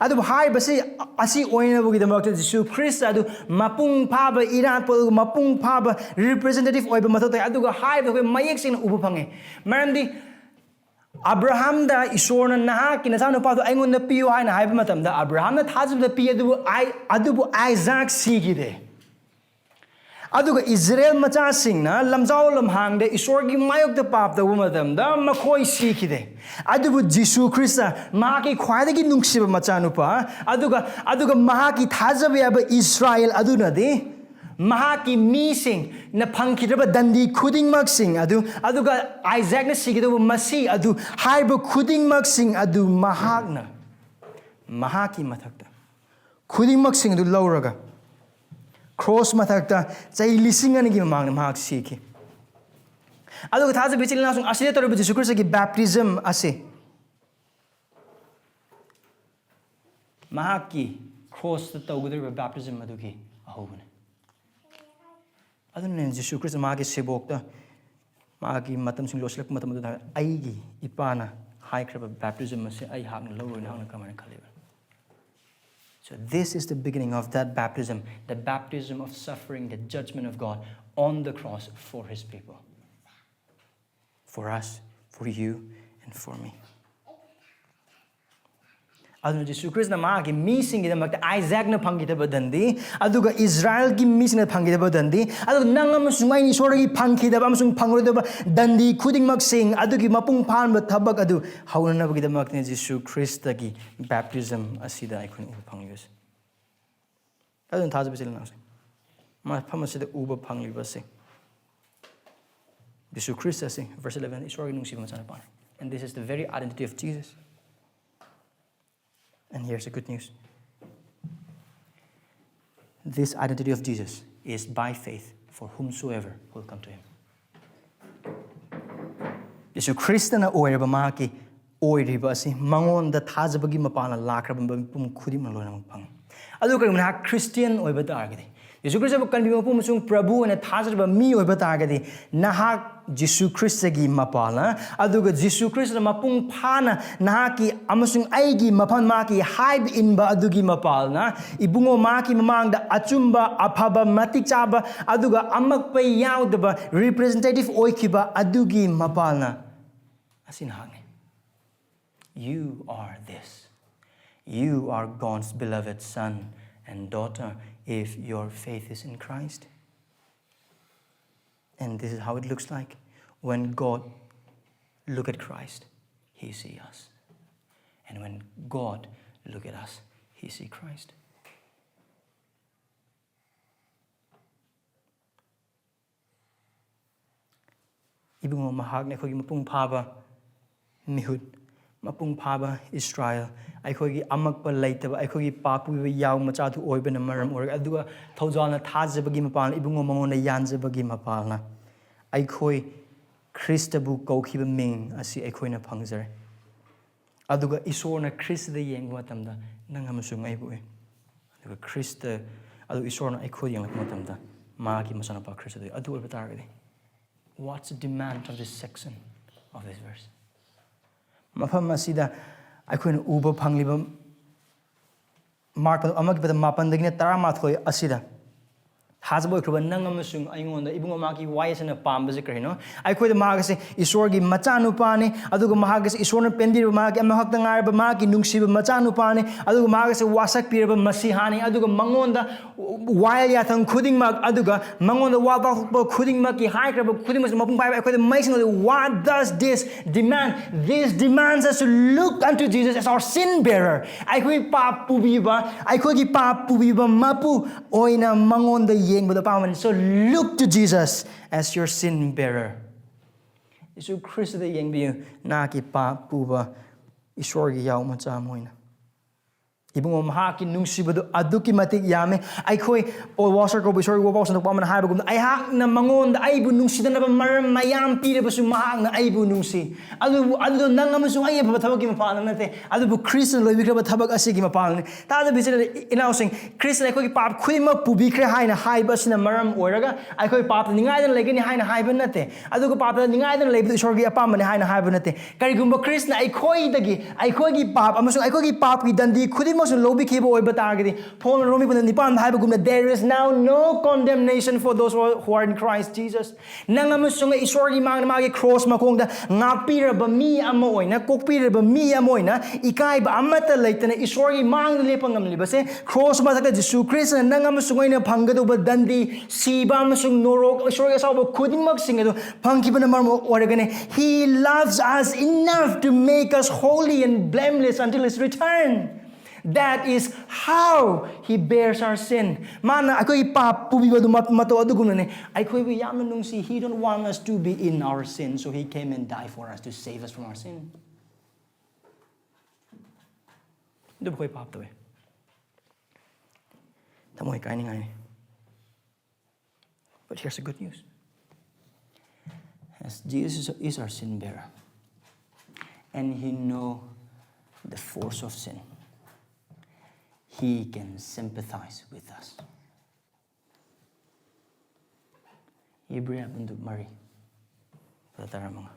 ꯑꯗꯨꯕꯨ ꯍꯥꯏꯔꯤꯕꯁꯤ ꯑꯁꯤ ꯑꯣꯏꯅꯕꯒꯤꯗꯃꯛꯇ ꯖꯤꯁꯨ ꯈ꯭ꯔꯤꯁꯇ ꯑꯗꯨ ꯃꯄꯨꯡ ꯐꯥꯕ ꯏꯔꯥꯠꯄ, ꯃꯄꯨꯡ ꯐꯥꯕ representative ꯑꯣꯏꯕ ꯃꯊꯧ ꯇꯥꯏ꯫ ꯑꯗꯨꯒ ꯍꯥꯏꯔꯤꯕ ꯑꯩꯈꯣꯏ ꯃꯌꯦꯛ ꯁꯦꯡꯅ ꯎꯕ ꯐꯪꯉꯤ꯫ ꯃꯔꯝꯗꯤ ꯑꯕ꯭ꯔꯥꯍꯥꯝꯗ ꯏꯁꯣꯔꯅ "ꯅꯍꯥꯛꯀꯤ ꯅꯆꯥꯅꯨꯄꯥꯗꯨ ꯑꯩꯉꯣꯟꯗ ꯄꯤꯌꯨ" ꯍꯥꯏꯅ ꯍꯥꯏꯕ ꯃꯇꯝꯗ ꯑꯕ꯭ꯔꯥꯍꯥꯝꯅ ꯊꯥꯖꯕꯗ ꯄꯤ, ꯑꯗꯨꯕꯨ ꯑꯥꯏ-, ꯑꯗꯨꯕꯨ ꯑꯥꯏꯖꯥꯛ ꯁꯤꯈꯤꯗꯦ꯫ ꯑꯗꯨꯒ ꯏꯖꯔꯦꯜ ꯃꯆꯥꯁꯤꯡꯅ ꯂꯝꯖꯥꯎ ꯂꯝꯍꯥꯡꯗ ꯏꯁꯣꯔꯒꯤ ꯃꯥꯌꯣꯛꯇ ꯄꯥꯞ ꯇꯧꯕ ꯃꯇꯝꯗ ꯃꯈꯣꯏ ꯁꯤꯈꯤꯗꯦ꯫ ꯑꯗꯨꯕꯨ ꯖꯤꯁꯨ ꯈ꯭ꯔꯤꯁꯇ, ꯃꯍꯥꯛꯀꯤ ꯈ꯭ꯋꯥꯏꯗꯒꯤ ꯅꯨꯡꯁꯤꯕ ꯃꯆꯥꯅꯨꯄꯥ, ꯑꯗꯨꯒ, ꯑꯗꯨꯒ ꯃꯍꯥꯛꯀꯤ ꯊꯥꯖꯕ ꯌꯥꯕ ꯏꯁꯔꯥꯌꯦꯜ ꯑꯗꯨꯅꯗꯤ ꯃꯍꯥꯛꯀꯤ ꯃꯤꯁꯤꯡꯅ ꯐꯪꯈꯤꯗ꯭ꯔꯕ ꯗꯟꯗꯤ ꯈꯨꯗꯤꯡꯃꯛꯁꯤꯡ ꯑꯗꯨ, ꯑꯗꯨꯒ ꯑꯥꯏꯖꯥꯛꯅ ꯁꯤꯒꯗꯧꯕ ꯃꯁꯤ ꯑꯗꯨ, ꯍꯥꯏꯔꯤꯕ ꯈꯨꯗꯤꯡꯃꯛꯁꯤꯡ ꯑꯗꯨ ꯃꯍꯥꯛꯅ ꯃꯍꯥꯛꯀꯤ ꯃꯊꯛꯇ ꯈꯨꯗꯤꯡꯃꯛꯁꯤꯡ ꯑꯗꯨ ꯂꯧꯔꯒ ꯀ꯭ꯔꯣꯁ ꯃꯊꯛꯇ ꯆꯍꯤ ꯂꯤꯁꯤꯡ ꯑꯅꯤꯒꯤ ꯃꯃꯥꯡꯗ ꯃꯍꯥꯛ ꯁꯤꯈꯤ꯫ ꯑꯗꯨꯒ ꯊꯥꯖꯕ ꯏꯆꯤꯜ ꯏꯅꯥꯎꯁꯤꯡ, ꯑꯁꯤꯗ ꯇꯧꯔꯤꯕ ꯖꯤꯁꯨ ꯈ꯭ꯔꯤꯁꯇꯒꯤ baptism ꯑꯁꯤ ꯃꯍꯥꯛꯀꯤ ꯀ꯭ꯔꯣꯁꯇ ꯇꯧꯒꯗꯧꯔꯤꯕ baptism ꯑꯗꯨꯒꯤ ꯑꯍꯧꯕꯅꯤ꯫ ꯑꯗꯨꯅꯅꯦ ꯖꯤꯁꯨ ꯈ꯭ꯔꯤꯁꯇ ꯃꯥꯒꯤ ꯁꯦꯕꯣꯛꯇ, ꯃꯥꯒꯤ ꯃꯇꯝꯁꯤꯡ ꯂꯣꯏꯁꯤꯜꯂꯛꯄ ꯃꯇꯝ ꯑꯗꯨꯗ, "ꯑꯩꯒꯤ ꯏꯄꯥꯅ ꯍꯥꯏꯈ꯭ꯔꯕ baptism ꯑꯁꯤ ꯑꯩꯍꯥꯛꯅ ꯂꯧꯔꯣꯏꯅ ꯅꯍꯥꯛꯅ ꯀꯃꯥꯏꯅ ꯈꯜꯂꯤꯕ?" So this is the beginning of that baptism, the baptism of suffering, the judgment of God on the cross for his people. For us, for you, and for me. ꯑꯗꯨꯅ ꯖꯤꯁꯨ ꯈ꯭ꯔꯤꯁꯅ ꯃꯍꯥꯛꯀꯤ ꯃꯤꯁꯤꯡꯒꯤꯗꯃꯛꯇ ꯑꯥꯏꯖꯥꯛꯅ ꯐꯪꯈꯤꯗꯕ ꯗꯟꯗꯤ, ꯑꯗꯨꯒ ꯏꯁꯔꯥꯌꯦꯜꯒꯤ ꯃꯤꯁꯤꯡꯅ ꯐꯪꯈꯤꯗꯕ ꯗꯟꯗꯤ, ꯑꯗꯨꯒ ꯅꯪ ꯑꯃꯁꯨꯡ ꯑꯩꯅ ꯏꯁꯣꯔꯗꯒꯤ ꯐꯪꯈꯤꯗꯕ ꯑꯃꯁꯨꯡ ꯐꯪꯂꯣꯏꯗꯕ ꯗꯟꯗꯤ ꯈꯨꯗꯤꯡꯃꯛꯁꯤꯡ ꯑꯗꯨꯒꯤ ꯃꯄꯨꯡ ꯐꯥꯍꯟꯕ ꯊꯕꯛ ꯑꯗꯨ ꯍꯧꯅꯅꯕꯒꯤꯗꯃꯛꯇꯅꯤ ꯖꯤꯁꯨ ꯈ꯭ꯔꯤꯁꯇꯒꯤ ꯕꯦꯞꯇꯤꯖꯝ ꯑꯁꯤꯗ ꯑꯩꯈꯣꯏꯅ ꯎꯕ ꯐꯪꯂꯤꯕꯁꯦ꯫ ꯑꯗꯨꯅ ꯊꯥꯖꯕ ꯏꯆꯤꯜ ꯏꯅꯥꯎꯁꯤꯡ, ꯃꯐꯝ ꯑꯁꯤꯗ ꯎꯕ ꯐꯪꯂꯤꯕꯁꯦ, ꯖꯤꯁꯨ ꯈ꯭ꯔꯤꯁꯇ ꯑꯁꯤ, verse eleven, ꯏꯁꯣꯔꯒꯤ ꯅꯨꯡꯁꯤꯕ ꯃꯆꯥꯅꯨꯄꯥꯅꯤ꯫ And this is the very identity of Jesus. And here's the good news. This identity of Jesus is by faith for whomsoever will come to him. ꯖꯤꯁꯨ ꯈ꯭ꯔꯤꯁꯇꯅ ꯑꯣꯏꯔꯕ ꯃꯍꯥꯛꯀꯤ ꯑꯣꯏꯔꯤꯕ ꯑꯁꯤ ꯃꯉꯣꯟꯗ ꯊꯥꯖꯕꯒꯤ ꯃꯄꯥꯟꯅ ꯂꯥꯛꯈ꯭ꯔꯕ ꯃꯤꯄꯨꯝ ꯈꯨꯗꯤꯡꯃꯛ ꯂꯣꯏꯅꯃꯛ ꯐꯪꯉꯤ꯫ ꯑꯗꯨꯒ ꯀꯔꯤꯒꯨꯝꯕ ꯅꯍꯥꯛ ꯈ꯭ꯔꯤꯁꯇꯤꯌꯥꯟ ꯑꯣꯏꯕ ꯇꯥꯔꯒꯗꯤ, ꯖꯤꯁꯨ ꯈ꯭ꯔꯤꯁꯇꯕꯨ ꯀꯟꯕꯤꯕ ꯃꯄꯨ ꯑꯃꯁꯨꯡ ꯄ꯭ꯔꯚꯨ ꯑꯣꯏꯅ ꯊꯥꯖꯔꯕ ꯃꯤ ꯑꯣꯏꯕ ꯇꯥꯔꯒꯗꯤ, ꯅꯍꯥꯛ ꯖꯤꯁꯨ ꯈ꯭ꯔꯤꯁꯇꯒꯤ ꯃꯄꯥꯜꯅ, ꯑꯗꯨꯒ ꯖꯤꯁꯨ ꯈ꯭ꯔꯤꯁꯇꯅ ꯃꯄꯨꯡ ꯐꯥꯅ ꯅꯍꯥꯛꯀꯤ ꯑꯃꯁꯨꯡ ꯑꯩꯒꯤ ꯃꯐꯝ, ꯃꯍꯥꯛꯀꯤ ꯍꯥꯏꯕ ꯏꯟꯕ ꯑꯗꯨꯒꯤ ꯃꯄꯥꯜꯅ, ꯏꯕꯨꯡꯉꯣ ꯃꯍꯥꯛꯀꯤ ꯃꯃꯥꯡꯗ ꯑꯆꯨꯝꯕ, ꯑꯐꯕ, ꯃꯇꯤꯛ ꯆꯥꯕ, ꯑꯗꯨꯒ ꯑꯃꯛꯄ ꯌꯥꯎꯗꯕ representative ꯑꯣꯏꯈꯤꯕ ꯑꯗꯨꯒꯤ ꯃꯄꯥꯜꯅ, ꯑꯁꯤ ꯅꯍꯥꯛꯅꯤ꯫ You are this. You are God's beloved son and daughter if your faith is in Christ. And this is how it looks like. When God look at Christ, he see us. And when God look at us, he see Christ. ꯏꯕꯨꯡꯉꯣ, ꯃꯍꯥꯛꯅ ꯑꯩꯈꯣꯏꯒꯤ ꯃꯄꯨꯡ ꯐꯥꯕ ꯃꯤꯍꯨꯠ, ꯃꯄꯨꯡ ꯐꯥꯕ ꯏꯁꯔꯥꯌꯦꯜ, ꯑꯩꯈꯣꯏꯒꯤ ꯑꯃꯛꯄ ꯂꯩꯇꯕ, ꯑꯩꯈꯣꯏꯒꯤ ꯄꯥꯞ ꯄꯨꯕꯤꯕ ꯌꯥꯎ ꯃꯆꯥꯗꯨ ꯑꯣꯏꯕꯅ ꯃꯔꯝ ꯑꯣꯏꯔꯒ, ꯑꯗꯨꯒ ꯊꯧꯖꯥꯜꯅ ꯊꯥꯖꯕꯒꯤ ꯃꯄꯥꯜꯅ, ꯏꯕꯨꯡꯉꯣ ꯃꯉꯣꯟꯗ ꯌꯥꯟꯖꯕꯒꯤ ꯃꯄꯥꯜꯅ ꯑꯩꯈꯣꯏ ꯈ꯭ꯔꯤꯁꯇꯕꯨ ꯀꯧꯈꯤꯕ ꯃꯤꯡ ꯑꯁꯤ ꯑꯩꯈꯣꯏꯅ ꯐꯪꯖꯔꯦ꯫ ꯑꯗꯨꯒ ꯏꯁꯣꯔꯅ ꯈ꯭ꯔꯤꯁꯇꯗ ꯌꯦꯡꯕ ꯃꯇꯝꯗ ꯅꯪ ꯑꯃꯁꯨꯡ ꯑꯩꯕꯨ ꯎꯏ꯫ ꯑꯗꯨꯒ ꯈ꯭ꯔꯤꯁꯇ, ꯑꯗꯨ ꯏꯁꯣꯔꯅ ꯑꯩꯈꯣꯏ ꯌꯦꯡꯂꯛꯄ ꯃꯇꯝꯗ ꯃꯥꯒꯤ ꯃꯆꯥꯅꯨꯄꯥ ꯈ꯭ꯔꯤꯁꯇꯗ ꯎꯏ꯫ ꯑꯗꯨ ꯑꯣꯏꯕ ꯇꯥꯔꯒꯗꯤ, what's the demand of this section of this verse? ꯃꯐꯝ ꯑꯁꯤꯗ ꯑꯩꯈꯣꯏꯅ ꯎꯕ ꯐꯪꯂꯤꯕ ꯃꯥꯔꯛ ꯑꯃꯒꯤ ꯃꯥꯄꯟꯗꯒꯤꯅ ꯇꯔꯥꯃꯥꯊꯣꯏ ꯑꯁꯤꯗ ꯊꯥꯖꯕ ꯑꯣꯏꯈ꯭ꯔꯕ ꯅꯪ ꯑꯃꯁꯨꯡ ꯑꯩꯉꯣꯟꯗ ꯏꯕꯨꯡꯉꯣ ꯃꯍꯥꯛꯀꯤ ꯋꯥꯍꯩ ꯑꯁꯤꯅ ꯄꯥꯝꯕꯁꯦ ꯀꯔꯤꯅꯣ? ꯑꯩꯈꯣꯏꯗ ꯃꯍꯥꯛ ꯑꯁꯤ ꯏꯁꯣꯔꯒꯤ ꯃꯆꯥꯅꯨꯄꯥꯅꯤ, ꯑꯗꯨꯒ ꯃꯍꯥꯛ ꯑꯁꯤ ꯏꯁꯣꯔꯅ ꯄꯦꯟꯕꯤꯔꯕ ꯃꯍꯥꯛꯀꯤ ꯑꯃꯈꯛꯇ ꯉꯥꯏꯔꯕ ꯃꯍꯥꯛꯀꯤ ꯅꯨꯡꯁꯤꯕ ꯃꯆꯥꯅꯨꯄꯥꯅꯤ, ꯑꯗꯨꯒ ꯃꯍꯥꯛ ꯑꯁꯤ ꯋꯥꯁꯛꯄꯤꯔꯕ ꯃꯁꯤꯍꯥꯅꯤ, ꯑꯗꯨꯒ ꯃꯉꯣꯟꯗ ꯋꯥꯌꯦꯜ ꯌꯥꯊꯪ ꯈꯨꯗꯤꯡꯃꯛ, ꯑꯗꯨꯒ ꯃꯉꯣꯟꯗ ꯋꯥ ꯄꯥꯎꯊꯣꯛꯄ ꯈꯨꯗꯤꯡꯃꯛꯀꯤ ꯍꯥꯏꯈ꯭ꯔꯕ ꯈꯨꯗꯤꯡꯃꯛꯁꯦ ꯃꯄꯨꯡ ꯐꯥꯕ ꯑꯩꯈꯣꯏꯗ ꯃꯩꯁꯤꯡ ꯑꯗꯨ, what does this demand? This demands us to look unto Jesus as our sin bearer. ꯑꯩꯈꯣꯏ ꯄꯥꯞ ꯄꯨꯕꯤꯕ, ꯑꯩꯈꯣꯏꯒꯤ ꯄꯥꯞ ꯄꯨꯕꯤꯕ ꯃꯄꯨ ꯑꯣꯏꯅ ꯃꯉꯣꯟꯗ ꯌꯦꯡꯕꯗ ꯄꯥꯝꯕꯅꯤ꯫ So look to Jesus as your sin bearer. ꯌꯦꯁꯨ ꯈ꯭ꯔꯤꯁꯇꯗ ꯌꯦꯡꯕꯤꯌꯨ, ꯅꯍꯥꯛꯀꯤ ꯄꯥꯞ ꯄꯨꯕ ꯏꯁꯣꯔꯒꯤ ꯌꯥꯎ ꯃꯆꯥ ꯑꯃ ꯑꯣꯏꯅ꯫ ꯏꯕꯨꯡꯉꯣ, ꯃꯍꯥꯛꯀꯤ ꯅꯨꯡꯁꯤꯕꯗꯨ ꯑꯗꯨꯛꯀꯤ ꯃꯇꯤꯛ ꯌꯥꯝꯃꯤ꯫ ꯑꯩꯈꯣꯏ ꯄꯣꯜ ꯋꯥꯁꯔ ꯀꯧꯕ ꯏꯁꯣꯔꯒꯤ ꯋꯥꯄꯥꯎ ꯁꯟꯗꯣꯛꯄ ꯑꯃꯅ ꯍꯥꯏꯕꯒꯨꯝꯅ, "ꯑꯩꯍꯥꯛꯅ ꯃꯉꯣꯟꯗ ꯑꯩꯕꯨ ꯅꯨꯡꯁꯤꯗꯅꯕ ꯃꯔꯝ ꯃꯌꯥꯝ ꯄꯤꯔꯕꯁꯨ, ꯃꯍꯥꯛꯅ ꯑꯩꯕꯨ ꯅꯨꯡꯁꯤ꯫" ꯑꯗꯨꯕꯨ ꯑꯗꯨꯗꯣ ꯅꯪ ꯑꯃꯁꯨꯡ ꯑꯩꯒꯤ ꯑꯐꯕ ꯊꯕꯛꯀꯤ ꯃꯄꯥꯟꯅ ꯅꯠꯇꯦ, ꯑꯗꯨꯕꯨ ꯈ꯭ꯔꯤꯁꯇꯅ ꯂꯣꯏꯕꯤꯈ꯭ꯔꯕ ꯊꯕꯛ ꯑꯁꯤꯒꯤ ꯃꯄꯥꯟꯅꯤ꯫ ꯇꯥꯗꯕ ꯏꯆꯤꯜ ꯏꯅꯥꯎꯁꯤꯡ, ꯈ꯭ꯔꯤꯁꯇꯅ ꯑꯩꯈꯣꯏꯒꯤ ꯄꯥꯞ ꯈꯨꯗꯤꯡꯃꯛ ꯄꯨꯕꯤꯈ꯭ꯔꯦ ꯍꯥꯏꯅ ꯍꯥꯏꯕ ꯑꯁꯤꯅ ꯃꯔꯝ ꯑꯣꯏꯔꯒ ꯑꯩꯈꯣꯏ ꯄꯥꯞꯇ ꯅꯤꯡꯉꯥꯏꯗꯅ ꯂꯩꯒꯅꯤ ꯍꯥꯏꯅ ꯍꯥꯏꯕ ꯅꯠꯇꯦ, ꯑꯗꯨꯒ ꯄꯥꯞꯇ ꯅꯤꯡꯉꯥꯏꯗꯅ ꯂꯩꯕꯗꯨ ꯏꯁꯣꯔꯒꯤ ꯑꯄꯥꯝꯕꯅꯤ ꯍꯥꯏꯅ ꯍꯥꯏꯕ ꯅꯠꯇꯦ꯫ ꯀꯔꯤꯒꯨꯝꯕ ꯈ꯭ꯔꯤꯁꯇꯅ ꯑꯩꯈꯣꯏꯗꯒꯤ, ꯑꯩꯈꯣꯏꯒꯤ ꯄꯥꯞ ꯑꯃꯁꯨꯡ ꯑꯩꯈꯣꯏꯒꯤ ꯄꯥꯞꯀꯤ ꯗꯟꯗꯤ ꯈꯨꯗꯤꯡꯃꯛꯁꯨ ꯂꯧꯕꯤꯈꯤꯕ ꯑꯣꯏꯕ ꯇꯥꯔꯒꯗꯤ, ꯄꯣꯜꯅ ꯔꯣꯃꯤ ꯄꯨꯝꯅ ꯅꯤꯄꯥꯟꯗ ꯍꯥꯏꯕꯒꯨꯝꯅ, "There is now no condemnation for those who are in Christ Jesus." ꯅꯪ ꯑꯃꯁꯨꯡ ꯑꯩ ꯏꯁꯣꯔꯒꯤ ꯃꯥꯡꯗ ꯃꯥꯒꯤ ꯀ꯭ꯔꯣꯁ ꯃꯈꯣꯡꯗ ꯉꯥꯛꯄꯤꯔꯕ ꯃꯤ ꯑꯃ ꯑꯣꯏꯅ, ꯀꯣꯛꯄꯤꯔꯕ ꯃꯤ ꯑꯃ ꯑꯣꯏꯅ, ꯏꯀꯥꯏꯕ ꯑꯃꯠꯇ ꯂꯩꯇꯅ ꯏꯁꯣꯔꯒꯤ ꯃꯥꯡꯗ ꯂꯦꯞꯄ ꯉꯝꯂꯤꯕꯁꯦ, ꯀ꯭ꯔꯣꯁ ꯃꯊꯛꯇ ꯖꯤꯁꯨ ꯈ꯭ꯔꯤꯁꯇꯅ ꯅꯪ ꯑꯃꯁꯨꯡ ꯑꯩꯅ ꯐꯪꯒꯗꯧꯕ ꯗꯟꯗꯤ, ꯁꯤꯕ ꯑꯃꯁꯨꯡ ꯅꯣꯔꯣꯛ, ꯏꯁꯣꯔꯒꯤ ꯑꯁꯥꯎꯕ ꯈꯨꯗꯤꯡꯃꯛꯁꯤꯡ ꯑꯗꯨ ꯐꯪꯈꯤꯕꯅ ꯃꯔꯝ ꯑꯣꯏꯔꯒꯅꯤ꯫ He loves us enough to make us holy and blameless until his return. That is how he bears our sin. ꯃꯥꯅ ꯑꯩꯈꯣꯏꯒꯤ ꯄꯥꯞ ꯄꯨꯕꯤꯕꯗꯨ ꯃꯠ-, ꯃꯇꯧ ꯑꯗꯨꯒꯨꯝꯅꯅꯤ꯫ ꯑꯩꯈꯣꯏꯕꯨ ꯌꯥꯝꯅ ꯅꯨꯡꯁꯤ꯫ He don't want us to be in our sin, so he came and died for us to save us from our sin. ꯑꯗꯨꯕꯨ ꯑꯩꯈꯣꯏ ꯄꯥꯞ ꯇꯧꯋꯦ꯫ ꯊꯃꯣꯏ ꯀꯥꯏꯅꯤꯡꯉꯥꯏꯅꯤ꯫ But here's the good news. As Jesus is our sin bearer, and he know the force of sin, he can sympathize with us. Every ꯑꯃꯗꯨ ꯃꯔꯤ, ꯇꯔꯥꯃꯉꯥ꯫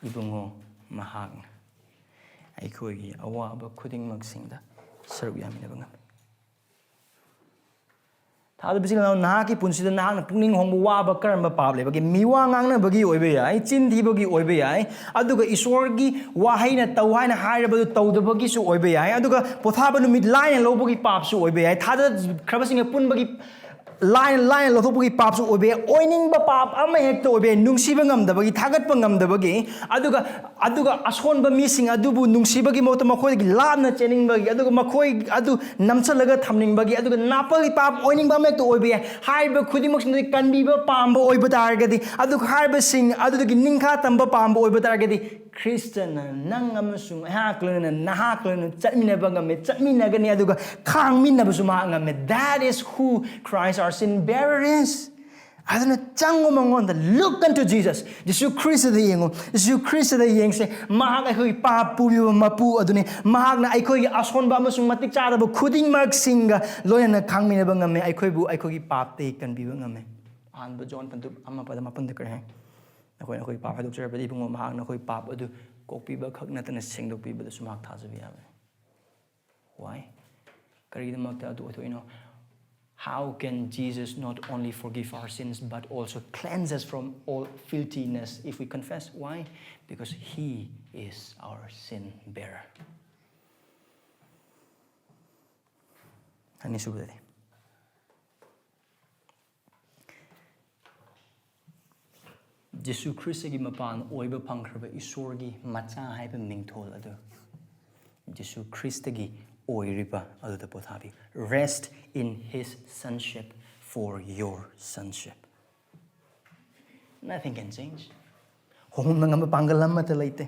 ꯏꯕꯨꯡꯉꯣ, ꯃꯍꯥꯛꯅ ꯑꯩꯈꯣꯏꯒꯤ ꯑꯋꯥꯕ ꯈꯨꯗꯤꯡꯃꯛꯁꯤꯡꯗ ꯁꯔꯨꯛ ꯌꯥꯃꯤꯟꯅꯕ ꯉꯝꯃꯤ꯫ ꯑꯗꯨ ꯕꯤꯁꯤꯡ ꯅꯍꯥꯛꯀꯤ ꯄꯨꯟꯁꯤꯗ ꯅꯍꯥꯛꯅ ꯄꯨꯛꯅꯤꯡ ꯍꯣꯡꯕ ꯋꯥꯕ ꯀꯔꯝꯕ ꯄꯥꯞ ꯂꯩꯕꯒꯦ? ꯃꯤꯋꯥ ꯉꯥꯡꯅꯕꯒꯤ ꯑꯣꯏꯕ ꯌꯥꯏ, ꯆꯤꯟ ꯊꯤꯕꯒꯤ ꯑꯣꯏꯕ ꯌꯥꯏ, ꯑꯗꯨꯒ ꯏꯁꯣꯔꯒꯤ ꯋꯥꯍꯩꯅ ꯇꯧ ꯍꯥꯏꯅ ꯍꯥꯏꯔꯕꯗꯨ ꯇꯧꯗꯕꯒꯤꯁꯨ ꯑꯣꯏꯕ ꯌꯥꯏ, ꯑꯗꯨꯒ ꯄꯣꯊꯥꯕ ꯅꯨꯃꯤꯠ ꯂꯥꯏꯅ ꯂꯧꯕꯒꯤ ꯄꯥꯞꯁꯨ ꯑꯣꯏꯕ ꯌꯥꯏ, ꯊꯥꯖꯈ꯭ꯔꯕꯁꯤꯡꯅ ꯄꯨꯟꯕꯒꯤ ꯂꯥꯏꯅ ꯂꯥꯏꯅ ꯂꯧꯊꯣꯛꯄꯒꯤ ꯄꯥꯞꯁꯨ ꯑꯣꯏꯕ ꯌꯥꯏ, ꯑꯣꯏꯅꯤꯡꯕ ꯄꯥꯞ ꯑꯃ ꯍꯦꯛꯇ ꯑꯣꯏꯕ ꯌꯥꯏ, ꯅꯨꯡꯁꯤꯕ ꯉꯝꯗꯕꯒꯤ, ꯊꯥꯒꯠꯄ ꯉꯝꯗꯕꯒꯤ, ꯑꯗꯨꯒ ꯑꯗꯨꯒ ꯑꯁꯣꯟꯕ ꯃꯤꯁꯤꯡ ꯑꯗꯨꯕꯨ ꯅꯨꯡꯁꯤꯕꯒꯤ ꯃꯍꯨꯠꯇ ꯃꯈꯣꯏꯗꯒꯤ ꯂꯥꯞꯅ ꯆꯦꯟꯅꯤꯡꯕꯒꯤ, ꯑꯗꯨꯒ ꯃꯈꯣꯏ ꯑꯗꯨ ꯅꯝꯁꯤꯜꯂꯒ ꯊꯝꯅꯤꯡꯕꯒꯤ, ꯑꯗꯨꯒ ꯅꯥꯄꯒꯤ ꯄꯥꯞ ꯑꯣꯏꯅꯤꯡꯕ ꯑꯃ ꯍꯦꯛꯇ ꯑꯣꯏꯕ ꯌꯥꯏ꯫ ꯍꯥꯏꯔꯤꯕ ꯈꯨꯗꯤꯡꯃꯛꯁꯤꯡꯗꯨꯗꯤ ꯀꯟꯕꯤꯕ ꯄꯥꯝꯕ ꯑꯣꯏꯕ ꯇꯥꯔꯒꯗꯤ, ꯑꯗꯨꯒ ꯍꯥꯏꯔꯤꯕꯁꯤꯡ ꯑꯗꯨꯗꯒꯤ ꯅꯤꯡꯈꯥ ꯇꯝꯕ ꯄꯥꯝꯕ ꯑꯣꯏꯕ ꯇꯥꯔꯒꯗꯤ, ꯈ꯭ꯔꯤꯁꯇꯅ ꯅꯪ ꯑꯃꯁꯨꯡ ꯑꯩꯍꯥꯛ ꯂꯣꯏꯅꯅ ꯅꯍꯥꯛ ꯂꯣꯏꯅꯅ ꯆꯠꯃꯤꯟꯅꯕ ꯉꯝꯃꯦ, ꯆꯠꯃꯤꯟꯅꯒꯅꯤ, ꯑꯗꯨꯒ ꯈꯥꯡꯃꯤꯟꯅꯕꯁꯨ ꯃꯍꯥꯛ ꯉꯝꯃꯦ꯫ That is who Christ our sin bearer is. ꯑꯗꯨꯅ ꯆꯪꯉꯨ ꯃꯉꯣꯟꯗ, look unto Jesus. ꯖꯤꯁꯨ ꯈ꯭ꯔꯤꯁꯇꯗ ꯌꯦꯡꯉꯨ꯫ ꯖꯤꯁꯨ ꯈ꯭ꯔꯤꯁꯇꯗ ꯌꯦꯡꯁꯦ꯫ ꯃꯍꯥꯛ ꯑꯩꯈꯣꯏꯒꯤ ꯄꯥꯞ ꯄꯨꯕꯤꯕ ꯃꯄꯨ ꯑꯗꯨꯅꯤ꯫ ꯃꯍꯥꯛꯅ ꯑꯩꯈꯣꯏꯒꯤ ꯑꯁꯣꯟꯕ ꯑꯃꯁꯨꯡ ꯃꯇꯤꯛ ꯆꯥꯗꯕ ꯈꯨꯗꯤꯡꯃꯛꯁꯤꯡꯒ ꯂꯣꯏꯅꯅ ꯈꯥꯡꯃꯤꯟꯅꯕ ꯉꯝꯃꯦ꯫ ꯑꯩꯈꯣꯏꯕꯨ ꯑꯩꯈꯣꯏꯒꯤ ꯄꯥꯞꯇꯒꯤ ꯀꯟꯕꯤꯕ ꯉꯝꯃꯦ꯫ ꯑꯍꯥꯟꯕ ꯖꯣꯟ ꯇꯔꯨꯛ ꯑꯃ ꯄꯗ ꯃꯥꯄꯟꯗ ꯀꯔꯤ ꯍꯥꯏ? ꯅꯈꯣꯏꯅ ꯑꯩꯈꯣꯏꯒꯤ ꯄꯥꯞ ꯍꯥꯏꯗꯣꯛꯆꯔꯕꯗꯤ, ꯏꯕꯨꯡꯉꯣ, ꯃꯍꯥꯛꯅ ꯑꯩꯈꯣꯏ ꯄꯥꯞ ꯑꯗꯨ ꯀꯣꯛꯄꯤꯕ ꯈꯛ ꯅꯠꯇꯅ ꯁꯦꯡꯗꯣꯛꯄꯤꯕꯗꯁꯨ ꯃꯍꯥꯛ ꯊꯥꯖꯕ ꯌꯥꯕꯅꯤ꯫ Why? ꯀꯔꯤꯒꯤꯗꯃꯛꯇ ꯑꯗꯨ ꯑꯣꯏꯊꯣꯛꯏꯅꯣ? How can Jesus not only forgive our sins but also cleanse us from all filthiness if we confess? Why? Because he is our sin bearer. ꯑꯅꯤꯁꯨꯕꯗꯗꯤ, ꯖꯤꯁꯨ ꯈ꯭ꯔꯤꯁꯇꯒꯤ ꯃꯄꯥꯟ ꯑꯣꯏꯕ ꯐꯪꯈ꯭ꯔꯕ ꯏꯁꯣꯔꯒꯤ ꯃꯆꯥ ꯍꯥꯏꯕ ꯃꯤꯡꯊꯣꯜ ꯑꯗꯨ ꯖꯤꯁꯨ ꯈ꯭ꯔꯤꯁꯇꯒꯤ ꯑꯣꯏꯔꯤꯕ ꯑꯗꯨꯗ ꯄꯣꯊꯥꯕꯤ꯫ Rest in his sonship for your sonship. Nothing can change. ꯍꯣꯡꯍꯟꯕ ꯉꯝꯕ ꯄꯥꯡꯒꯜ ꯑꯃꯠꯇ ꯂꯩꯇꯦ꯫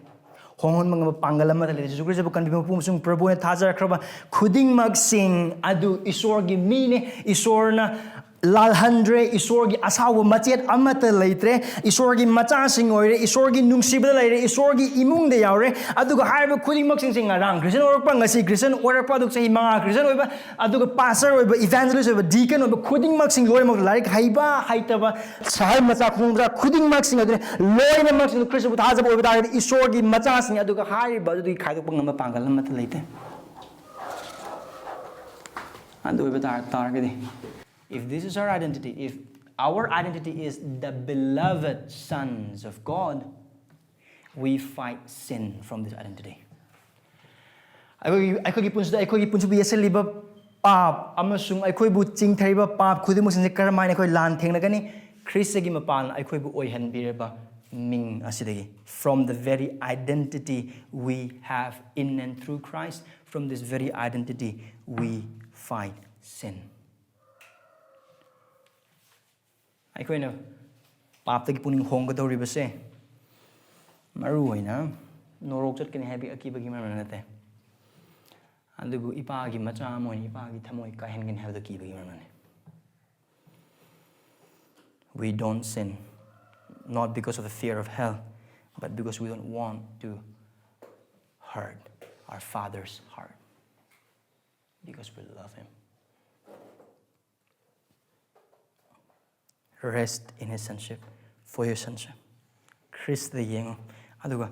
ꯍꯣꯡꯍꯟꯕ ꯉꯝꯕ ꯄꯥꯡꯒꯜ ꯑꯃꯠꯇ ꯂꯩꯇꯦ꯫ ꯖꯤꯁꯨ ꯈ꯭ꯔꯤꯁꯇꯕꯨ ꯀꯟꯕꯤꯕ ꯃꯄꯨ ꯑꯃꯁꯨꯡ ꯄ꯭ꯔꯚꯨꯅ ꯊꯥꯖꯔꯛꯈ꯭ꯔꯕ ꯈꯨꯗꯤꯡꯃꯛꯁꯤꯡ ꯑꯗꯨ ꯏꯁꯣꯔꯒꯤ ꯃꯤꯅꯤ꯫ ꯏꯁꯣꯔꯅ ꯂꯥꯜꯍꯟꯗ꯭ꯔꯦ꯫ ꯏꯁꯣꯔꯒꯤ ꯑꯁꯥꯎꯕ ꯃꯆꯦꯠ ꯑꯃꯠꯇ ꯂꯩꯇ꯭ꯔꯦ꯫ ꯏꯁꯣꯔꯒꯤ ꯃꯆꯥꯁꯤꯡ ꯑꯣꯏꯔꯦ꯫ ꯏꯁꯣꯔꯒꯤ ꯅꯨꯡꯁꯤꯕꯗ ꯂꯩꯔꯦ꯫ ꯏꯁꯣꯔꯒꯤ ꯏꯃꯨꯡꯗ ꯌꯥꯎꯔꯦ꯫ ꯑꯗꯨꯒ ꯍꯥꯏꯔꯤꯕ ꯈꯨꯗꯤꯡꯃꯛꯁꯤꯡꯁꯦ ꯉꯔꯥꯡ ꯈ꯭ꯔꯤꯁꯇꯟ ꯑꯣꯏꯔꯛꯄ, ꯉꯁꯤ ꯈ꯭ꯔꯤꯁꯇꯟ ꯑꯣꯏꯔꯛꯄ, ꯑꯗꯨꯒ ꯆꯍꯤ ꯃꯉꯥ ꯈ꯭ꯔꯤꯁꯇꯟ ꯑꯣꯏꯕ, ꯑꯗꯨꯒ ꯄꯥꯁꯇꯔ ꯑꯣꯏꯕ, ꯏꯚꯥꯟꯖꯦꯂꯤꯁ ꯑꯣꯏꯕ, ꯗꯤꯀꯟ ꯑꯣꯏꯕ ꯈꯨꯗꯤꯡꯃꯛꯁꯤꯡ ꯂꯣꯏꯅꯃꯛ, ꯂꯥꯏꯔꯤꯛ ꯍꯩꯕ ꯍꯩꯇꯕ, ꯁꯍꯔ ꯃꯆꯥ ꯈꯨꯡꯒꯪ ꯃꯆꯥ ꯈꯨꯗꯤꯡꯃꯛꯁꯤꯡ ꯑꯗꯨꯅꯤ, ꯂꯣꯏꯅꯃꯛꯁꯤꯡ ꯈ꯭ꯔꯤꯁꯇꯕꯨ ꯊꯥꯖꯕ ꯑꯣꯏꯕ ꯇꯥꯔꯒꯗꯤ ꯏꯁꯣꯔꯒꯤ ꯃꯆꯥꯁꯤꯡ꯫ ꯑꯗꯨꯒ ꯍꯥꯏꯔꯤꯕ ꯑꯗꯨꯗꯒꯤ ꯈꯥꯏꯗꯣꯛꯄ ꯉꯝꯕ ꯄꯥꯡꯒꯜ ꯑꯃꯠꯇ ꯂꯩꯇꯦ꯫ ꯑꯗꯨ ꯑꯣꯏꯕ ꯇꯥꯔ-, ꯇꯥꯔꯒꯗꯤ If this is our identity, if our identity is the beloved sons of God, we fight sin from this identity. ꯑꯩꯈꯣꯏꯒꯤ ꯑꯩꯈꯣꯏꯒꯤ ꯄꯨꯟꯁꯤꯗ ꯑꯩꯈꯣꯏꯒꯤ ꯄꯨꯟꯁꯤꯕꯨ ꯌꯦꯠꯁꯤꯜꯂꯤꯕ ꯄꯥꯞ ꯑꯃꯁꯨꯡ ꯑꯩꯈꯣꯏꯕꯨ ꯆꯤꯡꯊꯔꯤꯕ ꯄꯥꯞ ꯈꯨꯗꯤꯡꯃꯛꯁꯤꯡꯁꯦ ꯀꯔꯝꯍꯥꯏꯅ ꯑꯩꯈꯣꯏ ꯂꯥꯟ ꯊꯦꯡꯅꯒꯅꯤ? ꯈ꯭ꯔꯤꯁꯇꯒꯤ ꯃꯄꯥꯜꯅ ꯑꯩꯈꯣꯏꯕꯨ ꯑꯣꯏꯍꯟꯕꯤꯔꯕ ꯃꯤꯡ ꯑꯁꯤꯗꯒꯤ. From the very identity we have in and through Christ, from this very identity we fight sin. ꯑꯩꯈꯣꯏꯅ ꯄꯥꯞꯇꯒꯤ ꯄꯨꯛꯅꯤꯡ ꯍꯣꯡꯒꯗꯧꯔꯤꯕꯁꯦ ꯃꯔꯨ ꯑꯣꯏꯅ ꯅꯣꯔꯣꯛ ꯆꯠꯀꯅꯤ ꯍꯥꯏꯕꯒꯤ ꯑꯀꯤꯕꯒꯤ ꯃꯔꯝ ꯅꯠꯇꯦ, ꯑꯗꯨꯕꯨ ꯏꯄꯥꯒꯤ ꯃꯆꯥ ꯑꯃ ꯑꯣꯏꯅ ꯏꯄꯥꯒꯤ ꯊꯃꯣꯏ ꯀꯥꯏꯍꯟꯒꯅꯤ ꯍꯥꯏꯕꯗꯨ ꯀꯤꯕꯒꯤ ꯃꯔꯝꯅꯤ. We don't sin not because of the fear of hell, but because we don't want to hurt our Father's heart, because we love Him. Rest in His sonship, for your sonship. Christ ꯌꯦꯡꯉꯨ. ꯑꯗꯨꯒ,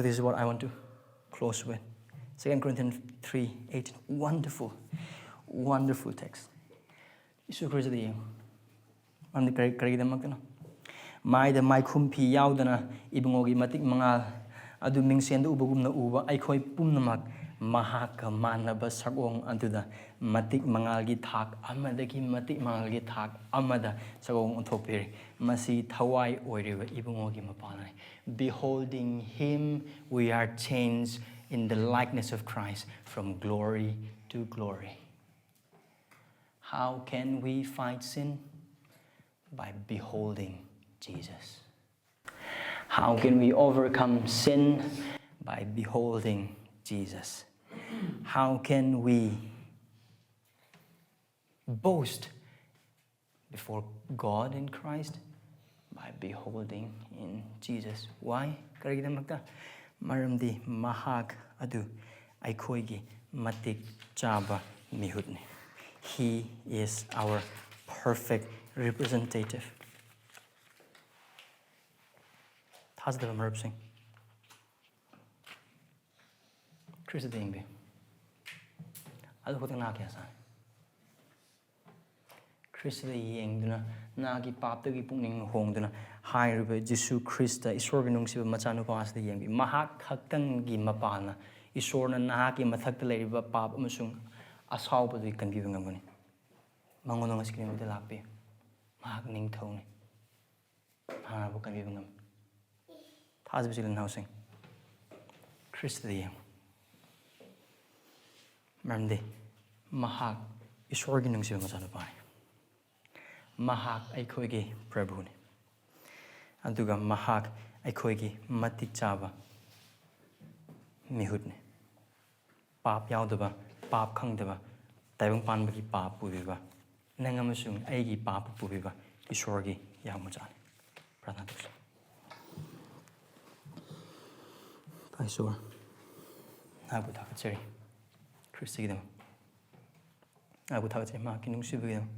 this is what I want to close with. Second Corinthians three eighteen. Wonderful, wonderful text. ꯌꯤꯁꯨ ꯈ꯭ꯔꯤꯁꯇ ꯌꯦꯡꯉꯨ. ꯃꯔꯝꯗꯤ ꯀꯔꯤ, ꯀꯔꯤꯒꯤꯗꯃꯛꯇꯅꯣ? ꯃꯥꯏꯗ ꯃꯥꯏꯈꯨꯝ ꯐꯤ ꯌꯥꯎꯗꯅ ꯏꯕꯨꯡꯉꯣꯒꯤ ꯃꯇꯤꯛ ꯃꯉꯥꯜ ꯑꯗꯨ ꯃꯤꯡꯁꯦꯟꯗ ꯎꯕꯒꯨꯝꯅ ꯎꯕ ꯑꯩꯈꯣꯏ ꯄꯨꯝꯅꯃꯛ ꯃꯍꯥꯛꯀ ꯃꯥꯟꯅꯕ ꯁꯛꯑꯣꯡ ꯑꯗꯨꯗ ꯃꯇꯤꯛ ꯃꯉꯥꯜꯒꯤ ꯊꯥꯛ ꯑꯃꯗꯒꯤ ꯃꯇꯤꯛ ꯃꯉꯥꯜꯒꯤ ꯊꯥꯛ ꯑꯃꯗ ꯁꯛꯑꯣꯡ ꯑꯣꯟꯊꯣꯛꯄꯤꯔꯤ꯫ ꯃꯁꯤ ꯊꯋꯥꯏ ꯑꯣꯏꯔꯤꯕ ꯏꯕꯨꯡꯉꯣꯒꯤ ꯃꯄꯥꯟꯅꯤ꯫ Beholding him, we are changed in the likeness of Christ from glory to glory. How can we fight sin? By beholding Jesus. How can we overcome sin? By beholding Jesus. How can we boast before God in Christ? By beholding in Jesus. Why? ꯀꯔꯤꯒꯤꯗꯃꯛꯇ? ꯃꯔꯝꯗꯤ ꯃꯍꯥꯛ ꯑꯗꯨ ꯑꯩꯈꯣꯏꯒꯤ ꯃꯇꯤꯛ ꯆꯥꯕ ꯃꯤꯍꯨꯠꯅꯤ. He is our perfect representative. ꯊꯥꯖꯗꯕ ꯃꯔꯨꯞꯁꯤꯡ, ꯈ꯭ꯔꯤꯁꯇꯗ ꯌꯦꯡꯕꯤꯌꯨ꯫ ꯑꯗꯨ ꯈꯛꯇꯪ ꯅꯥ ꯀꯌꯥ ꯁꯥꯏ? ꯈ꯭ꯔꯤꯁꯇꯗ ꯌꯦꯡꯗꯨꯅ, ꯅꯍꯥꯛꯀꯤ ꯄꯥꯞꯇꯒꯤ ꯄꯨꯛꯅꯤꯡ ꯍꯣꯡꯗꯨꯅ, ꯍꯥꯏꯔꯤꯕ ꯖꯤꯁꯨ ꯈ꯭ꯔꯤꯁꯇ, ꯏꯁꯣꯔꯒꯤ ꯅꯨꯡꯁꯤꯕ ꯃꯆꯥꯅꯨꯄꯥ ꯑꯁꯤꯗ ꯌꯦꯡꯕꯤꯌꯨ꯫ ꯃꯍꯥꯛ ꯈꯛꯇꯪꯒꯤ ꯃꯄꯥꯜꯅ ꯏꯁꯣꯔꯅ ꯅꯍꯥꯛꯀꯤ ꯃꯊꯛꯇ ꯂꯩꯔꯤꯕ ꯄꯥꯞ ꯑꯃꯁꯨꯡ ꯑꯁꯥꯎꯕꯗꯨ ꯀꯟꯕꯤꯕ ꯉꯝꯒꯅꯤ꯫ ꯃꯉꯣꯟꯗ ꯉꯁꯤ ꯅꯨꯃꯤꯠꯇ ꯂꯥꯛꯄꯤꯌꯨ꯫ ꯃꯍꯥꯛ ꯅꯤꯡꯊꯧꯅꯤ꯫ ꯃꯍꯥꯛꯄꯨ ꯀꯟꯕꯤꯕ ꯉꯝꯃꯤ꯫ ꯊꯥꯖꯕꯁꯤ ꯂꯩ, ꯏꯅꯥꯎꯁꯤꯡ, ꯈ꯭ꯔꯤꯁꯇꯗ ꯌꯦꯡꯉꯨ꯫ ꯃꯔꯝꯗꯤ ꯃꯍꯥꯛ ꯏꯁꯣꯔꯒꯤ ꯅꯨꯡꯁꯤꯕ ꯃꯆꯥꯅꯨꯄꯥꯅꯤ꯫ ꯃꯍꯥꯛ ꯑꯩꯈꯣꯏꯒꯤ ꯄ꯭ꯔꯚꯨꯅꯤ꯫ ꯑꯗꯨꯒ ꯃꯍꯥꯛ ꯑꯩꯈꯣꯏꯒꯤ ꯃꯇꯤꯛ ꯆꯥꯕ ꯃꯤꯍꯨꯠꯅꯤ꯫ ꯄꯥꯞ ꯌꯥꯎꯗꯕ, ꯄꯥꯞ ꯈꯪꯗꯕ, ꯇꯥꯏꯕꯪ ꯄꯥꯟꯕꯒꯤ ꯄꯥꯞ ꯄꯨꯕꯤꯕ, ꯅꯪ ꯑꯃꯁꯨꯡ ꯑꯩꯒꯤ ꯄꯥꯞ ꯄꯨꯕꯤꯕ ꯏꯁꯣꯔꯒꯤ ꯌꯥꯎꯃꯆꯥꯅꯤ꯫ ꯄ꯭ꯔꯥꯔꯊꯅꯥ ꯇꯧꯁꯤ꯫ ꯏꯄꯥ ꯏꯁꯣꯔ, ꯅꯍꯥꯛꯄꯨ ꯊꯥꯒꯠꯆꯔꯤ꯫ ꯈ꯭ꯔꯤꯁꯇꯒꯤꯗꯃꯛ ꯅꯍꯥꯛꯄꯨ ꯊꯥꯒꯠꯆꯔꯤ꯫ ꯃꯍꯥꯛꯀꯤ ꯅꯨꯡꯁꯤꯕꯒꯤꯗꯃꯛ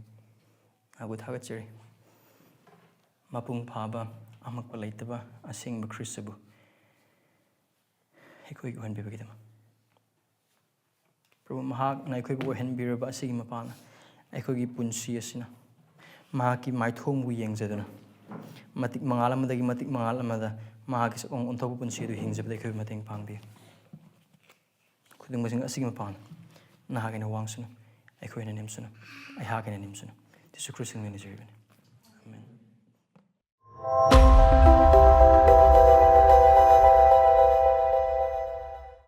ꯅꯍꯥꯛꯄꯨ ꯊꯥꯒꯠꯆꯔꯤ꯫ ꯃꯄꯨꯡ ꯐꯥꯕ, ꯑꯃꯛꯄ ꯂꯩꯇꯕ ꯑꯁꯦꯡꯕ ꯈ꯭ꯔꯤꯁꯇꯕꯨ ꯑꯩꯈꯣꯏꯒꯤ ꯑꯣꯏꯍꯟꯕꯤꯕꯒꯤꯗꯃꯛ꯫ ꯄ꯭ꯔꯚꯨ, ꯃꯍꯥꯛꯅ ꯑꯩꯈꯣꯏꯕꯨ ꯑꯣꯏꯍꯟꯕꯤꯔꯕ ꯑꯁꯤꯒꯤ ꯃꯄꯥꯟꯅ ꯑꯩꯈꯣꯏꯒꯤ ꯄꯨꯟꯁꯤ ꯑꯁꯤꯅ ꯃꯍꯥꯛꯀꯤ ꯃꯥꯏꯊꯣꯡꯕꯨ ꯌꯦꯡꯖꯗꯨꯅ, ꯃꯇꯤꯛ ꯃꯉꯥꯜ ꯑꯃꯗꯒꯤ ꯃꯇꯤꯛ ꯃꯉꯥꯜ ꯑꯃꯗ ꯃꯍꯥꯛꯀꯤ ꯁꯛꯑꯣꯡ ꯑꯣꯟꯊꯣꯛꯄ ꯄꯨꯟꯁꯤ ꯑꯗꯨ ꯍꯤꯡꯖꯕꯗ ꯑꯩꯈꯣꯏꯕꯨ ꯃꯇꯦꯡ ꯄꯥꯡꯕꯤꯌꯨ꯫ ꯈꯨꯗꯤꯡꯃꯛꯁꯤꯡ ꯑꯁꯤꯒꯤ ꯃꯄꯥꯟꯅ ꯅꯍꯥꯛ ꯑꯩꯅ ꯋꯥꯡꯁꯅꯨ, ꯑꯩꯈꯣꯏ ꯑꯩꯅ ꯅꯦꯝꯁꯅꯨ, ꯑꯩꯍꯥꯛ ꯑꯩꯅ ꯅꯦꯝꯁꯅꯨ꯫ ꯖꯤꯁꯨ ꯈ꯭ꯔꯤꯁꯇꯒꯤ ꯃꯤꯡꯗ ꯅꯤꯖꯔꯤꯕꯅꯤ꯫ ꯑꯥꯃꯦꯟ꯫